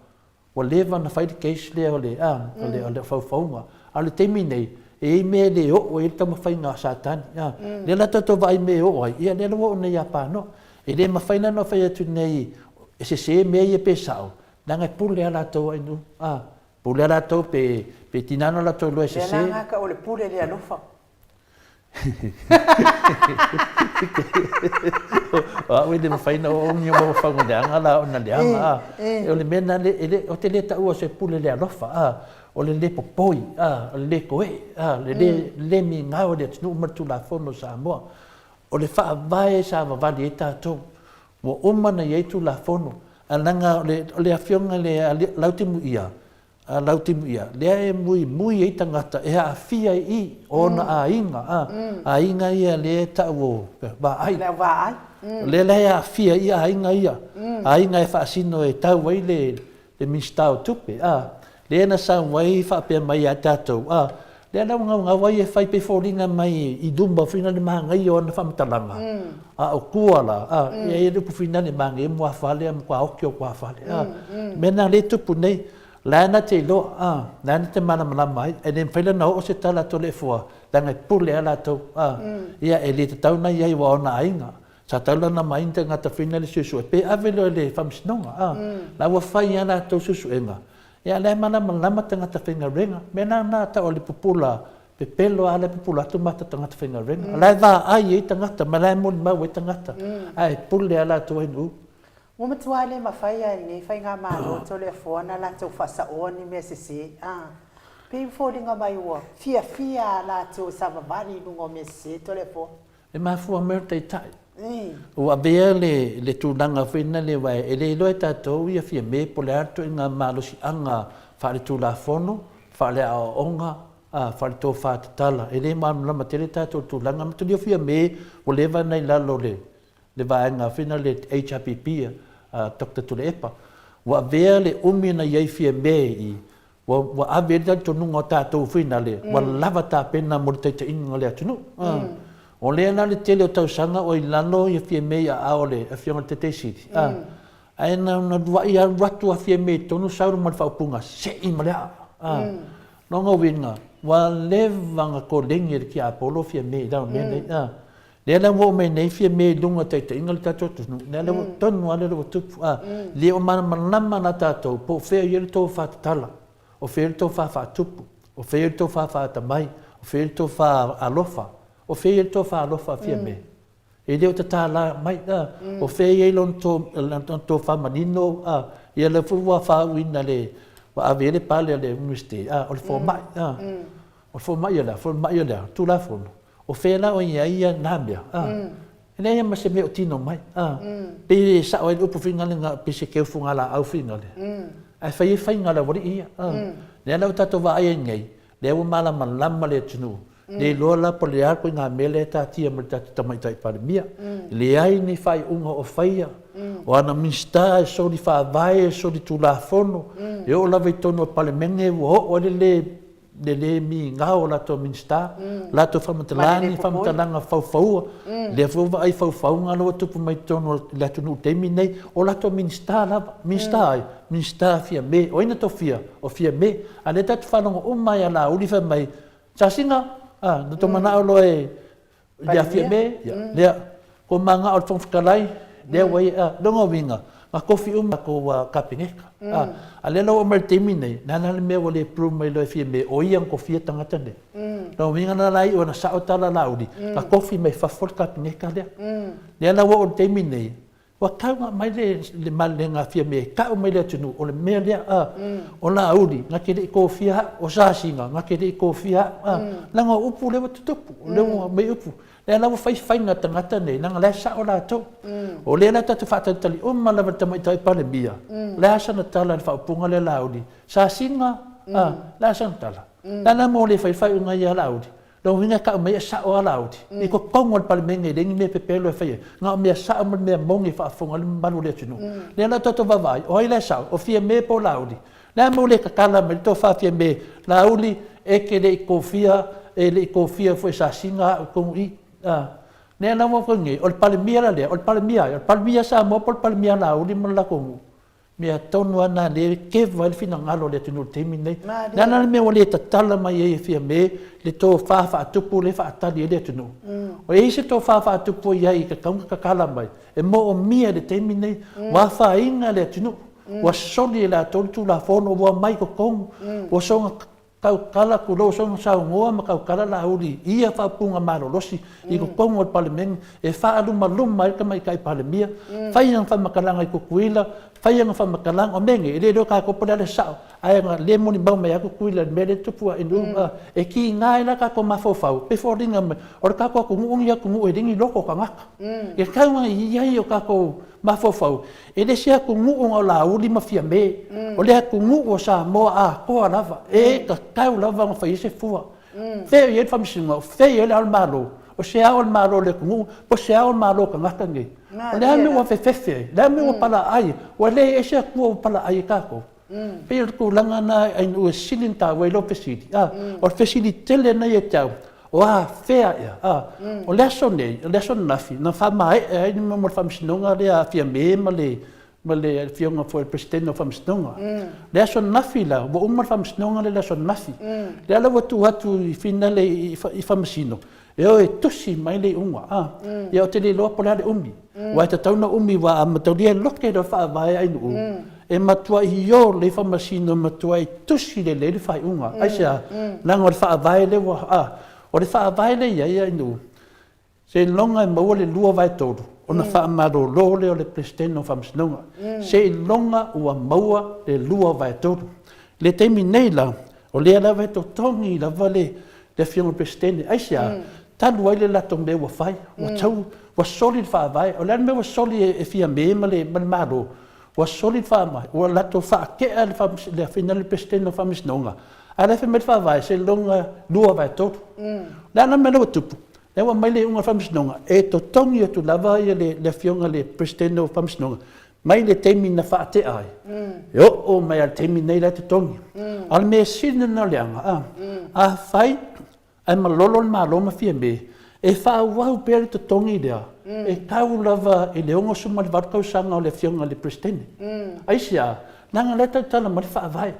Ua leva ona fai le case lea o le, a, o le, o le faufauga. A o le taimi nei, e i ai mea e le oo ai le taumafaiga a Satani. A, lea la tatou vaai i mea e oo ai, ia lea la ua oo nei ia Panoa. E le mafai la ona fai atu nei e sese mea ia pe sao, leaga e pule lava latou ai nuu. A, pule lava latou pe, pe tiga ona latou iloa e sese. Lea la gata o le pule le alofa. O au e le mafai ona oogi o mafaufauga leaga la ona leaga a. O le mea lena, ou te le taua o se pule le alofa a, o le le popoi a, o le le koee a, le le migao i le atunuu ma le Tulafono o Samoa. O le faavae sa vavali ai tatou, ua uma ona i ai Tulafono, ae leaga o le Afioga i le Lautimuia, a Lautimuia, lea e muimui ai tagata e aafia i i, o ona aiga, a, aiga ia lea e tau o Vaai. Le au Vaai. O lea la e aafia i aiga ia, aiga e faasino e tau ai le, le Minisita o Tupe, a, lea na sau ai faapea mai ia tatou, a, Lea la ua gaugau ai e fai pei foliga mai i luma foi na le manaia o ana faamatalaga, a o tua la, a, e i ai le upu foi na le manaia muafale a matua oki o tuafale, a. Mea na lea e tupu nei, la e na te iloa, a, la e na te malamalama ai, e le mafai la ona oo se tala a Toleafoa, leaga e pule lava latou, a. Ia e le tatau ona i ai aua o ona aiga. Sa tatau la ona aumai ni tagata foi na le suesue pe ave loa i le faamasinoga, a. La ua fai lava latou suesuega, Ia lea e malamalama tagata faigaluega. Mea la na tau o le pupula pepelo a lea pupula atu mata tagata faigaluega. La e vaai ai tagata ma la e molimau ai tagata ae pule a latou ai nuu. Ua matua le mafai lava e lenei faigamalo Toleafoa ona latou faasaoa ni mea sese. A pei ua foliga mai ua fiafia lava latou e savavali i luga o mea sese Toleafoa. E mafua mai o le Taitai. Ua avea le, le tulaga foi lena aua e le iloa e tatou ia Fiame po o le a le ituaiga malosiaga faaletulafono, faaleaoaoga, a, faaletofa tatala. E le malamalama tele tatou i le tulaga. Matua Fiame ua leva ona i lalo o le, le vaega foi lena le HRPP a Doctor Tuilaepa. Ua avea le umi na i ai Fiame i Ua, ua ave ai le talitonuga o tatou foi nale, ua lava tapena mo le taitaiga o le atunuu. O lea la le tele o tausaga o i lalo ia Fiame i aao o le Afioga i le Taitai Sili, ae na ona luai alu atu a Fiame i totonu sau ma le faaupuga, sei ma le aa. Lona uiga, ua leva ona koleni e le tiapolo Fiame i lalo o le mea lenei. Lea la ua oo mai nei Fiame i luga o taitaiga o le tatou atunuu, lea la ua tonu lava lea ua tupu, a, le o malamalama la tatou po o fea o i ai le tofa tatala, o fea o i ai le tofa faatupu, o fea o i ai le tofa faatamai, o fea o i ai le tofa alofa, o fea o i ai le tofa alofa a Fiame? E le o tatala mai, a, o fea o i ai lona tofa manino, a, ia lea foi ua faauuina le, ua ave i ai le pale a le Iunivesite, a, o le fomai, a, o le fomai o le a? Fomai o le a? Tulafono. O fea la o i ai ia na mea? A, e leai ma se mea o tino mai. A, pei e sao ai le upu foi lea pei se keu fugalaau foi lea. Ae fai ai faiga a le aualii ia. A, lea la ua tatou vaai ai nei, lea ua malamalama le atunuu, le iloa la po o le a le ituaiga mea lea e taatia mai le tatou Tamaitai Palemia. Leai ni faaiuga o faia, o ana Minisita e soli faavae, e soli tulafono, e oo lava i totonu o le Palemene ua oo ai le le le le migao o latou Minisita, latou faamatalaga ni faamatalaga faufaua, lea foi ua vaai faufauga la ua tupu mai totonu o le atunuu i le taimi lenei, o latou Minisita lava, Minisita ai? Minisita Fiame, o ai na tofia? O Fiame. A o lea tatou te faalogo uma lava ia Laauli fai mai, Sasina, a, na tou manao loa e Ia Fiame, ia, lea, ko manao o le Fofoga Fetalai, lea ua ia, a, lona uiga, na tofi uma tou Kapeneta. A, a lea la ua oo mai i le taimi lenei, le a la le mea ua le prove mai loa e Fiame o ia na tofia tagata nei? Lona uiga la la iu ina sao tala a Laauli, na tofi mai fafo le Kapeneta lea. Lea la ua oo i le taimi lenei, Ua tau na aumai le, le malelega a Fiame e tau mai le atunuu, o le mea lea, a, o Laauli, na te le i tofia au, o Sasina, na te le i tofia au, a, leaga o upu lea ua tutupu, o lea ua aumai upu. Lea la ua fai faiga a tagata nei, leaga o la e sao latou. O lea la tatou te faatalitali uma lava i le Tamaitai Palemia, o le a sana tala i le faaupuga lea a Laauli, Sasina, a, o le a sana tala? O le a la le mea ua le fai ai le faaiuga ia a Laauli? Lona uiga e tau mai e sao lava Laauli. I totonu o le Palemene e leai ni mea pepelo e fai ai, na o mea sao ma le mea moni e faafofoga ai le mamalu o le atunuu. Lea la ua tatou vaavaai, o ai la e sao? O Fiame po o Laauli? Le a mea ua le tatala mai le tofa Fiame, Laauli, e te le i tofia, e le i tofia foi e Sasina au i totonu i i. A. Lea la ua fai nei, o le Palemia la lea, o le Palemia ai? O le Palemia a Samoa po o le Palemia a Laauli ma le latou nuu? Mea tonu lava lena lea e keva ai le finagalo o le atunuu i le taimi lenei. O le a la le mea ua le tatala mai ai e Fiame le tofa faatupu lea e faatali ai le atunuu? O i ai se tofa faatupu o i ai e tatau ona tatala mai? E moomia i le taimi lenei. Ua afaina le atunuu, ua soli e latou le Tulafono, ua omai i totonu, ua soona tautala, tulou, soona saunoa ma tautala Laauli i ia faaupuga malolosi i totonu o le Palemene e faalumaluma ai le Tamaitai Palemia, fai ana faamatalaga i Tutuila, fai ana faamatalaga, o mea nei, e le iloa e tatou po o le a le sao, ae na le molimau mai lava Tutuila i le mea lea e tupu ae i e tiga ai la tatou mafaufau, pei e foliga mai, o le tatou atunuu lenei atunuu e leai ni loto o tagata. E tatau ona i ai o tatou mafaufau, E le se atunuu na o Laauli ma Fiame, o le atunuu o Samoa atoa lava, e tatau lava ona fai ai se fua. Fea o i ai le faamasinoga, o fea o i ai le Ao o le Malo, o se Ao o le Malo o le atunuu, po o se Ao o le Malo o tagata nei. O le a le mea ua fefefe ai? O le a le mea ua palaai ai? Ua leai se Atua ua palaai ai tatou. Pei o le tulaga lena Ainuu e sili ona taua ai lou fesili, a. O le fesili tele lena ia te au, o afea ea, a? O le aso nei, o le aso ananafi na faamaea ai le mea mo le Faamasinoga lea a Fiame ma le ma le Afioga foi i le Peresetene o Faamasinoga. Le aso ananafi la, ua uma le Faamasinoga lea i le aso ananafi. Lea la ua tuu atu i finale i Faamasino e o e tusi mai le iuga, a. Ia ou te le iloa po o le a le umi, aua e tatau ona umi aua a mataulia e lote loa le Faavae a Ainuu, e matuai iole Faamasino e matuai tusi lelei le faaiuga. Aisea? Leaga o le Faavae lea ua, a. O le Faavae lea e i ai Ainuu, Seiloga e maua le 2/3 ona faamalolo lea o le Peresetene o Faamasinoga. Seiloga ua maua le 2/3. I le taimi nei la, o lea lava e totogi lava le Afioga i le Peresetene. Aisea? Talu ai le latou mea ua fai, ua tau, ua soli le Faavae. O le a le mea ua soli e Fiame ma le Malo? Ua soli le Faavae, ua latou faatea le Afioga i le Peresetene o Faamasinoga, a o la e fai mai le Faavae, seiloga e 2/3. O le a la le mea lea ua tupu? Lea ua aumai le iuga a le Faamasinoga, e totogi atu lava le Afioga i le Peresetene o Faamasinoga mai le taimi na faatea ai, e oo mai lava i le taimi lenei la e totogi. A o le mea sili ona leaga, afai ae malolo le Malo ma Fiame, e faaauau pea le totogi lea, e tau lava i le 68 tausaga o le Afioga i le Peresetene. Aisea? Leaga o lea e tautala mai le Faavae,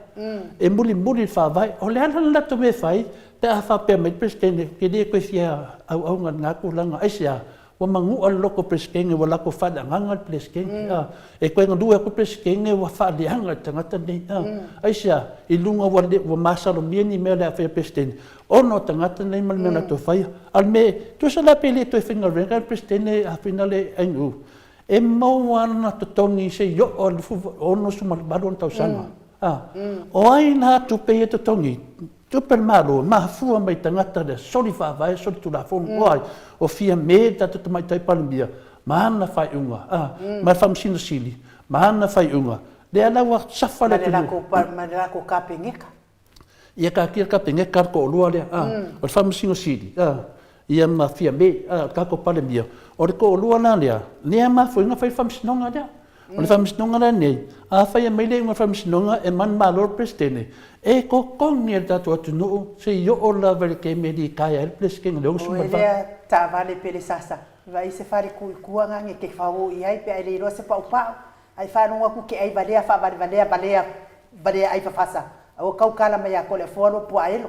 e mulimuli le Faavae. O le a la le latou mea e fai pe a faapea mai le Peresetene, ou te le toe fia auauna i lena tulaga. Aisea? Ua manua le loto Peresetene, ua latou faaleagaga le Peresetene. E toe galue atu le Peresetene ua faaleaga i le tagata lenei. Aisea? I luga ua masalomia ni mea o le a faia e le Peresetene ona o tagata nei ma le mea na latou faia. A o le mea, tusa la pe le toe faigaluega le Peresetene Afina le Ainuu, e maua lava lona totogi se i oo i le 68 ona tausaga. O ai la tupe ia e totogi? Tupe a le Malo e mafua mai i tagata lea soli faavae, soli tulafono. O ai? O Fiame le tatou Tamaitai Palemia ma ana faaiuga, ma le Faamasino Sili ma ana faaiuga, lea la ua safa le atunuu. Ma le latou Kapeneta. Ia taatia le Kapeneta le toalua lea, o le Faamasino Sili, ia ma Fiame, le tatou Palemia, o le toalua la lea, lea e mafua ai ona fai le Faamasinoga lea. O le Faamasinoga la lenei, afai e aumai le iuga o le Faamasinoga e manumalo le Peresetene, e totogi e le tatou atunuu seia oo lava i le taimi e litaea ai le Peresetene i le 68. Oi lea taavale pele sasa, vaai se fale tu i tua na ne te fao i ai pe a e le iloa se paupau, ae faalogo atu ke ai valea faavalevalea valea valea ai fafasa, aua kau kala mai ia Toleafoa lo puaa elo.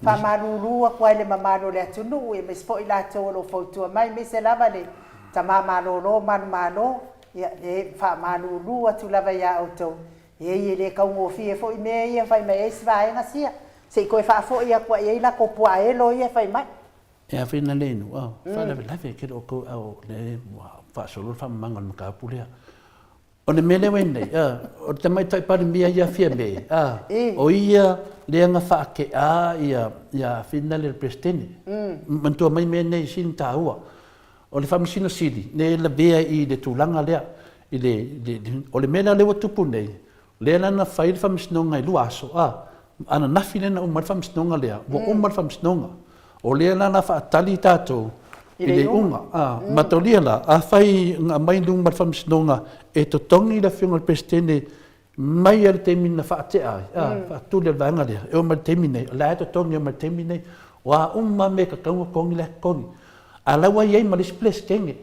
Faamalulu atu ai i le mamalu o le atunuu, aemaise foi i latou o lo o fautua mai, aemaise lava le tama malolo manumalo, ia, e faamalulu atu lava ia outou, ei, e le taugofie foi mea ia e fai mai ai si vaega sia, se i toe faafoi atu i ai lako puaaelo ia e fai mai. E āwhina nei nu, a, faalavelave tele outou a o lea ua faasolo le faamamaga o le mataupu lea. O le mea lea ua i ai nei, o le Tamaitai Palemia ia Fiame, o ia lea na faatea ia Fina le Peresetene. Manatua mai mea nei e sili ona taua. O le Faamasino Sili, lea e lavea i le tulaga lea, i le, o le mea la lea ua tupu nei, lea la na fai le Faamasinoga i 2 aso, ananafi lea na uma ai le Faamasinoga lea, ua uma le Faamasinoga. O lea la o le a faatali tatou i le iuga. Mataulia la, afai na aumai i luma o le Faamasinoga e totogi le Afioga i le Peresetene mai lava i le taimi na faatea ai, faatuli e le vaega lea, e oo mai i le taimi nei, o la e totogi mai i le taimi nei. O a uma lava mea e tatau ona totogi, o la e totogi. A o la ua i ai ma le isi Peresetene.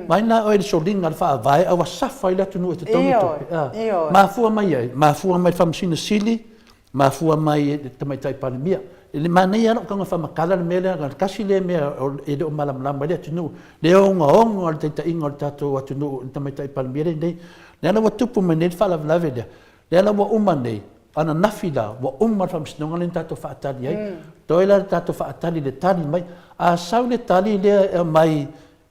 Vaai la oe i le soliga o le Faavae a ua safa ai le atunuu e totogi tupe. Mafua mai ai? Mafua mai i le Faamasino Sili Mafua mai e le Tamaitai Palemia. E le manaia lava lou tago e faamatala le mea lea, leaga tasi lea mea e le o malamalama ai le atunuu, le ogaoga o le taitaiga o le tatou atunuu i le Tamaitai Palemia lenei. Lea la ua tupu mai nei le faalavelave lea, lea la ua uma nei, ananafi la ua uma le faamasinoga lea na tatou faatali ai. Toe la le tatou faatali i le tali mai. A sau le tali lea e aumai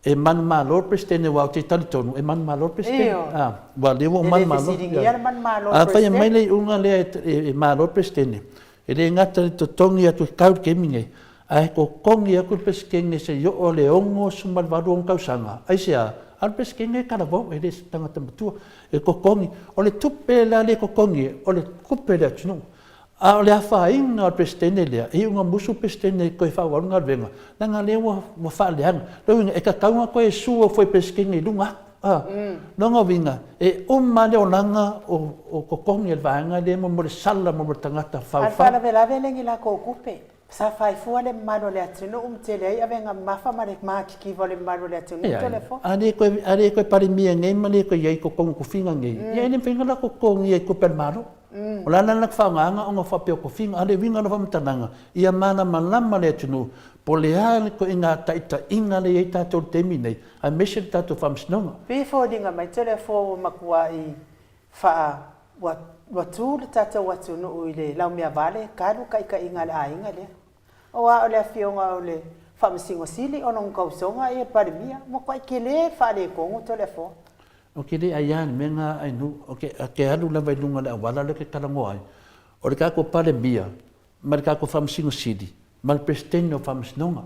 E manumalo le Peresetene aua ou te talitonu e manumalo le Peresetene. Ioe. A, aua o lea ua E le manumalo. fesiligia le manumalo o le A fai mai Peresetene. le iuga lea e malo le Peresetene, e le gata i le totogi atu e tau i le taimi nei, ae totogi atu le Peresetene se i oo i le 68 ona tausaga. Aisea? A o le Peresetene e talavou, e le o se tagata matua. E totogi. O le tupe la lea e totogi, o le tupe a le atunuu. A o le afaina o le Peresetene lea, e iu ina musu le Peresetene e toe faaauau le galuega, leaga o lea ua faaleaga. Lona uiga, e tatau ona toe sue foi le Peresetene i luga atu. A, lona uiga, e uma le olaga o totogi e le vaega lea mo le sala mo le tagata A le faufau. faalavelave le ni latou tupe, sa fai fua le mamalu o le atunuu ma tele ai avega mamafa ma le makikiva o le mamalu o le atunuu Leai, Toleafoa. a le toe, a le toe Palemia nei ma le toe i ai i totonu o tofiga nei, ia e le mafai ona latou totogia i tupe a le Malo. O le a la le latou faaaogaina ona faapea o tofiga? A o le uiga o lau faamatalaga, ia malamalama le atunuu po o le a le ituaiga taitaiga lea e i ai tatou i le taimi nei, aemaise le tatou Faamasinoga. Pei e foliga mai Toleafoa ua matuai faa, ua, ua tu le tatou atunuu i le laumeavale talu taitaiga a le aiga lea. Aua o le afioga o le Faamasino Sili o lona tausoga ia le Palemia, ua matuai tele le faaletonu Toleafoa. Ou te le aia i le mea lena Ainuu, ou te alu lava i luga o le auala lea ou te talanoa ai, o le tatou Palemia ma le tatou Faamasino Sili ma le Peresetene o Faamasinoga.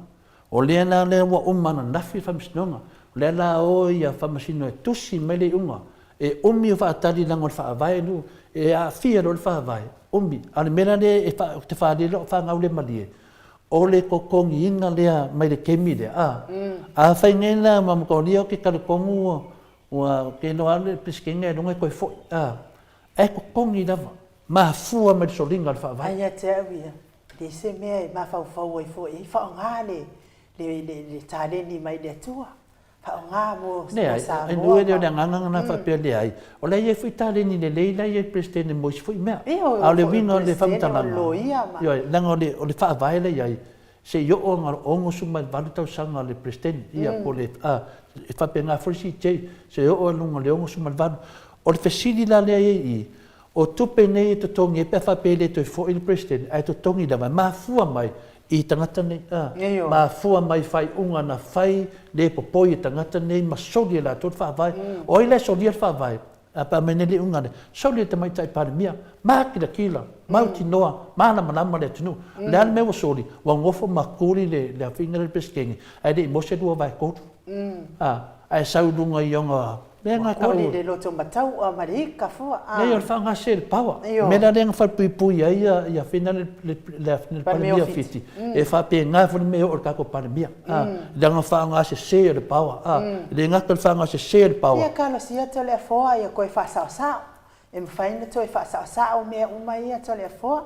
O lea la lea ua uma ananafi le Faamasinoga, o lea la o ia Faamasino e tusi mai le iuga. E umi o faatali leaga o le Faavae nuu, e aafia loa le Faavae, umi. A o le mea la lea ou te faali ai lau fanau lea malie, o le totogiina lea mai le taimi lea, a. Afai nei la ma Mataolia ou te talitonu ua, ou te iloa lava le Peresetene ailoga e toe foi, a. Ae totogi lava, mafua mai le soliga o le Faavae. A ia te au ia, e leai se mea e mafaufau ai fua i ai, faaaoga le, le, le, le taleni mai le Atua. Faaaoga mo Leai, Samoa. e nui e le o le agaga lena faapea leai. O la e i ai foi taleni lelei la e i ai le Peresetene mo isi foi mea. A o le uiga o le faamatalaga, ioe, leaga o le faavae la e i ai, se i oo ina 68 tausaga o le Peresetene, ia po o le, a, e faapena foi le CJ, se i oo i luga o le 68. O le fesili la lea e i ai i i, O tupe nei e totogi ai pe a faapea e le toe foi le Peresetene, ae totogi lava, e mafua mai i tagata nei, a, mafua mai i faaiuga na fai le popoi e tagata nei ma soli e latou le Faavae. O ai la e solia le Faavae? A pe a aumai nei le iuga lea, soli e le Tamaitai Palemia, makilatila, mautinoa, malamalama le atunuu. O le a le mea ua soli? Ua nofo ma tuli le afiga lea i le Peresetene, ae le i maua se 2/3. A, ae sau i luga i ona mea na tau. Ua koli le loto mataua ma le ika fua, a. Leai, o le faagase i le power. O le mea la lea na falepuipui ai ia Fina le Palemia o Fiti, e faapena foi le mea e oo i le tatou Palemia, a, leaga faaaogasese o le power, a, e le gata i le faaaogasese o le power. Ia kalosia Toleafoa ia toe faasaosao, e mafai ona toe faasaosao mea uma ia Toleafoa,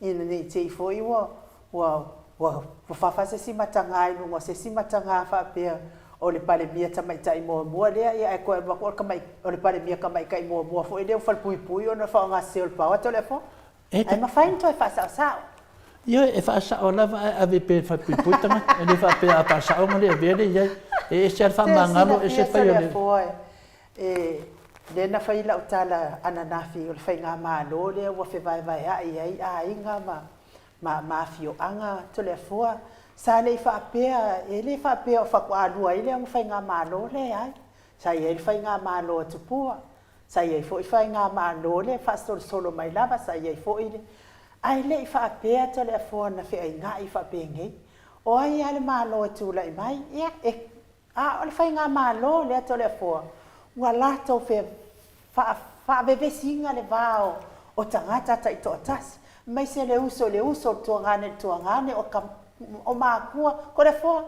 Ina ne i te i foi ua, ua, ua, ua fafa se isi mataga i luga o se isi mataga faapea o le Palemia tamaitai muamua lea, ia ae toe alu atu o le tamai, o le Palemia tamaitai muamua foi lea ua falepuipui ona o le faaaogasese o le paoa Toleafoa. Ae mafai ona toe faasaosao. Ioe, e faasao lava ae ave pea i le falepuipui tagata. E le faapea a faasao ona le avea lea i ai. E ese lava le faamagalo, ese le fai o le. Toleafoa E, lea na fai lau tala ananafi o le faigamalo lea ua fevaevaea'i ai aiga ma, ma, ma afioaga Toleafoa, sa le i faapea, e le faapea o faatoa lua ai lea ona faigamalo, leai. Sa i ai le faigamalo a Tupua, sa i ai foi faigamalo lea e faasolosolo mai lava, sa i ai foi le, ae le i faapea Toleafoa na feainai faapenei. O ai lava le Malo e tulai mai, ia, e A o le faigamalo lea Toleafoa, ua latou fe, faa, faavevesiina le va o, o tagata taitoatasi, aemaise le uso i le uso, o le tuagane i le tuagane, o ka, o matua. Toleafoa,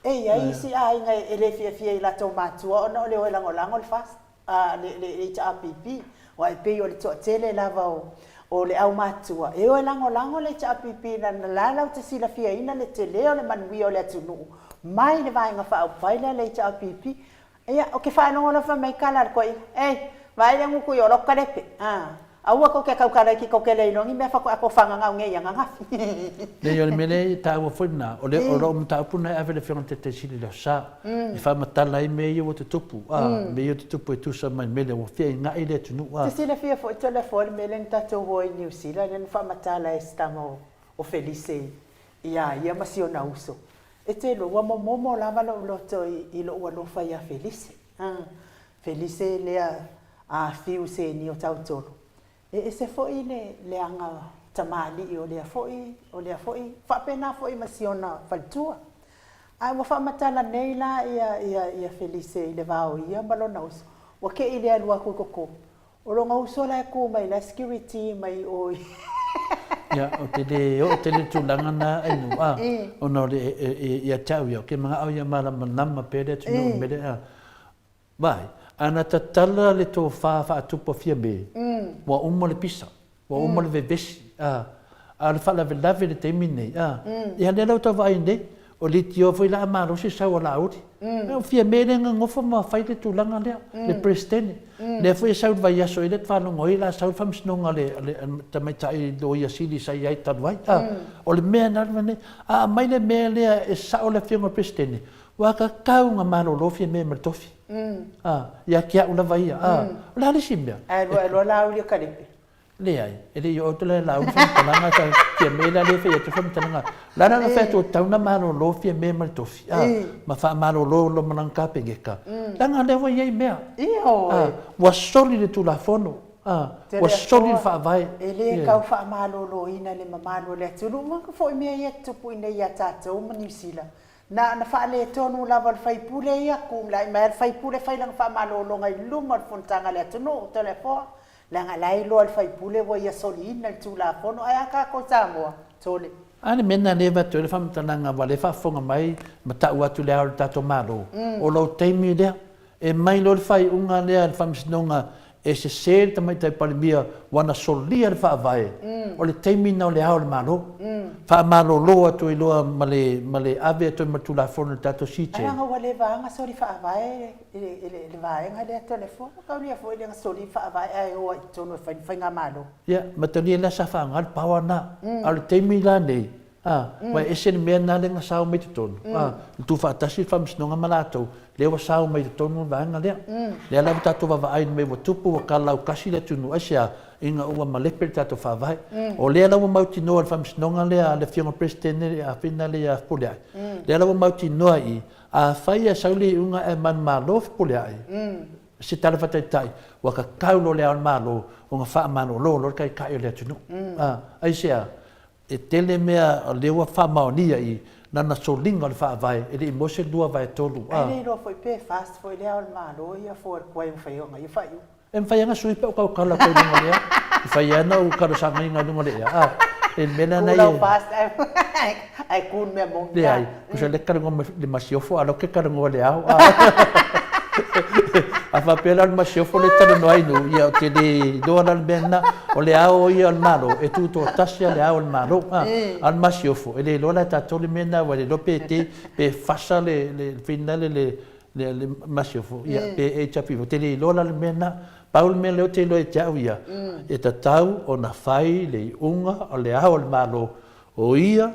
e i ai isi aiga e le fiafia i latou matua ona o le o e lagolago le FAST. a le le HRPP, aua e pei o le toatele lava o o le aumatutua e o e lagolago le HRPP leaga la latou te silafiaina le tele o le manuia o le atunuu mai le Vaega Faaupufai lea a le HRPP. Ia, ou te faalogo loa fai mai tala a le toeaina, Ei, vaai le gutu i o lotu kalepe, a, aua tou te tautala iti tou te le iloa ni mea faatoa tou fagagau nei ananafi. Leai, o le mea lea e taua foi lena, o le, o lau mataupu lena e ave i le Afioga i le Taitai Sili i le Aso Sa, e faamatala ai mea ia ua tutupu, a, mea ia ua tutupu e tusa ma le mea lea ua feainai le atunuu, a. Te silafia foi Toleafoa le mea lea na tatou o ai i Niu Sila lea na faamatala e si tama o Felise ia ia ma si ona uso. E te iloa ua momomo lava lou loto i lou alofa ia Felise. A, Felise lea a fiu seni o Tautolo. E ese foi le leaga tamalii o lea foi, o lea foi, faapena foi ma si ona faletua. Ae ua faamatala nei la ia, ia, ia Felise i le va o ia ma lona uso, ua te i le alu atu i totonu. O lona uso la e tu mai la e security mai o i. Ia, ou te le oo tele i le tulaga lena Ainuu, a, ona o le, ia te au ia, ou te manao ia malamalama pea le atunuu i le mea lea, a. Vaai, ana tatala le tofa faatupu a Fiame, ua uma le pisa, ua uma le vevesi, a, a o le faalavelave i le taimi lenei, a, ia lea la ua tau vaai nei, o leitioa foi la a malosi sau a Laauli. O Fiame lea na nofo ma fai le tulaga lea, le Peresetene. Lea foi e sau i le vaiaso i le faalogo ai o le a sau le faamasinoga a le tamaitai Loia Sili sa i ai talu ai. A, o le mea lena, a aumai le mea lea e sao le Afioga i le Peresetene, Ua tatau ona malolo Fiame ma le tofi. A, ia te au lava ia. A, o le a le isi mea? Ae lua lua Laauli e kalepe. Leai, e le i oo atu la Laauli faamatalaga sa Fiame la lea e fai atu faamatalaga. O le a la ona fai atu ua tatau ona malolo Fiame ma le tofi, a, ma faamalolo loa ma lana Kapeneta, leaga o lea ua i ai mea. Ioe. A, ua soli le Tulafono, a, ua soli le Faavae. E le tau faamaloloina le mamalu o le atunuu ma foi mea ia e tutupu i inei ia tatou ma Niu Sila. Na ona faaletonu lava o le faipule ia, tu lai mai lava le faipule fai lana faamalologa i luma o le fonotaga a le atunuu, Toleafoa, leaga la e iloa e le faipule ua ia soliina le Tulafono, ae a tatou Samoa? Sole. A le mea lena lea e avatu ai le faamatalaga aua o lea e faafofoga mai ma tau atu le Ao o le tatou Malo, o lou taimi lea, E mai loa le faaiuga lea a le Faamasinoga e sese le Tamaitai Palemia ua na solia le Faavae, o le taimi lena o le Ao o le Malo. Faamalolo atu ai loa ma le ma le ave atu ai ma le Tulafono i le tatou CJ. Ae leaga ua leva lava ona soli Faavae le vaega lea Toleafoa. Mataulia foi lea na soli Faavae ae o ai i totonu e fai le Faigamalo. Ia, mataulia la sa faaaoga le power lena. A o le taimi la nei, A, ua ese le mea lena lea na sao mai totonu, a, na tuufaatasi le Faamasinoga ma latou, lea ua sao mai totonu le vaega lea. Lea la ua tatou vaavaai i le mea ua tupu, ua kalaukasi le atunuu, aisea? Ina ua malepe le tatou Faavae. O lea la ua mautinoa e le Faamasinoga lea a le Afioga i le Peresetene a Fina lea ia Fepuleai, lea la ua mautinoa i i, afai e sau le iuga ae manumalo Fepuleai, se tala faataitai, ua tatau loa le Ao o le Malo ona faamalolo loa le Taitai o le atunuu. A, aisea? E tele mea o lea ua faamaonia i lana soliga o le Faavae, e le i maua se 2/3 a. Ai le iloa foi pe fast foi le Ao o le Malo ia fua le kuai e mafai ona ia faaiuga. E mafai lava ona sui pe tautala atu i luga o le ea. E mafai lava ona ou talosagaina i luga o le ea a. E le mea lena e. Ku lau fast ae ku le mea moni. Leai, tusa lea e talanoa ma le masiofo a o lea ou te talanoa i le ao a. A faapea la o le masiofo lea e talanoa ai nu, ia ou te le iloa la le mea lena. O le ao ia o le Malo, e tutoatasi lava le ao o le Malo. A o le masiofo, e le iloa la e tatou le mea lena, aua e le iloa pe te, pe fasa le, le finale le, le, le masiofo, ia, pe HRPP. Ou te le iloa la le mea lena. Pau le mea lea ou te iloa ia te au ia, e tatau ona fai le iuga o le ao o le Malo, o ia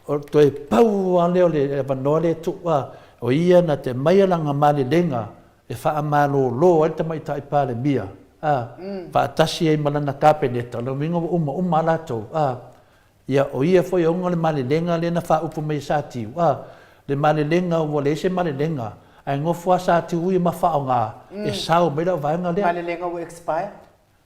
O toe pau lava lea o le avanoa lea e tuu, a, o ia na te aumaia lana malelega e faamalolo ai le Tamaitai Palemia, a, faatasi ai ma lana Kapeneta, o lona uiga ua umauma lava latou, a, ia, o ia foi e ona le malelega lea na faaupu mai e Satiu, a, le malelega ua leai se malelega, ae nofo lava Satiu ia ma faaaoga e sao mai lau vaega lea. Malelega ua expire.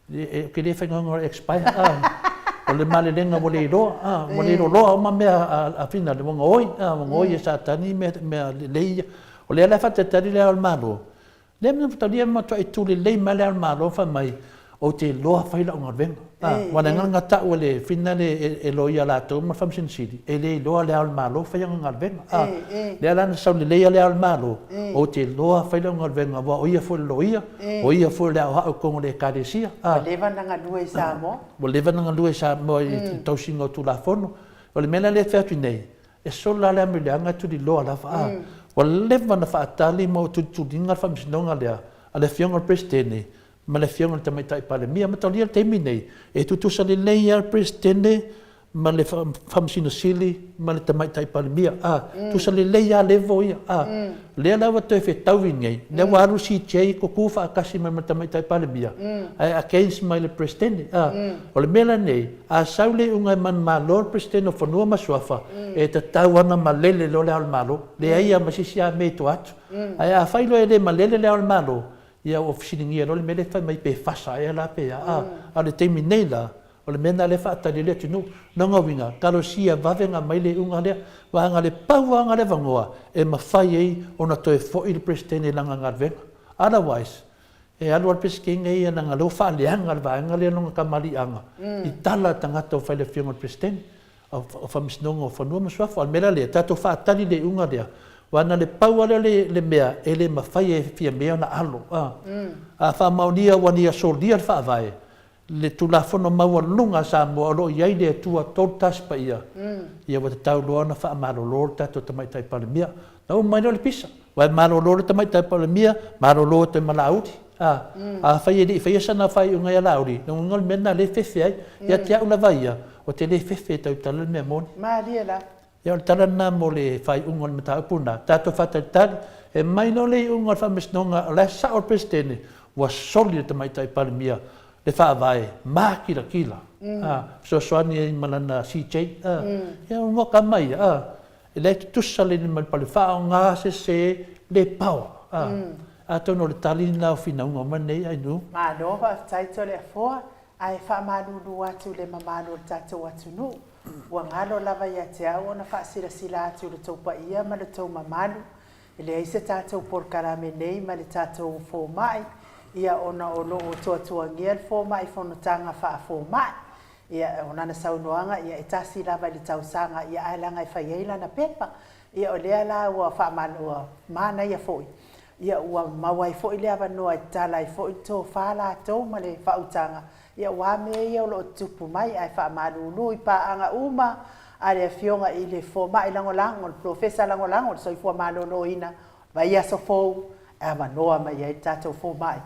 Ou te le faigaluega o le expire a. O le malelega ua le iloa a, ua le iloa uma mea a Fina ua gaoi a, ua gaoi e Satani mea mea lelei ia. O lea la e faatalitali le Ao o le Malo, lea na talia ma matuai tu lelei mai le Ao o le Malo fai mai, ou te iloa fai lau galuega. A, aua leaga na tau e le Fina le e loia latou ma le Faamasino Sili, e le iloa le Ao o le Malo fai ana galuega. A, lea la na sau lelei lava le Ao o le Malo, ou te iloa fai lau galuega aua o ia foi le loia, O ia foi o le aoao i totonu o le Ekalesia. Ua leva ona galue i Samoa. Ua leva ona galue i Samoa i le tausiga o Tulafono. O le mea la lea e fai atu nei, e solo la le amioleaga e tuliloa lava. A, ua leva ona faatali ma ua tulituliina le faamasinoga lea a le Afioga i le Peresetene ma le Afioga i le Tamaitai Palemia. Mataulia le taimi nei, e tutusa lelei lava le Peresetene ma le Faamasino Sili ma le Tamaitai Palemia, a, tusa lelei lava level ia, a. Lea la ua toe fetaui nei, lea ua alu le CJ tutu faatasi mai ma le Tamaitai Palemia, ae against mai le Peresetene, a. O le mea la lenei, a sau le iuga e manumalo le Peresetene o Fanua ma Suafa, e tatau lava ona malele loa Le Ao o le Malo, leai lava ma se isi amia i tua atu. Ae afai loa e le malele Le Ao o le Malo, ia ua fesiligia loa le mea lea e fai mai pe fasa ea la pe a, a. A o le taimi nei la, O le mea lena lea e faatali ai le atunuu. Lona uiga, talosia vave ona aumai le iuga lea, aua na o le pau lava ona le avanoa e mafai ai ona toe foi le Peresetene i lana galuega. Otherwise, e alu lava le Peresetene ia leaga o lea ua faaleaga le vaega lea lona tamaliiaga i tala a tagata ua fai i le Afioga i le Peresetene o Faamasinoga o Fanua ma Suafa. O le mea la lea, tatou faatali i le iuga lea. Aua na le pau lava lea o le mea e le mafai e Fiame ona alo. A faamaonia ua nia solia le Faavae, le Tulafono maualuga a Samoa o lo o i ai le Atua Tolutasi Paia, ia ua tatau loa ona faamalolo le tatou Tamaitai Palemia. Ona uma ai lea o le pisa. Aua e malolo le Tamaitai Palemia, malolo atu ai ma Laauli. A, afai e le i faia sana faaiuga ia Laauli, lona uiga o le mea lena o lea e fefe ai. Ia te au lava ia, ou te le fefe e tautala le mea moni. Malie lava. Ia o le tala lena mo le faaiuga o le mataupu lena. Tatou faatalitali, e mai loa le iuga o le Faamasinoga o la e sao le Peresetene, ua soli le Tamaitai Palemia le Faavae makilatila, a, fesoasoani ai ma lana CJ, a, ia ua kama ia, a, e leai tutusa le ma le pale faaaoga sese le power, a. Atonu o le tali lena o finauga uma nei, Ainuu. Malo faafetai Toleafoa, ae faamalulu atu i le mamalu o le tatou atunuu. Ua galo lava ia te au ona faasilasila atu i lo tou paia ma lo tou mamalu, e leai se tatou polokalame nei ma le tatou fomai, ia ona o lo o tuatuagia le fomai i fonotaga faafomai. Ia, o lana saunoaga, ia e tasi lava i le tausaga, ia ae leaga e fai ai lana pepa. Ia o lea la ua faamalo, ua manaia foi, ia ua maua ai foi le avanoa e tatala ai foi le tofa latou ma le faautaga, Ia aua mea ia o lo o tutupu mai, ae faamalulu i paaga uma a le Afioga i le Fomai Lagolago, le Polofesa Lagolago o le Soifua Maloloina, vaiaso fou e avanoa mai ai le tatou fomai,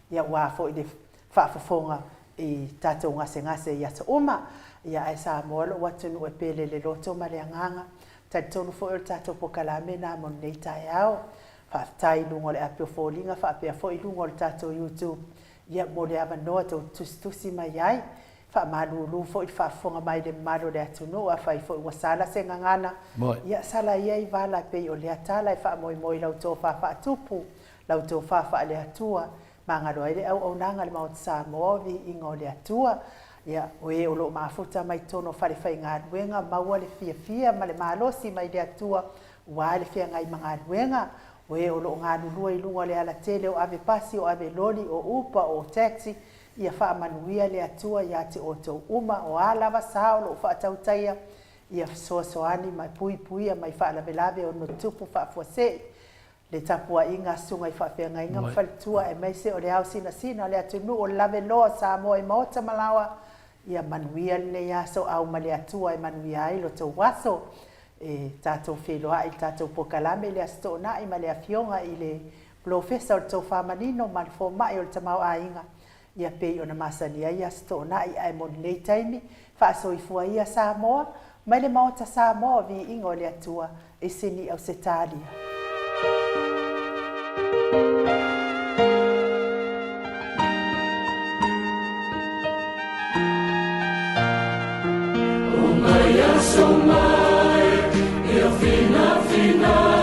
ia aua foi le faafofoga i tatou gasegase i aso uma. Ia ae Samoa lou atunuu e pele i le loto ma le agaga. Talitonu foi o le tatou polokalame lena mo lenei taeao. Faafetai i luga o le api o foliga faapea foi i luga o le tatou YouTube Ia, mo le avanoa tou te tusitusi mai ai. Faamalulu foi i le faafofoga mai i le mamalu o le atunuu, afai foi ua sala se gagana, ia sala ia i vala e pei o lea tala e faamoemoe i lau tofa faatupu, lau tofa faale-Atua, magalo ai le auaunaga a le Maota Samoa o Viiga o le Atua. Ia, o e o lo o mafuta mai totonu o falefaigaluega, maua le fiafia ma le malosi mai le Atua aua le feagai ma galuega. O e o lo o galulue i luga o le alatele o ave pasi, o ave loli, o upa, o taxi, ia faamanuia le Atua ia te outou uma, o a lava sa o lo o faatautaia, ia fesoasoani ma puipuia mai faalavelave ono tupu faafuasei. Le tapuaiga a susuga i faafeagaiga ma faletua aemaise o le ao sinasina o le atunuu o le laveloa o Samoa i maota ma laoa, ia manuia lenei aso, au ma le Atua e manuia ai lo tou aso. E tatou feiloai i le tatou polokalame i le Aso Toonai ma le Afioga i le Polofesa o le Tofa Manino ma le Fomai o le Tamaoaiga, ia pei ona masani ai Aso Toonai. Ae mo lenei taimi, faasoifua ia Samoa mai le Maota Samoa o Viiga o le Atua i Sini Ausetalia. Uma ia so mai, ia fina fina.